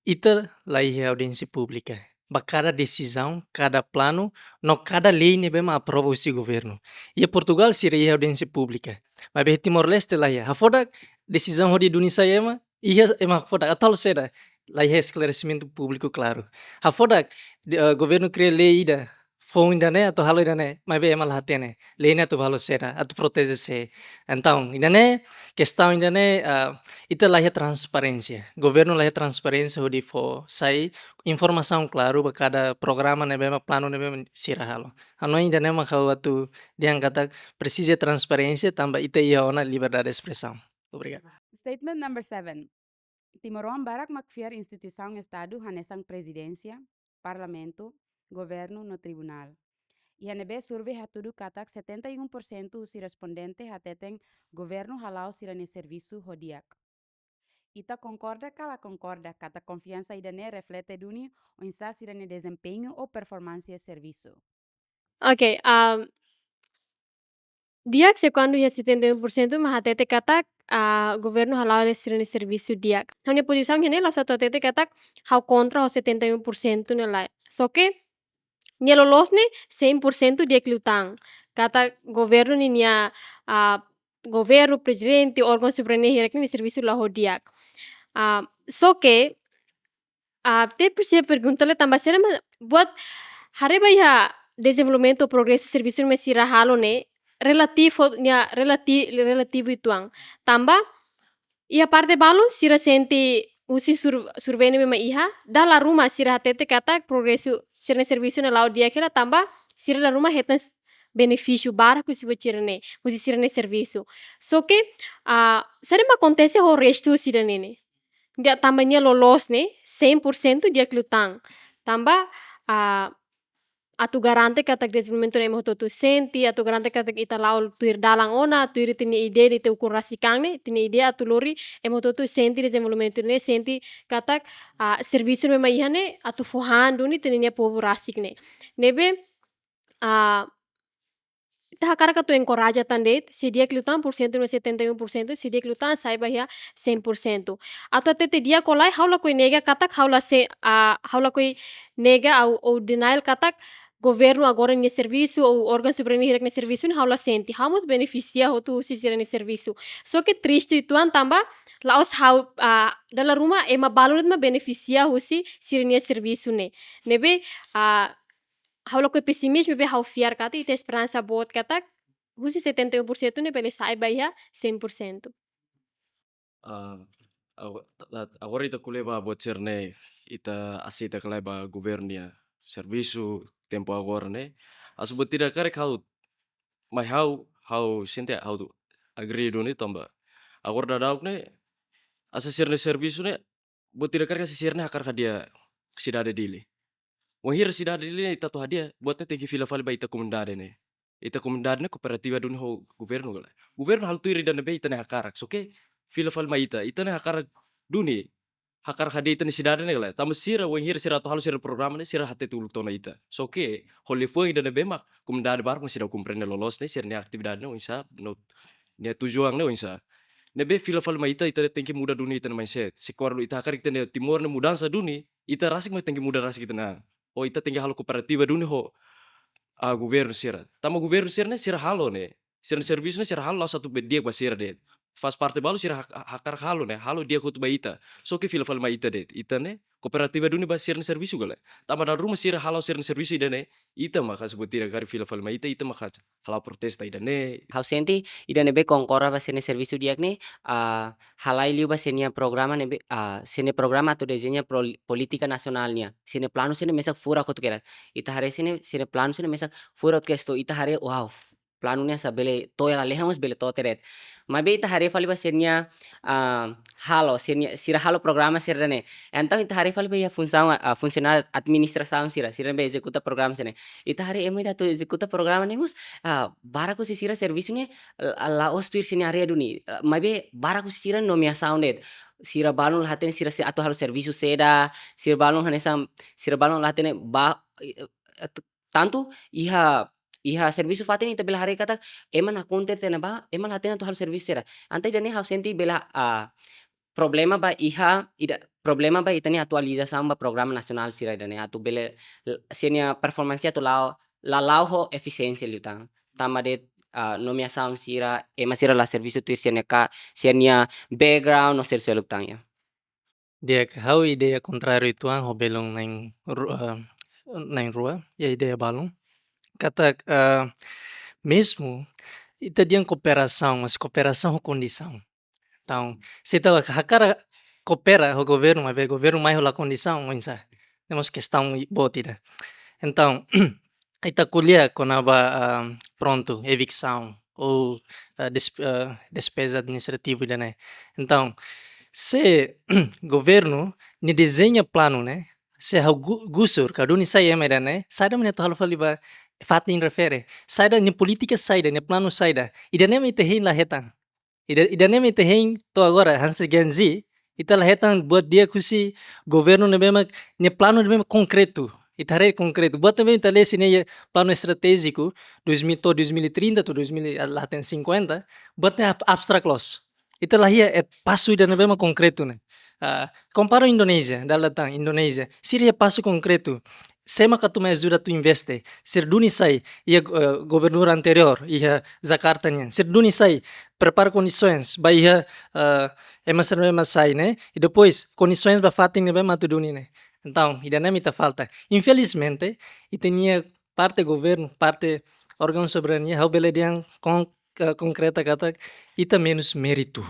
ita la iha audiénsia públika ba kada desizaun, kada planu, no kada lei ne'ebé mak aprova husi governu. Iha Portugal sira iha audiénsia públika. Maibé Timor-Leste la iha. Hafodak desizaun hodi duni sai ema, iha ema hafodak, atu halo saida, la iha esklaresimentu públiku klaru. Hafodak, de, eh, governu kria lei ida, foun ida-ne'e atu halo ida-ne'e, maibé ema la hatene. Lei ne'e atu halo saida, atu proteje sé. Entaun, ida-ne'e, kestaun ida-ne'e, ah, ita la iha transparénsia. Governu la iha transparénsia hodi fó sai informasaun klaru ba kada programa ne'ebé mak planu ne'ebé mak sira halo. Hanoin ida-ne'e mak ha'u atu dehan katak presiza transparénsia tanba ita iha ona liberdade espresaun. Obrigadu. Statement number seven. Timoroan barak mak fiar instituisaun Estadu hanesan Prezidénsia, Parlamentu, Governu no Tribunál. Iha ne'ebé survey hatudu katak setenta e um por cento husi respondente hateten governu hala'o sira-nia servisu ho di'ak. Ita konkorda ka la konkorda katak konfiansa ida-ne'e reflete duni oinsá sira-nia dezempeñu ou performansa servisu? Oke, am, di'ak se kuandu iha setenta e um por cento mak hatete katak, ah, governu hala'o sira-nia servisu di'ak. Ha'u-nia pozisaun iha ne'e la'ós atu hatete katak ha'u kontra ho setenta e um por cento ne'e lae. Só ke nia loloos ne'e cem por cento di'ak liután. Katak governu ninia, ah, governu, prezidente, órgaun soberania hirak nia servisu la ho di'ak. Ah, só ke, ah, ita presiza pergunta lai tanba saida mak buat haree ba iha dezenvolvimentu, progresu, servisu ne'ebé sira halo ne'e relativu, nia relati-, relativu uitoan. Tanba iha parte balu sira sente husi sur-, survey ne'ebé mak iha, dala ruma sira hatete katak progresu sira-nia servisu ne'e la'o di'ak hela tanba sira dala ruma hetan benefísiu barak husi buat sira-ne'e, husi sira-nia servisu. Só ke, ah, saida mak akontese ho restu sira-ne'e ne'e? Nia tanba nia loloos ne'e cem por cento di'ak liután. Tanba, ah, atu garante katak dezenvolvimentu ne'e ema hotu-hotu sente, atu garante katak ita la'o tuir dalan ona, tuir ita-nia ideia, ita ukun rasik an ne'e, ita-nia ideia atu lori ema hotu-hotu sente dezenvolvimentu ne'e, sente katak, ah, servisu ne'ebé mak iha ne'e atu fó han duni ita-nia povu rasik ne'e. Ne'ebé, ah, ita hakarak atu enkoraja tan de'it, se di'ak liután porsentu ne'e setenta e um por cento, se di'ak liután sai ba iha cem por cento. Atu hatete di'ak ka lae, ha'u lakohi nega katak, ha'u la se-, ah, ha'u lakohi nega ou, ou denial katak governu agora nia servisu, ou órgaun soberania hirak nia servisu ne'e ha'u la sente. Ha'u mós benefisia hotu husi sira-nia servisu. Só ke triste uitoan tanba la'ós ha'u, ah, dala ruma ema balu de'it mak benefisia husi sira-nia servisu ne'e. Ne'ebé, ah, ha'u lakohi pesimizmu, maibé ha'u fiar katak, ita esperansa boot katak husi setenta e um por cento ne'e bele sai ba iha cem por cento. Ah, ago-, ta-, ta-, agora ita ko'alia ba buat sira-ne'e, ita aseita ka lae ba governu nia servisu tempu agora ne'e. Hanesan buat ida karik ha'u, mai ha'u, ha'u sente ha'u atu agree duni tanba agora daudaun ne'e, hanesan sira-nia servisu ne'e, buat ida karik hanesan sira-ne'e hakarak hadi'a sidade Dili. Wainhira sidade Dili ne'e ita atu hadi'a, buat ne'e tenke fila fali ba ita komunidade ne'e. Ita komunidade ne'e kooperativa duni ho governu ka lae. Governu halo tuir ida ne'ebé ita-nia hakarak. Só ke fila fali mai ita, ita-nia hakarak duni, hakarak hadi'a ita-nia sidade ne'e ka lae. Tanba sira, wainhira sira atu halo sira programa ne'e, sira hatete uluk to'o ona ita. Só ke ho liafuan ida ne'ebé mak komunidade barak mak seidauk komprende loloos ne'e, sira-nia atividade ne'e oinsá, no nia tujuan ne'e oinsá. Ne'ebé fila fali mai ita, ita tenke muda duni ita-nia mindset. Se kuandu ita hakarak ita-nia Timor ne'e mudansa duni, ita rasik mak tenke muda rasik ita-nia an. Ou ita tenke halo kooperativa duni ho, ah, governu sira. Tanba governu sira ne'e, sira halo ne'e. Sira-nia servisu ne'e, sira halo la'ós atu be di'ak ba sira de'it. Faz parte balu sira hak-, hakarak halo ne'e, halo di'ak hotu ba ita. Só ke fila fali mai ita de'it. Ita ne'e, kooperativa duni ba sira-nia servisu ka lae. Tanba dala ruma sira hala'o sira-nia servisu ida-ne'e, ita maka, se buat ida karik fila fali mai ita, ita maka hala'o protesta ida-ne'e. Ha'u sente ida-ne'ebé konkorda ba sira-nia servisu di'ak ne'e, ah, halai liu ba sira-nia programa ne'ebé, ah, sira-nia programa atu dezeña pro-, polítika nasionál nian. Sira-nia planu sira-ne'e mesak furak hotu kedas. Ita haree sira-nia, sira-nia planu sira-ne'e mesak furak hotu kedas, to'o ita haree, wow, planu ne'e hanesan bele to'o iha lalehan mós bele to'o tiha de'it. Maibé ita haree fali ba sira-nia, ah, halo, sira-nia, sira halo programa sira-ne'e. Entaun ita haree fali ba iha funsaun, ah, funsionáriu administrasaun sira, sira ne'ebé ezekuta programa sira-ne'e. Ita haree ema ida atu ezekuta programa ne'e mós, ah, barak husi sira servisu ne'e, ah, la'ós tuir sira-nia área duni. Ah, maibé barak husi sira nomeasaun de'it. Sira balun la hatene sira sei atu halo servisu saida, sira balun hanesan, sira balun la hatene ba, eh, eh, tantu iha, iha servisu fatin ita bele haree katak ema nakon tiha tiha ona ba, ema la hatene atu halo servisu saida. Entaun ida-ne'e ha'u sente bele, ah, problema ba iha, ida, problema ba ita-nia atualizasaun ba programa nasionál sira ida-ne'e atu bele, l-, sira-nia performansa atu la'o, la la'o ho efisiénsia liután. Tanba de'it, ah, nomeasaun sira, ema sira la servisu tuir sira-nia ka, sira-nia background no sira seluk tan ya. Di'ak, ha'u ideia kontráriu uitoan ho belun na'in ru-, eh, na'in rua, iha ideia balun. Katak, eh, mezmu ita dehan kooperasaun, mas kooperasaun ho kondisaun. Entaun, se ita hakarak koopera ho governu, maibé governu mai ho la kondisaun, oinsá? Ne'e mós kestaun i-, boot ida. Entaun, ita ko'alia kona-ba, ah, prontu, eviksaun ou, ah, des-, ah, despeza administrativa ida-ne'e. Entaun, se governu nia dezeña planu ne'e, se ha'u gu-, gusur ka duni sai ema ida-ne'e, saida mak nia atu halo fali ba fatin refere? Saida nia polítika saida, nia planu saida? Ida-ne'e mak ita hein la hetan. Ida, ida-ne'e mak ita hein to'o agora, hanesan Gen Z, ita la hetan buat di'ak husi governu ne'ebé mak, nia planu ne'ebé mak konkretu. Ita haree konkretu. Buat ne'ebé ita lee sira-nia planu estratéjiku, dois mil to'o dois mil e trinta, to'o dois mil e, ah, la hatene cinquenta, buat ne'e ab-, abstrak loos. Ita la iha de'it pasu ida ne'ebé mak konkretu ne'e. Ah, kompara Indonézia, dala ida tan Indonézia. Sira iha pasu konkretu. Sé mak atu mai ajuda atu investe. Sira duni sai iha, eh, gubernur anteriór, iha Jakarta nian. Sira duni sai prepara kondisoens ba iha, eh, ema sira ne'ebé mak sai ne'e. I depois kondisoens ba fatin ne'ebé mak atu duni ne'e. Entaun, ida-ne'e mak ita falta. Infelizmente, ita-nia parte governu, parte órgaun soberania, ha'u bele dehan kon-, eh, konkreta katak ita menus méritu.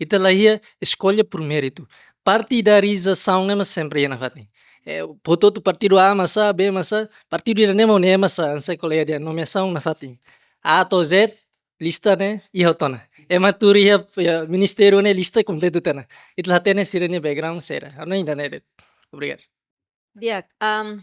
Ita la iha escolha por mérito. Partidarizasaun ne'e mak sempre iha nafatin. Eh, portantu partidu A mak sá, B mak sá, partidu ida-ne'e mak ne'e mak sá, hanesan kolega dehan nomeasaun nafatin. A to'o Z, lista ne'e iha hotu ona. Ema tuur iha, iha ministériu ne'e lista kompletu tiha ona. Ita la hatene sira-nia background saida. Ha'u-nia ida-ne'e de'it. Obrigadu. Di'ak, am,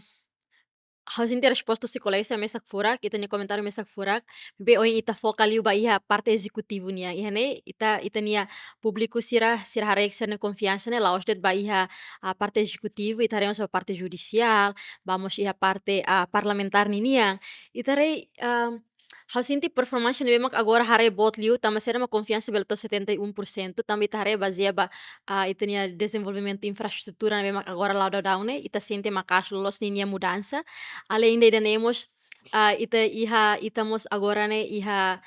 ha'u sente resposta husi kolega sira mesak furak, ita-nia komentáriu mesak furak, maibé ohin ita foka liu ba iha parte ezekutivu nian, iha ne'e, ita, ita-nia públiku sira, sira haree sira-nia konfiansa ne'e la'ós de'it ba iha, ah, parte ezekutivu, ita haree mós ba parte judisiál, ba mós iha parte, ah, parlamentár ninian. Ita haree, am, ha'u sente performance ne'ebé mak agora haree boot liu, tanba saida mak konfiansa bele to'o setenta e um por cento, tanba ita haree bazeia ba, ah, ita-nia dezenvolvimentu infraestrutura ne'ebé mak agora la'o daudaun ne'e, ita sente maka'as loloos ninia mudansa. Além de ida-ne'e mós, ah, ita iha, ita mós agora ne'e iha,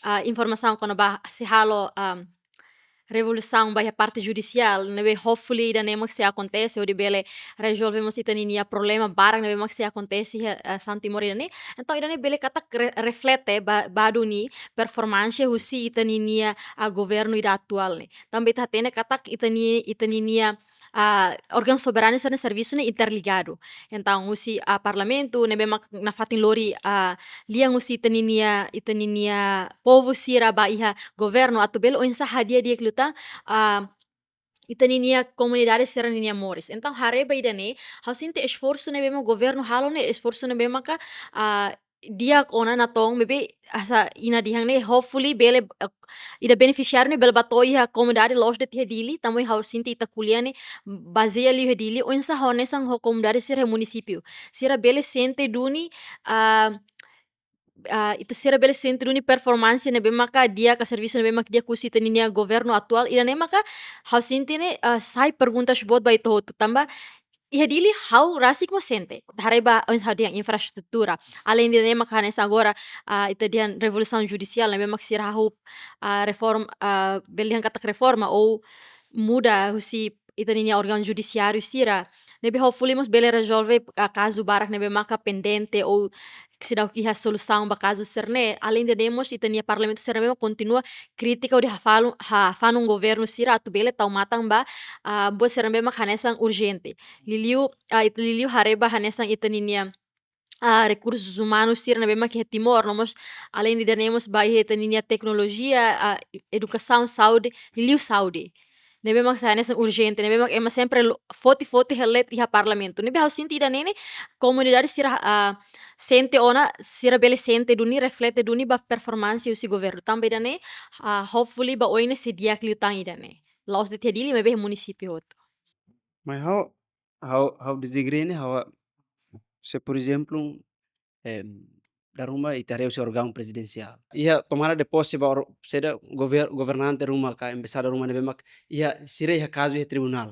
ah, informasaun kona-ba sei halo, ah, revolusaun ba iha parte judisiál, ne'ebé hopefully ida-ne'e mak sei akontese, hodi bele rezolve mós ita ninia problema barak ne'ebé mak sei akontese iha, eh, Santo Timor ida-ne'e. Entaun ida-ne'e bele katak re-, reflete ba, ba duni performansa husi ita ninia, ah, governu ida atuál ne'e. Tanba ita hatene katak ita ni, ita ninia, ah, órgaun soberanu sira-nia servisu ne'e interligadu. Entaun husi, ah, parlamentu ne'ebé mak nafatin lori, ah, lian husi ita ninia, ita ninia povu sira ba iha governu atu bele oinsá hadi'a di'ak liután, ah, ita ninia komunidade sira ninia moris. Entaun haree ba ida-ne'e, ha'u sente esforsu ne'ebé mak governu halo ne'e, esforsu ne'ebé maka, ah, di'ak ona natoon, maibé hanesan Ina dehan ne'e, hopefully bele, eh, ida benefisiáriu ne'e bele ba to'o iha komunidade la'ós de'it iha Dili, tanba ha'u sente ita ko'alia ne'e bazeia liu iha Dili, oinsá hanesan ho komunidade sira iha munisípiu. Sira bele sente duni, ah, ah, ita sira bele sente duni performansa ne'ebé maka di'ak ka servisu ne'ebé maka di'ak husi ita ninia governu atuál, ida-ne'e maka ha'u sente ne'e, ah, sai perguntas boot ba ita hotu, tanba iha Dili ha'u rasik mós sente. Haree ba oinsá ha'u dehan infraestrutura. Além de ne'e maka hanesan agora, ah, ita dehan revolusaun judisiál, ne'ebé maka sira hahú, ah, reform-, ah, bele dehan katak reforma ou muda husi ita-nia órgaun judisiáriu sira ne'ebé hopefully mós bele rezolve, ah, kazu barak ne'ebé maka pendente ou seidauk iha solusaun ba kazu sira-ne'e. Além de ne'e mós ita-nia parlamentu sira ne'ebé maka kontinua kritika hodi hafalu-, hafanun governu sira atu bele tau matan ba, ah, buat sira ne'ebé maka hanesan urjente. Liuliu, ah, ita liuliu haree ba hanesan ita-nia, ah, rekursus umanus sira ne'ebé maka iha Timor, no mós além de ida-ne'e mós ba iha ita-nia teknolojia, ah, edukasaun, saúde, liuliu saúde. Ne'ebé maka sai hanesan urjente, ne'ebé maka ema sempre lo-, foti-foti hela de'it iha parlamentu. Ne'ebé ha'u sente ida-ne'e ne'e, komunidade sira, ah, sente ona, sira bele sente duni, reflete duni ba performansa husi governu. Tanba ida-ne'e, ah, hopefully ba oin ne'e sei di'ak liután ida-ne'e. La'ós de'it iha Dili, maibé iha munisípiu hotu. Mas ha'u, ha'u, ha'u disagree ne'e, ha'u, se por ezemplu, em, dala ruma ita haree husi órgaun prezidensiál. Iha tomada de posse ba or-, saida gover-, governante ruma ka embaixada ruma ne'ebé mak, iha sira iha kazu iha tribunál.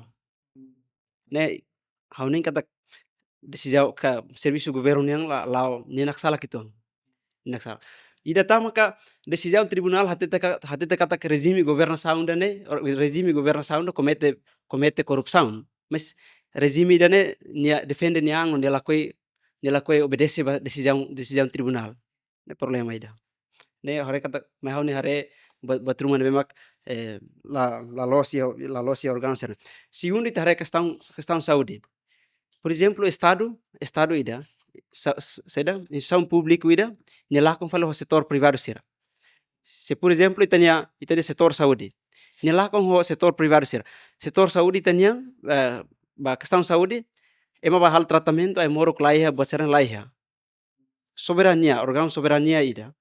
Ne'e, ha'u hanoin katak desizaun ka servisu governu nian la, la, nia naksala kiton. Naksala. Ida tan maka desizaun tribunál hatete ka-, hatete katak rejime governasaun ida-ne'e, or-, rejime governasaun ida komete, komete korrupsaun. Mas rejime ida-ne'e nia defende nia an, nia lakohi, nia lakohi obedese ba desizaun, desizaun tribunál. Ne'e problema ida. Ne'e haree katak, mai ha'u-nia haree buat, buat ruma ne'ebé mak, eh, la, la loos iha, la loos iha órgaun sira. Segundu, ita haree kestaun, kestaun saúde. Por ezemplu, Estadu, Estadu ida, sa-, s-, saida, instituisaun públiku ida, nia lakon fali ho setór privadu sira. Se, por ezemplu, ita-nia, ita-nia setór saúde. Nia lakon ho setór privadu sira. Setór saúde ita-nia, eh, ba kestaun saúde, ema bá halo tratamentu, ai-moruk laiha, buat sira laiha. Soberania, órgaun soberania ida.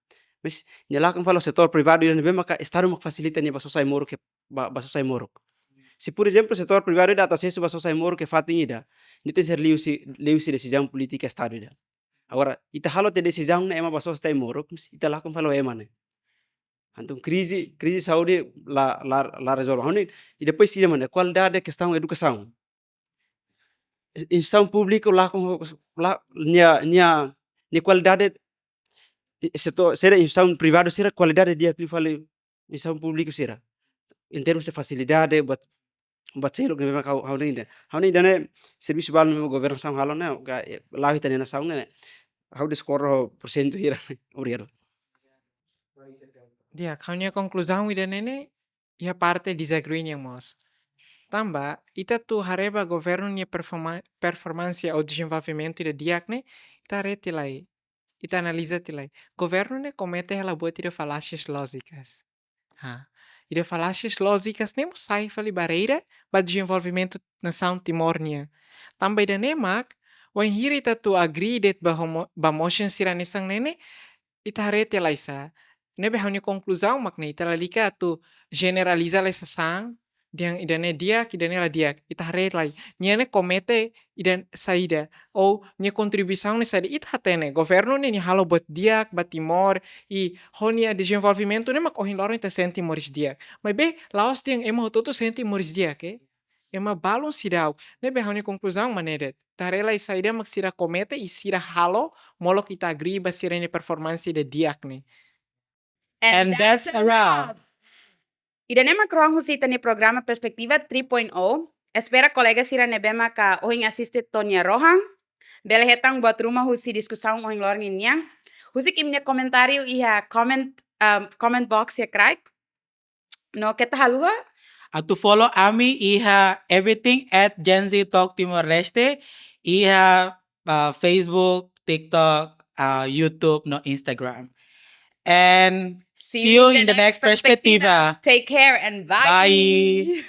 Mas nia lakon fali ho setór privadu ida ne'ebé maka Estadu mak fasilita nia bá sosa ai-moruk ke, bá, bá sosa ai-moruk. Se, por ezemplu, setór privadu ida atu asesu bá sosa ai-moruk iha fatin ida, nia tenke ser liuhusi, liuhusi desizaun polítika Estadu ida. Agora, ita halo tiha desizaun ne'e ema bá sosa tiha ai-moruk, mas ita lakon fali ho ema ne'e. Entaun krize, krize saúde la, la, la rezolve. Ha'u hanoin, i depois ida mane, kualidade kestaun edukasaun. Instituisaun públiku lakon, la, nia, nia, nia kualidade, i, setór, sira instituisaun privadu sira kualidade di'ak liu fali instituisaun públiku sira. Em termos de fasilidade, buat, buat seluk ne'ebé mak ha'u, ha'u hanoin ida. Ha'u hanoin ida-ne'e servisu balu ne'ebé governasaun halo ne'e, ka, eh, la'o ita-nia nasaun ne'e. Ha'u diskorda ho porsentu hira. Obrigadu. Di'ak, ha'u-nia konkluzaun ida-ne'e ne'e, iha parte disagree nian mós. Tanba, ita atu haree ba governu nia performa-, performansa ou dezenvolvimentu ida di'ak ne'e, ita haree tiha lai, ita analiza tiha lai. Governu ne'e komete hela buat ida falásias lójikas. Ha. Ida falásias lójikas ne'e mós sai fali barreira ba dezenvolvimentu nasaun Timor nian. Tanba ida-ne'e mak, wainhira ita atu agree de'it ba homo-, ba motion sira hanesan ne'e ne'e, ita haree tiha lai sá. Ne'ebé ha'u-nia konkluzaun mak ne'e, ita lalika atu jeneraliza lai sasán, dehan ida-ne'e di'ak, ida-ne'e la di'ak. Ita haree lai, nia ne'e komete ida saida, ou nia kontribuisaun ne'e saida. Ita hatene, governu ne'e nia halo buat di'ak ba Timor, i ho nia dezenvolvimentu ne'e mak ohin loron ita sente moris di'ak. Maibé, la'ós dehan ema hotu-hotu sente moris di'ak, eh. Ema balun seidauk. Ne'ebé ha'u-nia konkluzaun mak ne'e de'it. Ita haree lai saida mak sira komete i sira halo, molok ita agree ba sira-nia performansa ida di'ak ne'e. And that's a wrap. Ida-ne'e mak kroan husi ita-nia programa Perspetiva three point oh. Espera kolega sira ne'ebé maka ohin asiste to'o nia rohan bele hetan buat ruma husi diskusaun ohin loron ninian. Husik imi-nia komentáriu iha comment, um, comment box iha kraik. No keta haluha atu follow ami iha everything at Gen Z Talk Timor Leste, iha, uh, Facebook, TikTok, uh, YouTube, no Instagram. And see you in the next Perspetiva. Take care and bye. Bye.